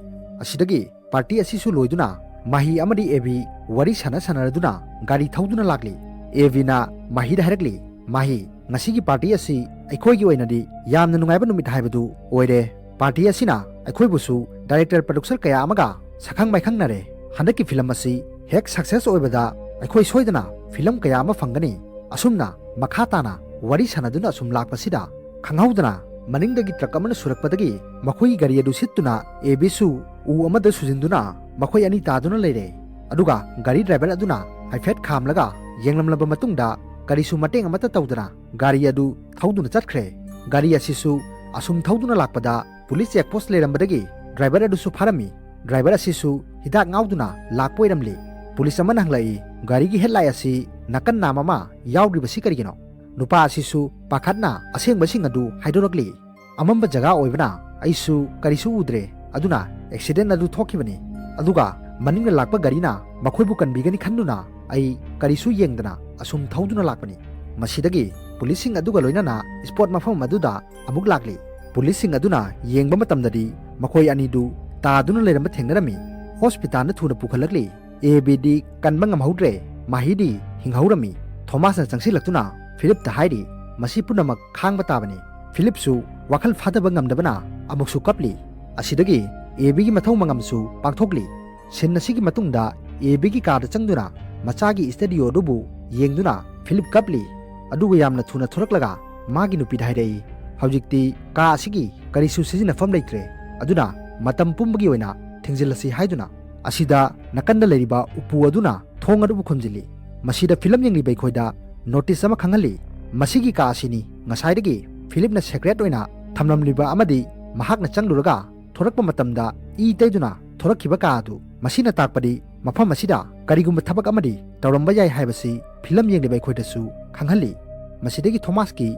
ꯑꯁꯤꯗꯒꯤ ꯄꯥꯔꯇꯤ ꯑꯁꯤꯁꯨ ꯂꯣꯏꯗꯨꯅ ꯃꯥꯍꯤ ꯑꯃꯗꯤ ꯑꯦ ꯕꯤ ꯋꯥꯔꯤ ꯁꯥꯟꯅ ꯁꯥꯟꯅꯔꯗꯨꯅ ꯒꯥꯔꯤ ꯊꯧꯗꯨꯅ ꯂꯥꯛꯂꯤ꯫ ꯑꯦ ꯕꯤꯅ ꯃꯥꯍꯤꯗ ꯍꯥꯏꯔꯛꯂꯤ, "ꯃꯥꯍꯤ, ꯉꯁꯤꯒꯤ ꯄꯥꯔꯇꯤ ꯑꯁꯤ ꯑꯩꯈꯣꯏꯒꯤ ꯑꯣꯏꯅꯗꯤ ꯌꯥꯝꯅ ꯅꯨꯡꯉꯥꯏꯕ ꯅꯨꯃꯤꯠ ꯍꯥꯏꯕꯗꯨ ꯑꯣꯏꯔꯦ꯫ ꯄꯥꯔꯇꯤ ꯑꯁꯤꯅ ꯑꯩꯈꯣꯏꯕꯨꯁꯨ ꯗꯥꯏꯔꯦꯛꯇꯔ, ꯄ꯭ꯔꯣꯗ꯭ꯌꯨꯁꯔ ꯀꯌꯥ ꯑꯃꯒ ꯁꯛꯈꯪ ꯃꯥꯏꯈꯪꯅꯔꯦ꯫ ꯍꯟꯗꯛꯀꯤ ꯐꯤꯂꯝ ꯑꯁꯤ ꯍꯦꯛ ꯁꯛꯁꯦꯁ ꯑꯣꯏꯕꯗ ꯑꯩꯈꯣꯏ ꯁꯣꯏꯗꯅ ꯐꯤꯂꯝ ꯀꯌꯥ ꯑꯃ ꯐꯪꯒꯅꯤ"꯫ ꯑꯁꯨꯝꯅ ꯃꯈꯥ ꯇꯥꯅ ꯋꯥꯔꯤ ꯁꯥꯟꯅꯗꯨꯅ ꯑꯁꯨꯝ ꯂꯥꯛꯄꯁꯤꯗ ꯈꯪꯍꯧꯗꯅ ꯃꯅꯤꯡꯗꯒꯤ ꯇ꯭ꯔꯛ ꯑꯃꯅ ꯁꯨꯔꯛꯄꯗꯒꯤ ꯃꯈꯣꯏꯒꯤ ꯒꯥꯔꯤ ꯑꯗꯨ ꯁꯤꯠꯇꯨꯅ ꯑꯦ ꯕꯤꯁꯨ ꯎ ꯑꯃꯗ ꯁꯨꯖꯤꯟꯗꯨꯅ ꯃꯈꯣꯏ ꯑꯅꯤ ꯇꯥꯗꯨꯅ ꯂꯩꯔꯦ꯫ ꯑꯗꯨꯒ ꯒꯥꯔꯤ ꯗ꯭ꯔꯥꯏꯚꯔ ꯑꯗꯨꯅ ꯍꯥꯏꯐꯦꯠ ꯈꯥꯝꯂꯒ ꯌꯦꯡꯂꯝꯂꯕ ꯃꯇꯨꯡꯗ ꯀꯔꯤꯁꯨ ꯃꯇꯦꯡ ꯑꯃꯠꯇ ꯇꯧꯗꯅ ꯒꯥꯔꯤ ꯑꯗꯨ ꯊꯧꯗꯨꯅ ꯆꯠꯈ꯭ꯔꯦ꯫ ꯒꯥꯔꯤ ꯑꯁꯤꯁꯨ ꯑꯁꯨꯝ ꯊꯧꯗꯨꯅ ꯂꯥꯛꯄꯗ ꯄꯨꯂꯤꯁ ꯆꯦꯛ ꯄꯣꯁ ꯂꯩꯔꯝꯕꯗꯒꯤ ꯗ꯭ꯔꯥꯏꯚꯔ ꯑꯗꯨꯁꯨ ꯐꯥꯔꯝꯃꯤ꯫ ꯗ꯭ꯔꯥꯏꯚꯔ ꯑꯁꯤꯁꯨ ꯍꯤꯗꯥꯛ ꯉꯥꯎꯗꯨꯅ ꯂꯥꯛꯄ ꯑꯣꯏꯔꯝꯂꯦ꯫ ꯄꯨꯂꯤꯁ ꯑꯃꯅ ꯍꯪꯂꯛꯏ, "ꯒꯥꯔꯤꯒꯤ ꯍꯦꯗꯂꯥꯏꯠ ꯑꯁꯤ ꯅꯥꯀꯟ ꯅꯥꯝ ꯑꯃ ꯌꯥꯎꯗ꯭ꯔꯤꯕꯁꯤ ꯀꯔꯤꯒꯤꯅꯣ?" ꯅꯨꯄꯥ ꯑꯁꯤꯁꯨ ꯄꯥꯈꯠꯅ ꯑꯁꯦꯡꯕꯁꯤꯡ ꯑꯗꯨ ꯍꯥꯏꯗꯣꯔꯛꯂꯤ꯫ "ꯑꯃꯝꯕ ꯖꯒꯥ ꯑꯣꯏꯕꯅ ꯑꯩꯁꯨ ꯀꯔꯤꯁꯨ ꯎꯗ꯭ꯔꯦ, ꯑꯗꯨꯅ ꯑꯦꯛꯁꯤꯗꯦꯟ ꯑꯗꯨ ꯊꯣꯛꯈꯤꯕꯅꯤ꯫ ꯑꯗꯨꯒ ꯃꯅꯤꯡꯗ ꯂꯥꯛꯄ ꯒꯥꯔꯤꯅ ꯃꯈꯣꯏꯕꯨ ꯀꯟꯕꯤꯒꯅꯤ ꯈꯟꯗꯨꯅ ꯑꯩ ꯀꯔꯤꯁꯨ ꯌꯦꯡꯗꯅ ꯑꯁꯨꯝ ꯊꯧꯗꯨꯅ ꯂꯥꯛꯄꯅꯤ꯫" ꯃꯁꯤꯗꯒꯤ ꯄꯨꯂꯤꯁꯁꯤꯡ ꯑꯗꯨꯒ ꯂꯣꯏꯅꯅ ꯏꯁꯄꯣꯠ ꯃꯐꯝ ꯑꯗꯨꯗ ꯑꯃꯨꯛ ꯂꯥꯛꯂꯤ꯫ ꯄꯨꯂꯤꯁꯁꯤꯡ ꯑꯗꯨꯅ ꯌꯦꯡꯕ ꯃꯇꯝꯗꯗꯤ ꯃꯈꯣꯏ ꯑꯅꯤꯗꯨ ꯇꯥꯗꯨꯅ ꯂꯩꯔꯝꯕ ꯊꯦꯡꯅꯔꯝꯃꯤ꯫ ꯍꯣꯁꯄꯤꯇꯥꯜꯗ ꯊꯨꯅ ꯄꯨꯈꯠꯂꯛꯂꯤ꯫ ꯑꯦ ꯕꯤꯗꯤ ꯀꯟꯕ ꯉꯝꯍꯧꯗ꯭ꯔꯦ, ꯃꯍꯤꯗꯤ ꯍꯤꯡꯍꯧꯔꯝꯃꯤ꯫ ꯊꯣꯃꯥꯁꯅ ꯆꯪꯁꯤꯜꯂꯛꯇꯨꯅ ꯐꯤꯂꯤꯞꯇ ꯍꯥꯏꯔꯤ, "ꯃꯁꯤ ꯄꯨꯝꯅꯃꯛ ꯈꯥꯡꯕ ꯇꯥꯕꯅꯤ꯫" ꯐꯤꯂꯤꯞꯁꯨ ꯋꯥꯈꯜ ꯐꯥꯊꯕ ꯉꯝꯗꯕꯅ ꯑꯃꯨꯛꯁꯨ ꯀꯞꯂꯤ꯫ ꯑꯁꯤꯗꯒꯤ ꯑꯦ ꯕꯤꯒꯤ ꯃꯊꯧ ꯃꯉꯝꯁꯨ ꯄꯥꯡꯊꯣꯛꯂꯤ꯫ ꯁꯤꯟ ꯑꯁꯤꯒꯤ ꯃꯇꯨꯡꯗ ꯑꯦ ꯕꯤꯒꯤ ꯀꯥꯗ ꯆꯪꯗꯨꯅ ꯃꯆꯥꯒꯤ ꯁ꯭ꯇꯗꯤꯑꯣ ꯑꯗꯨꯕꯨ ꯌꯦꯡꯗꯨꯅ ꯐꯤꯂꯤꯞ ꯀꯞꯂꯤ꯫ ꯑꯗꯨꯒ ꯌꯥꯝꯅ ꯊꯨꯅ ꯊꯣꯔꯛꯂꯒ ꯃꯥꯒꯤ ꯅꯨꯄꯤꯗ ꯍꯥꯏꯔꯛꯏ, "ꯍꯧꯖꯤꯛꯇꯤ ꯀꯥ ꯑꯁꯤꯒꯤ ꯀꯔꯤꯁꯨ ꯁꯤꯖꯤꯟꯅꯐꯝ ꯂꯩꯇ꯭ꯔꯦ, ꯑꯗꯨꯅ ꯃꯇꯝ ꯄꯨꯝꯕꯒꯤ ꯑꯣꯏꯅ ꯊꯤꯡꯖꯤꯜꯂꯁꯤ" ꯍꯥꯏꯗꯨꯅ꯫ ꯑꯁꯤꯗ ꯅꯥꯀꯟꯗ ꯂꯩꯔꯤꯕ ꯎꯄꯨ ꯑꯗꯨꯅ ꯊꯣꯡ ꯑꯗꯨꯕꯨ ꯈꯨꯝꯖꯤꯜꯂꯤ꯫ ꯃꯁꯤꯗ ꯐꯤꯂꯝ ꯌꯦꯡꯂꯤꯕ ꯑꯩꯈꯣꯏꯗ ꯅꯣꯇꯤꯁ ꯑꯃ ꯈꯪꯍꯜꯂꯤ꯫ ꯃꯁꯤꯒꯤ ꯀꯥ ꯑꯁꯤꯅꯤ ꯉꯁꯥꯏꯗꯒꯤ ꯐꯤꯂꯤꯞꯅ ꯁꯦꯀ꯭ꯔꯦꯠ ꯑꯣꯏꯅ ꯊꯝꯂꯝꯂꯤꯕ ꯑꯃꯗꯤ ꯃꯍꯥꯛꯅ ꯆꯪꯂꯨꯔꯒ ꯊꯣꯔꯛꯄ ꯃꯇꯝꯗ ꯏ ꯇꯩꯗꯨꯅ ꯊꯣꯔꯛꯈꯤꯕ ꯀꯥ ꯑꯗꯨ꯫ ꯃꯁꯤꯅ ꯇꯥꯛꯄꯗꯤ ꯃꯐꯝ ꯑꯁꯤꯗ ꯀꯔꯤꯒꯨꯝꯕ ꯊꯕꯛ ꯑꯃꯗꯤ ꯇꯧꯔꯝꯕ ꯌꯥꯏ ꯍꯥꯏꯕꯁꯤ ꯐꯤꯂꯝ ꯌꯦꯡꯂꯤꯕ ꯑꯩꯈꯣꯏꯗꯁꯨ ꯈꯪꯍꯜꯂꯤ꯫ ꯃꯁꯤꯗꯒꯤ ꯊꯣꯃꯥꯁꯀꯤ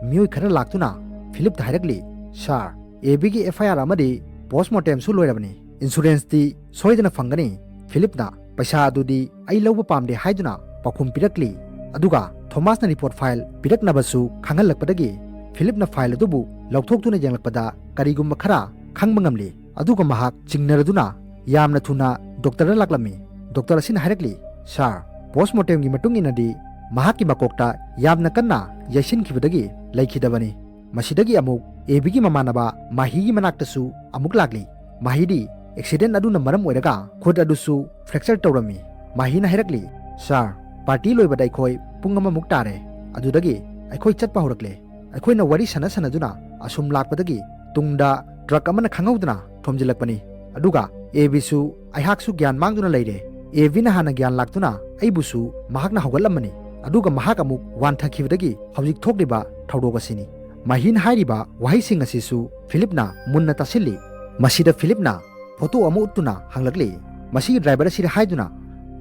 ꯃꯤꯑꯣꯏ ꯈꯔ ꯂꯥꯛꯇꯨꯅ ꯐꯤꯂꯤꯞꯇ ꯍꯥꯏꯔꯛꯂꯤ, "ꯁꯥꯔ, ꯑꯦ ꯕꯤꯒꯤ ꯑꯦꯐ ꯑꯥꯏ ꯑꯥꯔ ꯑꯃꯗꯤ ꯄꯣꯁꯃꯣꯔꯇꯦꯝꯁꯨ ꯂꯣꯏꯔꯕꯅꯤ꯫ ꯏꯟꯁꯨꯔꯦꯟꯁꯇꯤ ꯁꯣꯏꯗꯅ ꯐꯪꯒꯅꯤ꯫" ꯐꯤꯂꯤꯞꯅ, "ꯄꯩꯁꯥ ꯑꯗꯨꯗꯤ ꯑꯩ ꯂꯧꯕ ꯄꯥꯝꯗꯦ" ꯍꯥꯏꯗꯨꯅ ꯄꯥꯎꯈꯨꯝ ꯄꯤꯔꯛꯂꯤ꯫ ꯑꯗꯨꯒ ꯊꯣꯃꯥꯁꯅ ꯔꯤꯄꯣꯔꯠ ꯐꯥꯏꯜ ꯄꯤꯔꯛꯅꯕꯁꯨ ꯈꯪꯍꯜꯂꯛꯄꯗꯒꯤ ꯐꯤꯂꯤꯞꯅ ꯐꯥꯏꯜ ꯑꯗꯨꯕꯨ ꯂꯧꯊꯣꯛꯇꯨꯅ ꯌꯦꯡꯂꯛꯄꯗ ꯀꯔꯤꯒꯨꯝꯕ ꯈꯔ ꯈꯪꯕ ꯉꯝꯂꯤ꯫ ꯑꯗꯨꯒ ꯃꯍꯥꯛ ꯆꯤꯡꯅꯔꯗꯨꯅ ꯌꯥꯝꯅ ꯊꯨꯅ ꯗꯣꯛꯇꯔꯗ ꯂꯥꯛꯂꯝꯃꯤ꯫ ꯗꯣꯛꯇꯔ ꯑꯁꯤꯅ ꯍꯥꯏꯔꯛꯂꯤ, "ꯁꯥꯔ, ꯄꯣꯁꯃꯣꯔꯇꯦꯝꯒꯤ ꯃꯇꯨꯡ ꯏꯟꯅꯗꯤ ꯃꯍꯥꯛꯀꯤ ꯃꯀꯣꯛꯇ ꯌꯥꯝꯅ ꯀꯟꯅ ꯌꯩꯁꯤꯟꯈꯤꯕꯗꯒꯤ ꯂꯩꯈꯤꯗꯕꯅꯤ꯫" ꯃꯁꯤꯗꯒꯤ ꯑꯃꯨꯛ ꯑꯦ ꯕꯤꯒꯤ ꯃꯃꯥꯟꯅꯕ ꯃꯥꯍꯤꯒꯤ ꯃꯅꯥꯛꯇꯁꯨ ꯑꯃꯨꯛ ꯂꯥꯛꯂꯤ꯫ ꯃꯥꯍꯤꯗꯤ ꯑꯦꯛꯁꯤꯗꯦꯟ ꯑꯗꯨꯅ ꯃꯔꯝ ꯑꯣꯏꯔꯒ ꯈꯨꯠ ꯑꯗꯨꯁꯨ ꯐ꯭ꯔꯦꯛꯆꯔ ꯇꯧꯔꯝꯃꯤ꯫ ꯃꯥꯍꯤꯅ ꯍꯥꯏꯔꯛꯂꯤ, "ꯁꯥꯔ, ꯄꯥꯔꯇꯤ ꯂꯣꯏꯕꯗ ꯑꯩꯈꯣꯏ ꯄꯨꯡ ꯑꯃꯃꯨꯛ ꯇꯥꯔꯦ꯫ ꯑꯗꯨꯗꯒꯤ ꯑꯩꯈꯣꯏ ꯆꯠꯄ ꯍꯧꯔꯛꯂꯦ꯫ ꯑꯩꯈꯣꯏꯅ ꯋꯥꯔꯤ ꯁꯥꯟꯅ ꯁꯥꯟꯅꯗꯨꯅ ꯑꯁꯨꯝ ꯂꯥꯛꯄꯗꯒꯤ ꯇꯨꯡꯗ ꯇ꯭ꯔꯛ ꯑꯃꯅ ꯈꯪꯍꯧꯗꯅ ꯊꯣꯝꯖꯤꯜꯂꯛꯄꯅꯤ꯫ ꯑꯗꯨꯒ ꯑꯦ ꯕꯤꯁꯨ ꯑꯩꯍꯥꯛꯁꯨ ꯒ꯭ꯌꯥꯟ ꯃꯥꯡꯗꯨꯅ ꯂꯩꯔꯦ꯫ ꯑꯦ ꯕꯤꯅ ꯍꯥꯟꯅ ꯒ꯭ꯌꯥꯟ ꯂꯥꯛꯇꯨꯅ ꯑꯩꯕꯨꯁꯨ ꯃꯍꯥꯛꯅ ꯍꯧꯒꯠꯂꯝꯕꯅꯤ꯫ ꯑꯗꯨꯒ ꯃꯍꯥꯛ ꯑꯃꯨꯛ ꯋꯥꯟꯊꯈꯤꯕꯗꯒꯤ ꯍꯧꯖꯤꯛ ꯊꯣꯛꯂꯤꯕ ꯊꯧꯗꯣꯛ ꯑꯁꯤꯅꯤ꯫" ꯃꯥꯍꯤꯅ ꯍꯥꯏꯔꯤꯕ ꯋꯥꯍꯩꯁꯤꯡ ꯑꯁꯤꯁꯨ ꯐꯤꯂꯤꯞꯅ ꯃꯨꯟꯅ ꯇꯥꯁꯤꯜꯂꯤ꯫ ꯃꯁꯤꯗ ꯐꯤꯂꯤꯞꯅ ꯐꯣꯇꯣ ꯑꯃ ꯎꯠꯇꯨꯅ ꯍꯪꯂꯛꯂꯤ꯫ ꯃꯁꯤꯒꯤ ꯗ꯭ꯔꯥꯏꯚꯔ ꯑꯁꯤꯔ ꯍꯥꯏꯗꯨꯅ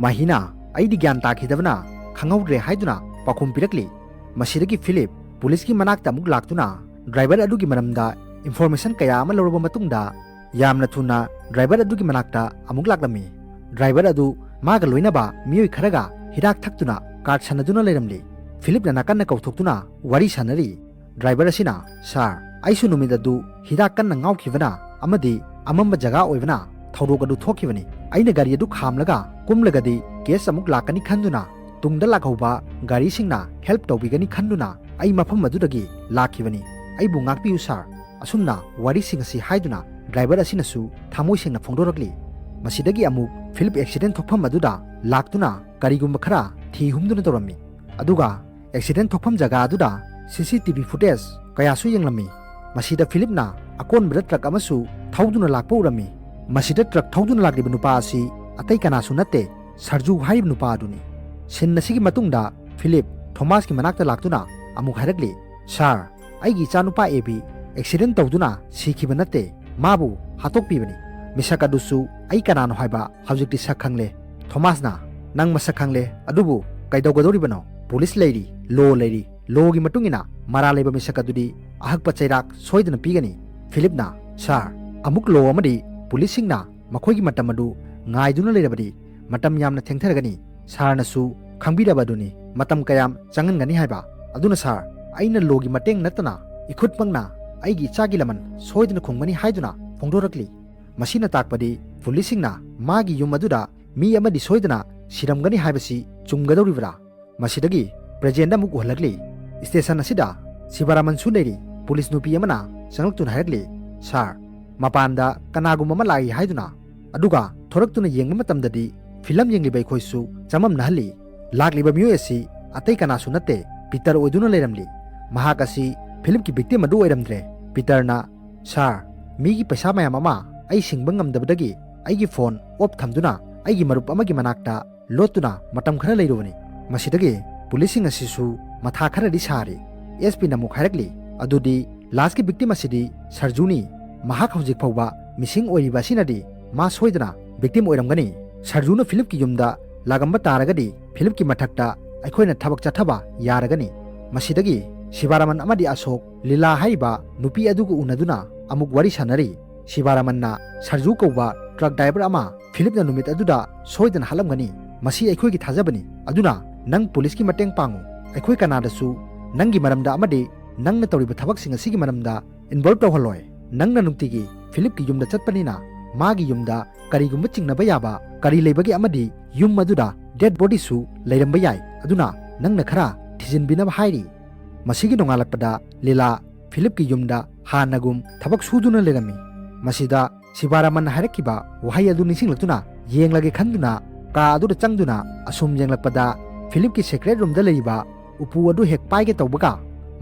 ꯃꯥꯍꯤꯅ ꯑꯩꯗꯤ ꯒ꯭ꯌꯥꯟ ꯇꯥꯈꯤꯗꯕꯅ ꯈꯪꯍꯧꯗ꯭ꯔꯦ ꯍꯥꯏꯗꯨꯅ ꯄꯥꯎꯈꯨꯝ ꯄꯤꯔꯛꯂꯤ꯫ ꯃꯁꯤꯗꯒꯤ ꯐꯤꯂꯤꯞ ꯄꯨꯂꯤꯁꯀꯤ ꯃꯅꯥꯛꯇ ꯑꯃꯨꯛ ꯂꯥꯛꯇꯨꯅ ꯗ꯭ꯔꯥꯏꯚꯔ ꯑꯗꯨꯒꯤ ꯃꯔꯝꯗ ꯏꯟꯐꯣꯔꯃꯦꯁꯟ ꯀꯌꯥ ꯑꯃ ꯂꯧꯔꯕ ꯃꯇꯨꯡꯗ ꯌꯥꯝꯅ ꯊꯨꯅ ꯗ꯭ꯔꯥꯏꯚꯔ ꯑꯗꯨꯒꯤ ꯃꯅꯥꯛꯇ ꯑꯃꯨꯛ ꯂꯥꯛꯂꯝꯃꯤ꯫ ꯗ꯭ꯔꯥꯏꯚꯔ ꯑꯗꯨ ꯃꯥꯒ ꯂꯣꯏꯅꯕ ꯃꯤꯑꯣꯏ ꯈꯔꯒ ꯍꯤꯗꯥꯛ ꯊꯛꯇꯨꯅ ꯀꯥꯔꯠ ꯁꯥꯟꯅꯗꯨꯅ ꯂꯩꯔꯝꯂꯤ꯫ ꯐꯤꯂꯤꯞꯅ ꯅꯥꯀꯟꯅ ꯀꯧꯊꯣꯛꯇꯨꯅ ꯋꯥꯔꯤ ꯁꯥꯟꯅꯔꯤ꯫ ꯗ꯭ꯔꯥꯏꯚꯔ ꯑꯁꯤꯅ, "ꯁꯥꯔ, ꯑꯩꯁꯨ ꯅꯨꯃꯤꯠ ꯑꯗꯨ ꯍꯤꯗꯥꯛ ꯀꯟꯅ ꯉꯥꯎꯈꯤꯕꯅ ꯑꯃꯗꯤ ꯑꯃꯝꯕ ꯖꯒꯥ ꯑꯣꯏꯕꯅ ꯊꯧꯗꯣꯛ ꯑꯗꯨ ꯊꯣꯛꯈꯤꯕꯅꯤ꯫ ꯑꯩꯅ ꯒꯥꯔꯤ ꯑꯗꯨ ꯈꯥꯝꯂꯒ ꯀꯨꯝꯂꯒꯗꯤ ꯀꯦꯁ ꯑꯃꯨꯛ ꯂꯥꯛꯀꯅꯤ ꯈꯟꯗꯨꯅ ꯇꯨꯡꯗ ꯂꯥꯛꯍꯧꯕ ꯒꯥꯔꯤꯁꯤꯡꯅ ꯍꯦꯜꯞ ꯇꯧꯕꯤꯒꯅꯤ ꯈꯟꯗꯨꯅ ꯑꯩ ꯃꯐꯝ ꯑꯗꯨꯗꯒꯤ ꯂꯥꯛꯈꯤꯕꯅꯤ꯫ ꯑꯩꯕꯨ ꯉꯥꯛꯄꯤꯌꯨ ꯁꯥꯔ꯫" ꯑꯁꯨꯝꯅ ꯋꯥꯔꯤꯁꯤꯡ ꯑꯁꯤ ꯍꯥꯏꯗꯨꯅ ꯗ꯭ꯔꯥꯏꯚꯔ ꯑꯁꯤꯅꯁꯨ ꯊꯃꯣꯏ ꯁꯦꯡꯅ ꯐꯣꯡꯗꯣꯔꯛꯂꯤ꯫ ꯃꯁꯤꯗꯒꯤ ꯑꯃꯨꯛ ꯐꯤꯂꯤꯞ ꯑꯦꯛꯁꯤꯗꯦꯟ ꯊꯣꯛꯐꯝ ꯑꯗꯨꯗ ꯂꯥꯛꯇꯨꯅ ꯀꯔꯤꯒꯨꯝꯕ ꯈꯔ ꯊꯤ ꯍꯨꯝꯗꯨꯅ ꯇꯧꯔꯝꯃꯤ꯫ ꯑꯗꯨꯒ ꯑꯦꯛꯁꯤꯗꯦꯟ ꯊꯣꯛꯐꯝ ꯖꯒꯥ ꯑꯗꯨꯗ ꯁꯤ ꯁꯤ ꯇꯤ ꯚꯤ ꯐꯨꯇꯦꯖ ꯀꯌꯥꯁꯨ ꯌꯦꯡꯂꯝꯃꯤ꯫ ꯃꯁꯤꯗ ꯐꯤꯂꯤꯞꯅ ꯑꯀꯣꯟꯕꯗ ꯇ꯭ꯔꯛ ꯑꯃꯁꯨ ꯊꯧꯗꯨꯅ ꯂꯥꯛꯄ ꯎꯔꯝꯃꯤ꯫ ꯃꯁꯤꯗ ꯇ꯭ꯔꯛ ꯊꯧꯗꯨꯅ ꯂꯥꯛꯂꯤꯕ ꯅꯨꯄꯥ ꯑꯁꯤ ꯑꯇꯩ ꯀꯅꯥꯁꯨ ꯅꯠꯇꯦ, ꯁꯔꯖꯨ ꯍꯥꯏꯔꯤꯕ ꯅꯨꯄꯥ ꯑꯗꯨꯅꯤ꯫ ꯁꯤꯟ ꯑꯁꯤꯒꯤ ꯃꯇꯨꯡꯗ ꯐꯤꯂꯤꯞ ꯊꯣꯃꯥꯁꯀꯤ ꯃꯅꯥꯛꯇ ꯂꯥꯛꯇꯨꯅ ꯑꯃꯨꯛ ꯍꯥꯏꯔꯛꯂꯤ, "ꯁꯥꯔ, ꯑꯩꯒꯤ ꯏꯆꯥꯅꯨꯄꯥ ꯑꯦꯕꯤ ꯑꯦꯛꯁꯤꯗꯦꯟ ꯇꯧꯗꯨꯅ ꯁꯤꯈꯤꯕ ꯅꯠꯇꯦ, ꯃꯥꯕꯨ ꯍꯥꯠꯇꯣꯛꯄꯤꯕꯅꯤ꯫ ꯃꯤꯁꯛ ꯑꯗꯨꯁꯨ ꯑꯩ ꯀꯅꯥꯅꯣ ꯍꯥꯏꯕ ꯍꯧꯖꯤꯛꯇꯤ ꯁꯛ ꯈꯪꯂꯦ꯫" ꯊꯣꯃꯥꯁꯅ, "ꯅꯪ ꯃꯁꯛ ꯈꯪꯂꯦ, ꯑꯗꯨꯕꯨ ꯀꯩꯗꯧꯒꯗꯧꯔꯤꯕꯅꯣ? ꯄꯨꯂꯤꯁ ꯂꯩꯔꯤ, ꯂꯣ ꯂꯩꯔꯤ꯫ ꯂꯣꯒꯤ ꯃꯇꯨꯡ ꯏꯟꯅ ꯃꯔꯥꯜ ꯂꯩꯕ ꯃꯤꯁꯛ ꯑꯗꯨꯗꯤ ꯑꯍꯛꯄ ꯆꯩꯔꯥꯛ ꯁꯣꯏꯗꯅ ꯄꯤꯒꯅꯤ꯫" ꯐꯤꯂꯤꯞꯅ, "ꯁꯥꯔ, ꯑꯃꯨꯛ ꯂꯣ ꯑꯃꯗꯤ ꯄꯨꯂꯤꯁꯁꯤꯡꯅ ꯃꯈꯣꯏꯒꯤ ꯃꯇꯝ ꯑꯗꯨ ꯉꯥꯏꯗꯨꯅ ꯂꯩꯔꯕꯗꯤ ꯃꯇꯝ ꯌꯥꯝꯅ ꯊꯦꯡꯊꯔꯒꯅꯤ꯫ ꯁꯥꯔꯅꯁꯨ ꯈꯪꯕꯤꯔꯕ ꯑꯗꯨꯅꯤ ꯃꯇꯝ ꯀꯌꯥꯝ ꯆꯪꯍꯟꯒꯅꯤ ꯍꯥꯏꯕ꯫ ꯑꯗꯨꯅ ꯁꯥꯔ, ꯑꯩꯅ ꯂꯣꯒꯤ ꯃꯇꯦꯡ ꯅꯠꯇꯅ ꯏꯈꯨꯠꯃꯛꯅ ꯑꯩꯒꯤ ꯏꯆꯥꯒꯤ ꯂꯃꯟ ꯁꯣꯏꯗꯅ ꯈꯨꯝꯒꯅꯤ" ꯍꯥꯏꯗꯨꯅ ꯐꯣꯡꯗꯣꯔꯛꯂꯤ꯫ ꯃꯁꯤꯅ ꯇꯥꯛꯄꯗꯤ ꯄꯨꯂꯤꯁꯁꯤꯡꯅ ꯃꯥꯒꯤ ꯌꯨꯝ ꯑꯗꯨꯗ ꯃꯤ ꯑꯃꯗꯤ ꯁꯣꯏꯗꯅ ꯁꯤꯔꯝꯒꯅꯤ ꯍꯥꯏꯕꯁꯤ ꯆꯨꯝꯒꯗꯧꯔꯤꯕ꯭ꯔꯥ? ꯃꯁꯤꯗꯒꯤ ꯄ꯭ꯔꯦꯖꯦꯟꯗ ꯑꯃꯨꯛ ꯎꯍꯜꯂꯛꯂꯤ꯫ ꯁ꯭ꯇꯦꯁꯟ ꯑꯁꯤꯗ ꯁꯤꯕꯥꯔꯥꯃꯟꯁꯨ ꯂꯩꯔꯤ꯫ ꯄꯨꯂꯤꯁ ꯅꯨꯄꯤ ꯑꯃꯅ ꯆꯪꯂꯛꯇꯨꯅ ꯍꯥꯏꯔꯛꯂꯤ, "ꯁꯥꯔ, ꯃꯄꯥꯟꯗ ꯀꯅꯥꯒꯨꯝꯕ ꯑꯃ ꯂꯥꯛꯏ" ꯍꯥꯏꯗꯨꯅ꯫ ꯑꯗꯨꯒ ꯊꯣꯔꯛꯇꯨꯅ ꯌꯦꯡꯕ ꯃꯇꯝꯗꯗꯤ ꯐꯤꯂꯝ ꯌꯦꯡꯂꯤꯕ ꯑꯩꯈꯣꯏꯁꯨ ꯆꯃꯝꯅꯍꯜꯂꯤ꯫ ꯂꯥꯛꯂꯤꯕ ꯃꯤꯑꯣꯏ ꯑꯁꯤ ꯑꯇꯩ ꯀꯅꯥꯁꯨ ꯅꯠꯇꯦ, ꯄꯤꯇꯔ ꯑꯣꯏꯗꯨꯅ ꯂꯩꯔꯝꯂꯤ꯫ ꯃꯍꯥꯛ ꯑꯁꯤ ꯐꯤꯂꯝꯒꯤ ꯚꯤꯛꯇꯤꯝ ꯑꯗꯨ ꯑꯣꯏꯔꯝꯗ꯭ꯔꯦ꯫ ꯄꯤꯇꯔꯅ, "ꯁꯥꯔ, ꯃꯤꯒꯤ ꯄꯩꯁꯥ ꯃꯌꯥꯝ ꯑꯃ ꯑꯩ ꯁꯤꯡꯕ ꯉꯝꯗꯕꯗꯒꯤ ꯑꯩꯒꯤ ꯐꯣꯟ ꯑꯣꯐ ꯊꯝꯗꯨꯅ ꯑꯩꯒꯤ ꯃꯔꯨꯞ ꯑꯃꯒꯤ ꯃꯅꯥꯛꯇ ꯂꯣꯠꯇꯨꯅ ꯃꯇꯝ ꯈꯔ ꯂꯩꯔꯨꯕꯅꯤ꯫" ꯃꯁꯤꯗꯒꯤ ꯄꯨꯂꯤꯁꯁꯤꯡ ꯑꯁꯤꯁꯨ ꯃꯊꯥ ꯈꯔꯗꯤ ꯁꯥꯔꯤ꯫ ꯑꯦꯁ ꯄꯤꯅ ꯑꯃꯨꯛ ꯍꯥꯏꯔꯛꯂꯤ, "ꯑꯗꯨꯗꯤ ꯂꯥꯁꯀꯤ ꯚꯤꯛꯇꯤꯝ ꯑꯁꯤꯗꯤ ꯁꯔꯖꯨꯅꯤ꯫ ꯃꯍꯥꯛ ꯍꯧꯖꯤꯛ ꯐꯥꯎꯕ ꯃꯤꯁꯤꯡ ꯑꯣꯏꯔꯤꯕ ꯑꯁꯤꯅꯗꯤ ꯃꯥ ꯁꯣꯏꯗꯅ ꯚꯤꯛꯇꯤꯝ ꯑꯣꯏꯔꯝꯒꯅꯤ꯫ ꯁꯔꯖꯨꯅ ꯐꯤꯂꯤꯞꯀꯤ ꯌꯨꯝꯗ ꯂꯥꯛꯂꯝꯕ ꯇꯥꯔꯒꯗꯤ ꯐꯤꯂꯤꯞꯀꯤ ꯃꯊꯛꯇ ꯑꯩꯈꯣꯏꯅ ꯊꯕꯛ ꯆꯠꯊꯕ ꯌꯥꯔꯒꯅꯤ꯫ ꯃꯁꯤꯗꯒꯤ ꯁꯤꯕꯥꯔꯥꯃꯟ ꯑꯃꯗꯤ ꯑꯁꯣꯛ ꯂꯤꯂꯥ ꯍꯥꯏꯔꯤꯕ ꯅꯨꯄꯤ ꯑꯗꯨꯒ ꯎꯅꯗꯨꯅ ꯑꯃꯨꯛ ꯋꯥꯔꯤ ꯁꯥꯟꯅꯔꯤ꯫ ꯁꯤꯕꯥꯔꯥꯃꯟꯅ ꯁꯔꯖꯨ ꯀꯧꯕ ꯇ꯭ꯔꯛ ꯗ꯭ꯔꯥꯏꯚꯔ ꯑꯃ ꯐꯤꯂꯤꯞꯅ ꯅꯨꯃꯤꯠ ꯑꯗꯨꯗ ꯁꯣꯏꯗꯅ ꯍꯥꯠꯂꯝꯒꯅꯤ꯫ ꯃꯁꯤ ꯑꯩꯈꯣꯏꯒꯤ ꯊꯥꯖꯕꯅꯤ꯫ ꯑꯗꯨꯅ ꯅꯪ ꯄꯨꯂꯤꯁꯀꯤ ꯃꯇꯦꯡ ꯄꯥꯡꯉꯨ꯫ ꯑꯩꯈꯣꯏ ꯀꯅꯥꯗꯁꯨ ꯅꯪꯒꯤ ꯃꯔꯝꯗ ꯑꯃꯗꯤ ꯅꯪꯅ ꯇꯧꯔꯤꯕ ꯊꯕꯛꯁꯤꯡ ꯑꯁꯤꯒꯤ ꯃꯔꯝꯗ ꯏꯟꯚꯣꯜꯕ ꯇꯧꯍꯜꯂꯣꯏ꯫ ꯅꯪꯅ ꯅꯨꯡꯇꯤꯒꯤ ꯐꯤꯂꯤꯞꯀꯤ ꯌꯨꯝꯗ ꯆꯠꯄꯅꯤꯅ ꯃꯥꯒꯤ ꯌꯨꯝꯗ ꯀꯔꯤꯒꯨꯝꯕ ꯆꯤꯡꯅꯕ ꯌꯥꯕ ꯀꯔꯤ ꯂꯩꯕꯒꯦ ꯑꯃꯗꯤ ꯌꯨꯝ ꯑꯗꯨꯗ ꯗꯦꯗ ꯕꯣꯗꯤꯁꯨ ꯂꯩꯔꯝꯕ ꯌꯥꯏ꯫ ꯑꯗꯨꯅ ꯅꯪꯅ ꯈꯔ ꯊꯤꯖꯤꯟꯕꯤꯅꯕ ꯍꯥꯏꯔꯤ꯫ ꯃꯁꯤꯒꯤ ꯅꯣꯡꯉꯥꯜꯂꯛꯄꯗ ꯂꯤꯂꯥ ꯐꯤꯂꯤꯞꯀꯤ ꯌꯨꯝꯗ ꯍꯥꯟꯅꯒꯨꯝ ꯊꯕꯛ ꯁꯨꯗꯨꯅ ꯂꯩꯔꯝꯃꯤ꯫ ꯃꯁꯤꯗ ꯁꯤꯕꯥꯔꯥꯃꯟꯅ ꯍꯥꯏꯔꯛꯈꯤꯕ ꯋꯥꯍꯩ ꯑꯗꯨ ꯅꯤꯡꯁꯤꯡꯂꯛꯇꯨꯅ ꯌꯦꯡꯂꯒꯦ ꯈꯟꯗꯨꯅ ꯀꯥ ꯑꯗꯨꯗ ꯆꯪꯗꯨꯅ ꯑꯁꯨꯝ ꯌꯦꯡꯂꯛꯄꯗ ꯐꯤꯂꯤꯞꯀꯤ ꯁꯦꯀ꯭ꯔꯦꯠ ꯔꯨꯝꯗ ꯂꯩꯔꯤꯕ ꯎꯄꯨ ꯑꯗꯨ ꯍꯦꯛ ꯄꯥꯏꯒꯦ ꯇꯧꯕꯒ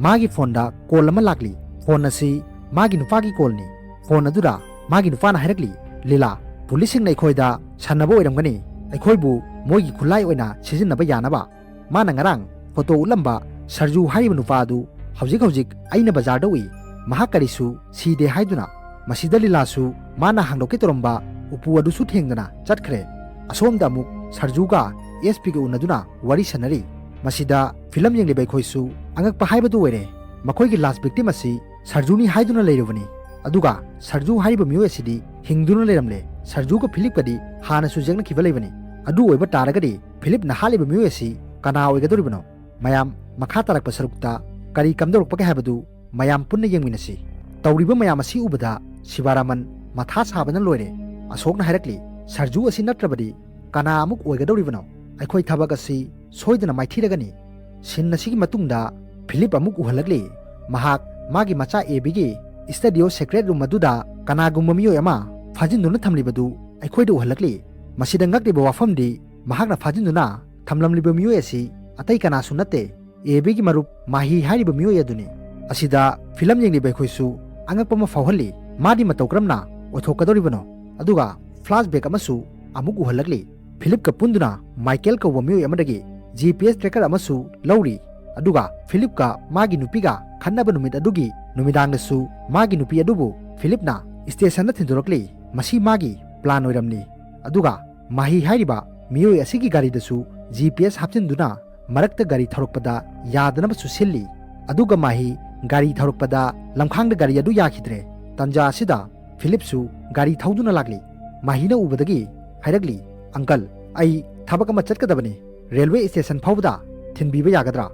ꯃꯥꯒꯤ ꯐꯣꯟꯗ ꯀꯣꯜ ꯑꯃ ꯂꯥꯛꯂꯤ꯫ ꯐꯣꯟ ꯑꯁꯤ ꯃꯥꯒꯤ ꯅꯨꯄꯥꯒꯤ ꯀꯣꯜꯅꯤ꯫ ꯐꯣꯟ ꯑꯗꯨꯗ ꯃꯥꯒꯤ ꯅꯨꯄꯥꯅ ꯍꯥꯏꯔꯛꯂꯤ, "ꯂꯤꯂꯥ, ꯄꯨꯂꯤꯁꯁꯤꯡꯅ ꯑꯩꯈꯣꯏꯗ ꯁꯥꯟꯅꯕ ꯑꯣꯏꯔꯝꯒꯅꯤ, ꯑꯩꯈꯣꯏꯕꯨ ꯃꯣꯏꯒꯤ ꯈꯨꯠꯂꯥꯏ ꯑꯣꯏꯅ ꯁꯤꯖꯤꯟꯅꯕ ꯌꯥꯅꯕ꯫ ꯃꯥꯅ ꯉꯔꯥꯡ ꯐꯣꯇꯣ ꯎꯠꯂꯝꯕ ꯁꯔꯖꯨ ꯍꯥꯏꯔꯤꯕ ꯅꯨꯄꯥ ꯑꯗꯨ ꯍꯧꯖꯤꯛ ꯍꯧꯖꯤꯛ ꯑꯩꯅ ꯕꯖꯥꯔꯗ ꯎꯏ꯫ ꯃꯍꯥꯛ ꯀꯔꯤꯁꯨ ꯁꯤꯗꯦ ꯍꯥꯏꯗꯨꯅ ꯃꯁꯤꯗ ꯂꯤꯂꯥꯁꯨ ꯃꯥꯅ ꯍꯥꯡꯗꯣꯛꯀꯦ ꯇꯧꯔꯝꯕ ꯎꯄꯨ ꯑꯗꯨꯁꯨ ꯊꯦꯡꯗꯅ ꯆꯠꯈ꯭ꯔꯦ꯫ ꯑꯁꯣꯝꯗ ꯑꯃꯨꯛ ꯁꯔꯖꯨꯒ ꯑꯦꯁ ꯄꯤꯒ ꯎꯅꯗꯨꯅ ꯋꯥꯔꯤ ꯁꯥꯟꯅꯔꯤ꯫ ꯃꯁꯤꯗ ꯐꯤꯂꯝ ꯌꯦꯡꯂꯤꯕ ꯑꯩꯈꯣꯏꯁꯨ ꯑꯉꯛꯄ ꯍꯥꯏꯕꯗꯨ ꯑꯣꯏꯔꯦ꯫ ꯃꯈꯣꯏꯒꯤ ꯂꯥꯁ ꯚꯤꯛꯇꯤꯝ ꯑꯁꯤ ꯁꯔꯖꯨꯅꯤ ꯍꯥꯏꯗꯨꯅ ꯂꯩꯔꯨꯕꯅꯤ꯫ ꯑꯗꯨꯒ ꯁꯔꯖꯨ ꯍꯥꯏꯔꯤꯕ ꯃꯤꯑꯣꯏ ꯑꯁꯤꯗꯤ ꯍꯤꯡꯗꯨꯅ ꯂꯩꯔꯝꯂꯦ꯫ ꯁꯔꯖꯨꯒ ꯐꯤꯂꯤꯞꯀꯗꯤ ꯍꯥꯟꯅꯁꯨ ꯌꯦꯛꯅꯈꯤꯕ ꯂꯩꯕꯅꯤ꯫ ꯑꯗꯨ ꯑꯣꯏꯕ ꯇꯥꯔꯒꯗꯤ ꯐꯤꯂꯤꯞꯅ ꯍꯥꯠꯂꯤꯕ ꯃꯤꯑꯣꯏ ꯑꯁꯤ ꯀꯅꯥ ꯑꯣꯏꯒꯗꯧꯔꯤꯕꯅꯣ?" ꯃꯌꯥꯝ ꯃꯈꯥ ꯇꯥꯔꯛꯄ ꯁꯔꯨꯛꯇ ꯀꯔꯤ ꯀꯝꯗꯧꯔꯛꯄꯒꯦ ꯍꯥꯏꯕꯗꯨ ꯃꯌꯥꯝ ꯄꯨꯟꯅ ꯌꯦꯡꯃꯤꯟꯅꯁꯤ꯫ ꯇꯧꯔꯤꯕ ꯃꯌꯥꯝ ꯑꯁꯤ ꯎꯕꯗ ꯁꯤꯕꯥꯔꯥꯃꯟ ꯃꯊꯥ ꯁꯥꯕꯅ ꯂꯣꯏꯔꯦ꯫ ꯑꯁꯣꯛꯅ ꯍꯥꯏꯔꯛꯂꯤ, "ꯁꯔꯖꯨ ꯑꯁꯤ ꯅꯠꯇ꯭ꯔꯕꯗꯤ ꯀꯅꯥ ꯑꯃꯨꯛ ꯑꯣꯏꯒꯗꯧꯔꯤꯕꯅꯣ? ꯑꯩꯈꯣꯏ ꯊꯕꯛ ꯑꯁꯤ ꯁꯣꯏꯗꯅ ꯃꯥꯏꯊꯤꯔꯒꯅꯤ꯫" ꯁꯤꯟ ꯑꯁꯤꯒꯤ ꯃꯇꯨꯡꯗ ꯐꯤꯂꯤꯞ ꯑꯃꯨꯛ ꯎꯍꯜꯂꯛꯂꯤ꯫ ꯃꯍꯥꯛ ꯃꯥꯒꯤ ꯃꯆꯥ ꯑꯦꯕꯤꯒꯤ ꯁ꯭ꯇꯗꯤꯑꯣ ꯁꯦꯀ꯭ꯔꯦꯠ ꯔꯨꯝ ꯑꯗꯨꯗ ꯀꯅꯥꯒꯨꯝꯕ ꯃꯤꯑꯣꯏ ꯑꯃ ꯐꯥꯖꯤꯟꯗꯨꯅ ꯊꯝꯂꯤꯕꯗꯨ ꯑꯩꯈꯣꯏꯗ ꯎꯍꯜꯂꯛꯂꯤ꯫ ꯃꯁꯤꯗ ꯉꯛꯂꯤꯕ ꯋꯥꯐꯝꯗꯤ ꯃꯍꯥꯛꯅ ꯐꯥꯖꯤꯟꯗꯨꯅ ꯊꯝꯂꯝꯂꯤꯕ ꯃꯤꯑꯣꯏ ꯑꯁꯤ ꯑꯇꯩ ꯀꯅꯥꯁꯨ ꯅꯠꯇꯦ, ꯑꯦꯕꯤꯒꯤ ꯃꯔꯨꯞ ꯃꯥꯍꯤ ꯍꯥꯏꯔꯤꯕ ꯃꯤꯑꯣꯏ ꯑꯗꯨꯅꯤ꯫ ꯑꯁꯤꯗ ꯐꯤꯂꯝ ꯌꯦꯡꯂꯤꯕ ꯑꯩꯈꯣꯏꯁꯨ ꯑꯉꯛꯄ ꯑꯃ ꯐꯥꯎꯍꯜꯂꯤ꯫ ꯃꯥꯗꯤ ꯃꯇꯧ ꯀꯔꯝꯅ ꯑꯣꯏꯊꯣꯛꯀꯗꯧꯔꯤꯕꯅꯣ? ꯑꯗꯨꯒ ꯐ꯭ꯂꯥꯁꯕꯦꯛ ꯑꯃꯁꯨ ꯑꯃꯨꯛ ꯎꯍꯜꯂꯛꯂꯤ꯫ ꯐꯤꯂꯤꯞꯀ ꯄꯨꯟꯗꯨꯅ ꯃꯥꯏꯀꯦꯜ ꯀꯧꯕ ꯃꯤꯑꯣꯏ ꯑꯃꯗꯒꯤ ꯖꯤ ꯄꯤ ꯑꯦꯁ ꯇ꯭ꯔꯦꯀꯔ ꯑꯃꯁꯨ ꯂꯧꯔꯤ꯫ ꯑꯗꯨꯒ ꯐꯤꯂꯤꯞꯀ ꯃꯥꯒꯤ ꯅꯨꯄꯤꯒ ꯈꯠꯅꯕ ꯅꯨꯃꯤꯠ ꯑꯗꯨꯒꯤ ꯅꯨꯃꯤꯗꯥꯡꯗꯁꯨ ꯃꯥꯒꯤ ꯅꯨꯄꯤ ꯑꯗꯨꯕꯨ ꯐꯤꯂꯤꯞꯅ ꯁ꯭ꯇꯦꯁꯟꯗ ꯊꯤꯟꯗꯣꯔꯛꯂꯤ꯫ ꯃꯁꯤ ꯃꯥꯒꯤ ꯄ꯭ꯂꯥꯟ ꯑꯣꯏꯔꯝꯂꯤ꯫ ꯑꯗꯨꯒ ꯃꯥꯍꯤ ꯍꯥꯏꯔꯤꯕ ꯃꯤꯑꯣꯏ ꯑꯁꯤꯒꯤ ꯒꯥꯔꯤꯗꯁꯨ ꯖꯤ ꯄꯤ ꯑꯦꯁ ꯍꯥꯞꯆꯤꯟꯗꯨꯅ ꯃꯔꯛꯇ ꯒꯥꯔꯤ ꯊꯧꯔꯛꯄꯗ ꯌꯥꯗꯅꯕꯁꯨ ꯁꯤꯜꯂꯤ꯫ ꯑꯗꯨꯒ ꯃꯥꯍꯤ ꯒꯥꯔꯤ ꯊꯧꯔꯛꯄꯗ ꯂꯝꯈꯥꯡꯗ ꯒꯥꯔꯤ ꯑꯗꯨ ꯌꯥꯈꯤꯗ꯭ꯔꯦ꯫ ꯇꯟꯖꯥ ꯑꯁꯤꯗ ꯐꯤꯂꯤꯞꯁꯨ ꯒꯥꯔꯤ ꯊꯧꯗꯨꯅ ꯂꯥꯛꯂꯤ꯫ ꯃꯥꯍꯤꯅ ꯎꯕꯗꯒꯤ ꯍꯥꯏꯔꯛꯂꯤ, "ꯑꯪꯀꯜ, ꯑꯩ ꯊꯕꯛ ꯑꯃ ꯆꯠꯀꯗꯕꯅꯤ꯫ ꯔꯦꯜꯋꯦ ꯁ꯭ꯇꯦꯁꯟ ꯐꯥꯎꯕꯗ ꯊꯤꯟꯕꯤꯕ ꯌꯥꯒꯗ꯭ꯔꯥ?"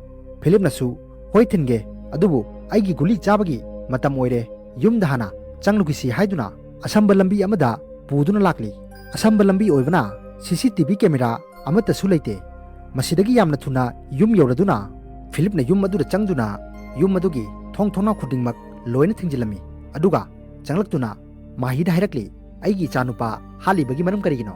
ꯐꯤꯂꯤꯞꯅꯁꯨ, "ꯍꯣꯏ, ꯊꯤꯟꯒꯦ, ꯑꯗꯨꯕꯨ ꯑꯩꯒꯤ ꯒꯨꯂꯤ ꯆꯥꯕꯒꯤ ꯃꯇꯝ ꯑꯣꯏꯔꯦ, ꯌꯨꯝꯗ ꯍꯥꯟꯅ ꯆꯪꯂꯨꯈꯤꯁꯤ" ꯍꯥꯏꯗꯨꯅ ꯑꯁꯝꯕ ꯂꯝꯕꯤ ꯑꯃꯗ ꯄꯨꯗꯨꯅ ꯂꯥꯛꯂꯤ꯫ ꯑꯁꯝꯕ ꯂꯝꯕꯤ ꯑꯣꯏꯕꯅ ꯁꯤ ꯁꯤ ꯇꯤ ꯚꯤ ꯀꯦꯃꯦꯔꯥ ꯑꯃꯠꯇꯁꯨ ꯂꯩꯇꯦ꯫ ꯃꯁꯤꯗꯒꯤ ꯌꯥꯝꯅ ꯊꯨꯅ ꯌꯨꯝ ꯌꯧꯔꯗꯨꯅ ꯐꯤꯂꯤꯞꯅ ꯌꯨꯝ ꯑꯗꯨꯗ ꯆꯪꯗꯨꯅ ꯌꯨꯝ ꯑꯗꯨꯒꯤ ꯊꯣꯡ ꯊꯣꯡꯅꯥꯎ ꯈꯨꯗꯤꯡꯃꯛ ꯂꯣꯏꯅ ꯊꯤꯡꯖꯤꯜꯂꯝꯃꯤ꯫ ꯑꯗꯨꯒ ꯆꯪꯂꯛꯇꯨꯅ ꯃꯥꯍꯤꯗ ꯍꯥꯏꯔꯛꯂꯤ, "ꯑꯩꯒꯤ ꯏꯆꯥꯅꯨꯄꯥ ꯍꯥꯠꯂꯤꯕꯒꯤ ꯃꯔꯝ ꯀꯔꯤꯒꯤꯅꯣ?"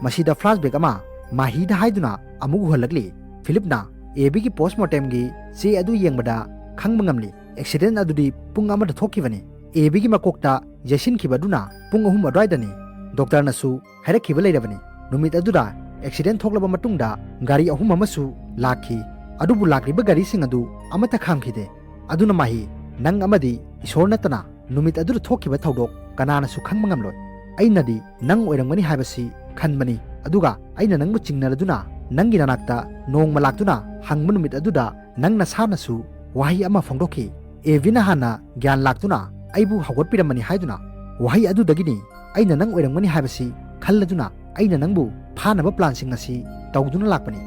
ꯃꯁꯤꯗ ꯐ꯭ꯂꯥꯁꯕꯦꯛ ꯑꯃ ꯃꯥꯍꯤꯗ ꯍꯥꯏꯗꯨꯅ ꯑꯃꯨꯛ ꯎꯍꯜꯂꯛꯂꯤ꯫ ꯐꯤꯂꯤꯞꯅ ꯑꯦꯕꯤꯒꯤ ꯄꯣꯁꯃꯣꯔꯇꯦꯝꯒꯤ ꯆꯦ ꯑꯗꯨ ꯌꯦꯡꯕꯗ ꯈꯪꯕ ꯉꯝꯂꯤ꯫ ꯑꯦꯛꯁꯤꯗꯦꯟ ꯑꯗꯨꯗꯤ ꯄꯨꯡ ꯑꯃꯗ ꯊꯣꯛꯈꯤꯕꯅꯤ꯫ ꯑꯦꯕꯤꯒꯤ ꯃꯀꯣꯛꯇ ꯌꯩꯁꯤꯟꯈꯤꯕ ꯑꯗꯨꯅ ꯄꯨꯡ ꯑꯍꯨꯝ ꯑꯗꯨꯋꯥꯏꯗꯅꯤ꯫ ꯗꯣꯛꯇꯔꯅꯁꯨ ꯍꯥꯏꯔꯛꯈꯤꯕ ꯂꯩꯔꯕꯅꯤ꯫ ꯅꯨꯃꯤꯠ ꯑꯗꯨꯗ ꯑꯦꯛꯁꯤꯗꯦꯟ ꯊꯣꯛꯂꯕ ꯃꯇꯨꯡꯗ ꯒꯥꯔꯤ ꯑꯍꯨꯝ ꯑꯃꯁꯨ ꯂꯥꯛꯈꯤ꯫ ꯑꯗꯨꯕꯨ ꯂꯥꯛꯂꯤꯕ ꯒꯥꯔꯤꯁꯤꯡ ꯑꯗꯨ ꯑꯃꯠꯇ ꯈꯥꯝꯈꯤꯗꯦ꯫ ꯑꯗꯨꯅ ꯃꯥꯍꯤ, ꯅꯪ ꯑꯃꯗꯤ ꯏꯁꯣꯔ ꯅꯠꯇꯅ ꯅꯨꯃꯤꯠ ꯑꯗꯨꯗ ꯊꯣꯛꯈꯤꯕ ꯊꯧꯗꯣꯛ ꯀꯅꯥꯅꯁꯨ ꯈꯪꯕ ꯉꯝꯂꯣꯏ꯫ ꯑꯩꯅꯗꯤ ꯅꯪ ꯑꯣꯏꯔꯝꯒꯅꯤ ꯍꯥꯏꯕꯁꯤ ꯈꯟꯕꯅꯤ, ꯑꯗꯨꯒ ꯑꯩꯅ ꯅꯪꯕꯨ ꯆꯤꯡꯅꯔꯗꯨꯅ ꯅꯪꯒꯤ ꯅꯅꯥꯛꯇ ꯅꯣꯡꯃ ꯂꯥꯛꯇꯨꯅ ꯍꯪꯕ ꯅꯨꯃꯤꯠ ꯑꯗꯨꯗ ꯅꯪ ꯅꯁꯥꯅꯁꯨ ꯋꯥꯍꯩ ꯑꯃ ꯐꯣꯡꯗꯣꯛꯈꯤ꯫ ꯑꯦꯕꯤꯅ ꯍꯥꯟꯅ ꯒ꯭ꯌꯥꯟ ꯂꯥꯛꯇꯨꯅ ꯑꯩꯕꯨ ꯍꯧꯒꯠꯄꯤꯔꯝꯕꯅꯤ ꯍꯥꯏꯗꯨꯅ꯫ ꯋꯥꯍꯩ ꯑꯗꯨꯗꯒꯤꯅꯤ ꯑꯩꯅ ꯅꯪ ꯑꯣꯏꯔꯝꯒꯅꯤ ꯍꯥꯏꯕꯁꯤ ꯈꯜꯂꯗꯨꯅ ꯑꯩꯅ ꯅꯪꯕꯨ ꯐꯥꯅꯕ ꯄ꯭ꯂꯥꯟꯁꯤꯡ ꯑꯁꯤ ꯇꯧꯗꯨꯅ ꯂꯥꯛꯄꯅꯤ꯫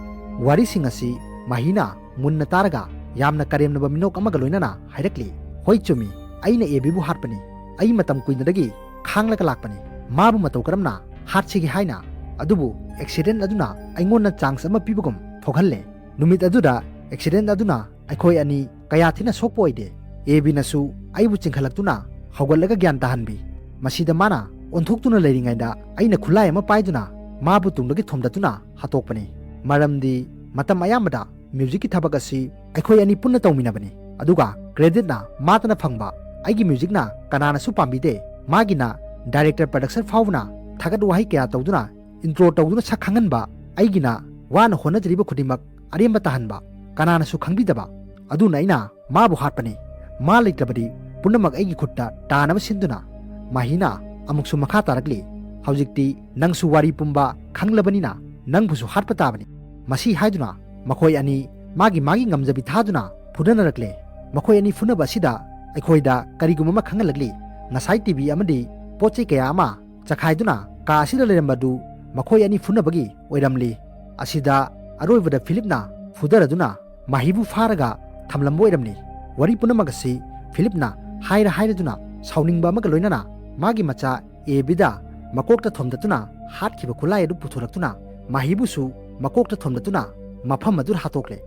ꯋꯥꯔꯤꯁꯤꯡ ꯑꯁꯤ ꯃꯥꯍꯤꯅ ꯃꯨꯟꯅ ꯇꯥꯔꯒ ꯌꯥꯝꯅ ꯀꯔꯦꯝꯅꯕ ꯃꯤꯅꯣꯛ ꯑꯃꯒ ꯂꯣꯏꯅꯅ ꯍꯥꯏꯔꯛꯂꯤ, "ꯍꯣꯏ, ꯆꯨꯝꯃꯤ, ꯑꯩꯅ ꯑꯦꯕꯤꯕꯨ ꯍꯥꯠꯄꯅꯤ꯫ ꯑꯩ ꯃꯇꯝ ꯀꯨꯏꯅꯗꯒꯤ ꯈꯥꯡꯂꯒ ꯂꯥꯛꯄꯅꯤ꯫ ꯃꯥꯕꯨ ꯃꯇꯧ ꯀꯔꯝꯅ ꯍꯥꯠꯁꯤꯒꯦ ꯍꯥꯏꯅ꯫ ꯑꯗꯨꯕꯨ ꯑꯦꯛꯁꯤꯗꯦꯟ ꯑꯗꯨꯅ ꯑꯩꯉꯣꯟꯗ ꯆꯥꯟꯁ ꯑꯃ ꯄꯤꯕꯒꯨꯝ ꯊꯣꯛꯍꯜꯂꯦ꯫ ꯅꯨꯃꯤꯠ ꯑꯗꯨꯗ ꯑꯦꯛꯁꯤꯗꯦꯟ ꯑꯗꯨꯅ ꯑꯩꯈꯣꯏ ꯑꯅꯤ ꯀꯌꯥ ꯊꯤꯅ ꯁꯣꯛꯄ ꯑꯣꯏꯗꯦ꯫" ꯑꯦꯕꯤꯅꯁꯨ ꯑꯩꯕꯨ ꯆꯤꯡꯈꯠꯂꯛꯇꯨꯅ ꯍꯧꯒꯠꯂꯒ ꯒ꯭ꯌꯥꯟ ꯇꯥꯍꯟꯕꯤ꯫ ꯃꯁꯤꯗ ꯃꯥꯅ ꯑꯣꯟꯊꯣꯛꯇꯨꯅ ꯂꯩꯔꯤꯉꯩꯗ ꯑꯩꯅ ꯈꯨꯠꯂꯥꯏ ꯑꯃ ꯄꯥꯏꯗꯨꯅ ꯃꯥꯕꯨ ꯇꯨꯡꯗꯒꯤ ꯊꯣꯝꯗꯠꯇꯨꯅ ꯍꯥꯠꯇꯣꯛꯄꯅꯤ꯫ ꯃꯔꯝꯗꯤ ꯃꯇꯝ ꯑꯌꯥꯝꯕꯗ ꯃ꯭ꯌꯨꯖꯤꯛꯀꯤ ꯊꯕꯛ ꯑꯁꯤ ꯑꯩꯈꯣꯏ ꯑꯅꯤ ꯄꯨꯟꯅ ꯇꯧꯃꯤꯟꯅꯕꯅꯤ꯫ ꯑꯗꯨꯒ ꯀ꯭ꯔꯦꯗꯤꯠꯅ ꯃꯥꯇꯅ ꯐꯪꯕ꯫ ꯑꯩꯒꯤ ꯃ꯭ꯌꯨꯖꯤꯛꯅ ꯀꯅꯥꯅꯁꯨ ꯄꯥꯝꯕꯤꯗꯦ꯫ ꯃꯥꯒꯤꯅ ꯗꯥꯏꯔꯦꯛꯇꯔ, ꯄ꯭ꯔꯗꯛꯁꯔ ꯐꯥꯎꯕꯅ ꯊꯥꯒꯠ ꯋꯥꯍꯩ ꯀꯌꯥ ꯇꯧꯗꯨꯅ ꯏꯟꯇ꯭ꯔꯣ ꯇꯧꯗꯨꯅ ꯁꯛ ꯈꯪꯍꯟꯕ꯫ ꯑꯩꯒꯤꯅ ꯋꯥꯅ ꯍꯣꯠꯅꯖꯔꯤꯕ ꯈꯨꯗꯤꯡꯃꯛ ꯑꯔꯦꯝꯕ ꯇꯥꯍꯟꯕ꯫ ꯀꯅꯥꯅꯁꯨ ꯈꯪꯕꯤꯗꯕ꯫ ꯑꯗꯨꯅ ꯑꯩꯅ ꯃꯥꯕꯨ ꯍꯥꯠꯄꯅꯤ꯫ ꯃꯥ ꯂꯩꯇ꯭ꯔꯕꯗꯤ ꯄꯨꯝꯅꯃꯛ ꯑꯩꯒꯤ ꯈꯨꯠꯇ ꯇꯥꯅꯕ ꯁꯤꯟꯗꯨꯅ ꯃꯥꯍꯤꯅ ꯑꯃꯨꯛꯁꯨ ꯃꯈꯥ ꯇꯥꯔꯛꯂꯤ, "ꯍꯧꯖꯤꯛꯇꯤ ꯅꯪꯁꯨ ꯋꯥꯔꯤ ꯄꯨꯝꯕ ꯈꯪꯂꯕꯅꯤꯅ ꯅꯪꯕꯨꯁꯨ ꯍꯥꯠꯄ ꯇꯥꯕꯅꯤ"꯫ ꯃꯁꯤ ꯍꯥꯏꯗꯨꯅ ꯃꯈꯣꯏ ꯑꯅꯤ ꯃꯥꯒꯤ ꯃꯥꯒꯤ ꯉꯝꯖꯕꯤ ꯊꯥꯗꯨꯅ ꯐꯨꯅꯅꯔꯛꯂꯦ꯫ ꯃꯈꯣꯏ ꯑꯅꯤ ꯐꯨꯅꯕ ꯑꯁꯤꯗ ꯑꯩꯈꯣꯏꯗ ꯀꯔꯤꯒꯨꯝꯕ ꯑꯃ ꯈꯪꯍꯜꯂꯛꯂꯤ꯫ ꯉꯁꯥꯏ ꯇꯤ ꯚꯤ ꯑꯃꯗꯤ ꯄꯣꯠ ꯆꯩ ꯀꯌꯥ ꯑꯃ ꯆꯈꯥꯏꯗꯨꯅ ꯀꯥ ꯑꯁꯤꯗ ꯂꯩꯔꯝꯕꯗꯨ ꯃꯈꯣꯏ ꯑꯅꯤ ꯐꯨꯅꯕꯒꯤ ꯑꯣꯏꯔꯝꯂꯤ꯫ ꯑꯁꯤꯗ ꯑꯔꯣꯏꯕꯗ ꯐꯤꯂꯤꯞꯅ ꯐꯨꯗꯔꯗꯨꯅ ꯃꯥꯍꯤꯕꯨ ꯐꯥꯔꯒ ꯊꯝꯂꯝꯕ ꯑꯣꯏꯔꯝꯂꯤ꯫ ꯋꯥꯔꯤ ꯄꯨꯝꯅꯃꯛ ꯑꯁꯤ ꯐꯤꯂꯤꯞꯅ ꯍꯥꯏꯔ ꯍꯥꯏꯔꯗꯨꯅ ꯁꯥꯎꯅꯤꯡꯕ ꯑꯃꯒ ꯂꯣꯏꯅꯅ ꯃꯥꯒꯤ ꯃꯆꯥ ꯑꯦ ꯕꯤꯗ ꯃꯀꯣꯛꯇ ꯊꯣꯝꯗꯠꯇꯨꯅ ꯍꯥꯠꯈꯤꯕ ꯈꯨꯠꯂꯥꯏ ꯑꯗꯨ ꯄꯨꯊꯣꯔꯛꯇꯨꯅ ꯃꯥꯍꯤꯕꯨꯁꯨ ꯃꯀꯣꯛꯇ ꯊꯣꯝꯗꯠꯇꯨꯅ ꯃꯐꯝ ꯑꯗꯨꯗ ꯍꯥꯠꯇꯣꯛꯂꯦ꯫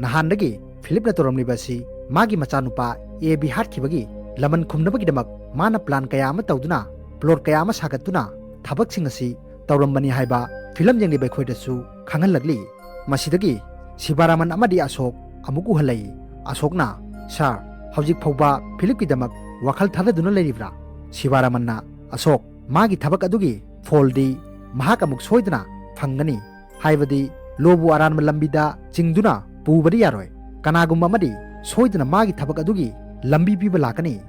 ꯅꯍꯥꯟꯗꯒꯤ ꯐꯤꯂꯤꯞꯅ ꯇꯧꯔꯝꯂꯤꯕ ꯑꯁꯤ ꯃꯥꯒꯤ ꯃꯆꯥꯅꯨꯄꯥ ꯑꯦ ꯕꯤ ꯍꯥꯠꯈꯤꯕꯒꯤ ꯂꯃꯟ ꯈꯨꯝꯅꯕꯒꯤꯗꯃꯛ ꯃꯥꯅ ꯄ꯭ꯂꯥꯟ ꯀꯌꯥ ꯑꯃ ꯇꯧꯗꯨꯅ, ꯄ꯭ꯂꯣꯠ ꯀꯌꯥ ꯑꯃ ꯁꯥꯒꯠꯇꯨꯅ ꯊꯕꯛꯁꯤꯡ ꯑꯁꯤ ꯇꯧꯔꯝꯕꯅꯤ ꯍꯥꯏꯕ ꯐꯤꯂꯝ ꯌꯦꯡꯂꯤꯕ ꯑꯩꯈꯣꯏꯗꯁꯨ ꯈꯪꯍꯜꯂꯛꯂꯤ꯫ ꯃꯁꯤꯗꯒꯤ ꯁꯤꯕꯥꯔꯥꯃꯟ ꯑꯃꯗꯤ ꯑꯁꯣꯛ ꯑꯃꯨꯛ ꯎꯍꯜꯂꯛꯏ꯫ ꯑꯁꯣꯛꯅ, "ꯁꯥꯔ, ꯍꯧꯖꯤꯛ ꯐꯥꯎꯕ ꯐꯤꯂꯤꯞꯀꯤꯗꯃꯛ ꯋꯥꯈꯜ ꯊꯥꯗꯗꯨꯅ ꯂꯩꯔꯤꯕ꯭ꯔꯥ?" ꯁꯤꯕꯥꯔꯥꯃꯟꯅ, "ꯑꯁꯣꯛ, ꯃꯥꯒꯤ ꯊꯕꯛ ꯑꯗꯨꯒꯤ ꯐꯣꯜꯗꯤ ꯃꯍꯥꯛ ꯑꯃꯨꯛ ꯁꯣꯏꯗꯅ ꯐꯪꯒꯅꯤ꯫ ꯍꯥꯏꯕꯗꯤ ꯂꯣꯕꯨ ꯑꯔꯥꯟꯕ ꯂꯝꯕꯤꯗ ꯆꯤꯡꯗꯨꯅ ꯄꯨꯕꯗꯤ ꯌꯥꯔꯣꯏ꯫ ꯀꯅꯥꯒꯨꯝꯕ ꯑꯃꯗꯤ ꯁꯣꯏꯗꯅ ꯃꯥꯒꯤ ꯊꯕꯛ ꯑꯗꯨꯒꯤ ꯂꯝꯕꯤ ꯄꯤꯕ ꯂꯥꯛꯀꯅꯤ"꯫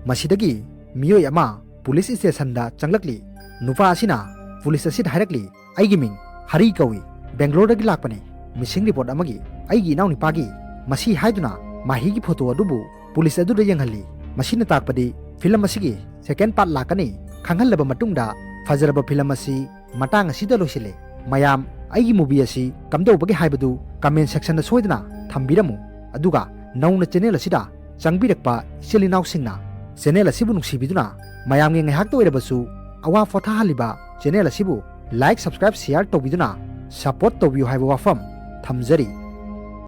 ꯃꯁꯤꯗꯒꯤ ꯃꯤꯑꯣꯏ ꯑꯃ ꯄꯨꯂꯤꯁ ꯁ꯭ꯇꯦꯁꯟꯗ ꯆꯪꯂꯛꯂꯤ꯫ ꯅꯨꯄꯥ ꯑꯁꯤꯅ ꯄꯨꯂꯤꯁ ꯑꯁꯤꯗ ꯍꯥꯏꯔꯛꯂꯤ, "ꯑꯩꯒꯤ ꯃꯤꯡ ꯍꯔꯤ ꯀꯧꯏ, ꯕꯦꯡꯒ꯭ꯂꯣꯔꯗꯒꯤ ꯂꯥꯛꯄꯅꯤ꯫ ꯃꯤꯁꯤꯡ ꯔꯤꯄꯣꯔꯠ ꯑꯃꯒꯤ ꯑꯩꯒꯤ ꯏꯅꯥꯎꯅꯨꯄꯥꯒꯤ", ꯃꯁꯤ ꯍꯥꯏꯗꯨꯅ ꯃꯥꯍꯤꯒꯤ ꯐꯣꯇꯣ ꯑꯗꯨꯕꯨ ꯄꯨꯂꯤꯁ ꯑꯗꯨꯗ ꯌꯦꯡꯍꯜꯂꯤ꯫ ꯃꯁꯤꯅ ꯇꯥꯛꯄꯗꯤ ꯐꯤꯂꯝ ꯑꯁꯤꯒꯤ ꯁꯦꯀꯦꯟ ꯄꯥꯔꯠ ꯂꯥꯛꯀꯅꯤ꯫ ꯈꯪꯍꯜꯂꯕ ꯃꯇꯨꯡꯗ ꯐꯖꯔꯕ ꯐꯤꯂꯝ ꯑꯁꯤ ꯃꯇꯥꯡ ꯑꯁꯤꯗ ꯂꯣꯏꯁꯤꯜꯂꯦ꯫ ꯃꯌꯥꯝ, ꯑꯩꯒꯤ ꯃꯨꯚꯤ ꯑꯁꯤ ꯀꯝꯗꯧꯕꯒꯦ ꯍꯥꯏꯕꯗꯨ ꯀꯃꯦꯟ ꯁꯦꯛꯁꯟꯗ ꯁꯣꯏꯗꯅ ꯊꯝꯕꯤꯔꯝꯃꯨ꯫ ꯑꯗꯨꯒ ꯅꯧꯅ ꯆꯦꯅꯦꯜ ꯑꯁꯤꯗ ꯆꯪꯕꯤꯔꯛꯄ ꯏꯆꯤꯜ ꯏꯅꯥꯎꯁꯤꯡꯅ ꯆꯦꯅꯦꯜ ꯑꯁꯤꯕꯨ ꯅꯨꯡꯁꯤꯕꯤꯗꯨꯅ ꯃꯌꯥꯝꯒꯤ ꯉꯥꯏꯍꯥꯛꯇ ꯑꯣꯏꯔꯕꯁꯨ ꯑꯋꯥ ꯄꯣꯊꯥꯍꯜꯂꯤꯕ ꯆꯦꯅꯦꯜ ꯑꯁꯤꯕꯨ ꯂꯥꯏꯛ, ꯁꯕꯁꯀ꯭ꯔꯥꯏꯕ, ꯁꯤꯌꯥꯔ ꯇꯧꯕꯤꯗꯨꯅ ꯁꯄꯣꯔꯠ ꯇꯧꯕꯤꯌꯨ ꯍꯥꯏꯕ ꯋꯥꯐꯝ ꯊꯝꯖꯔꯤ꯫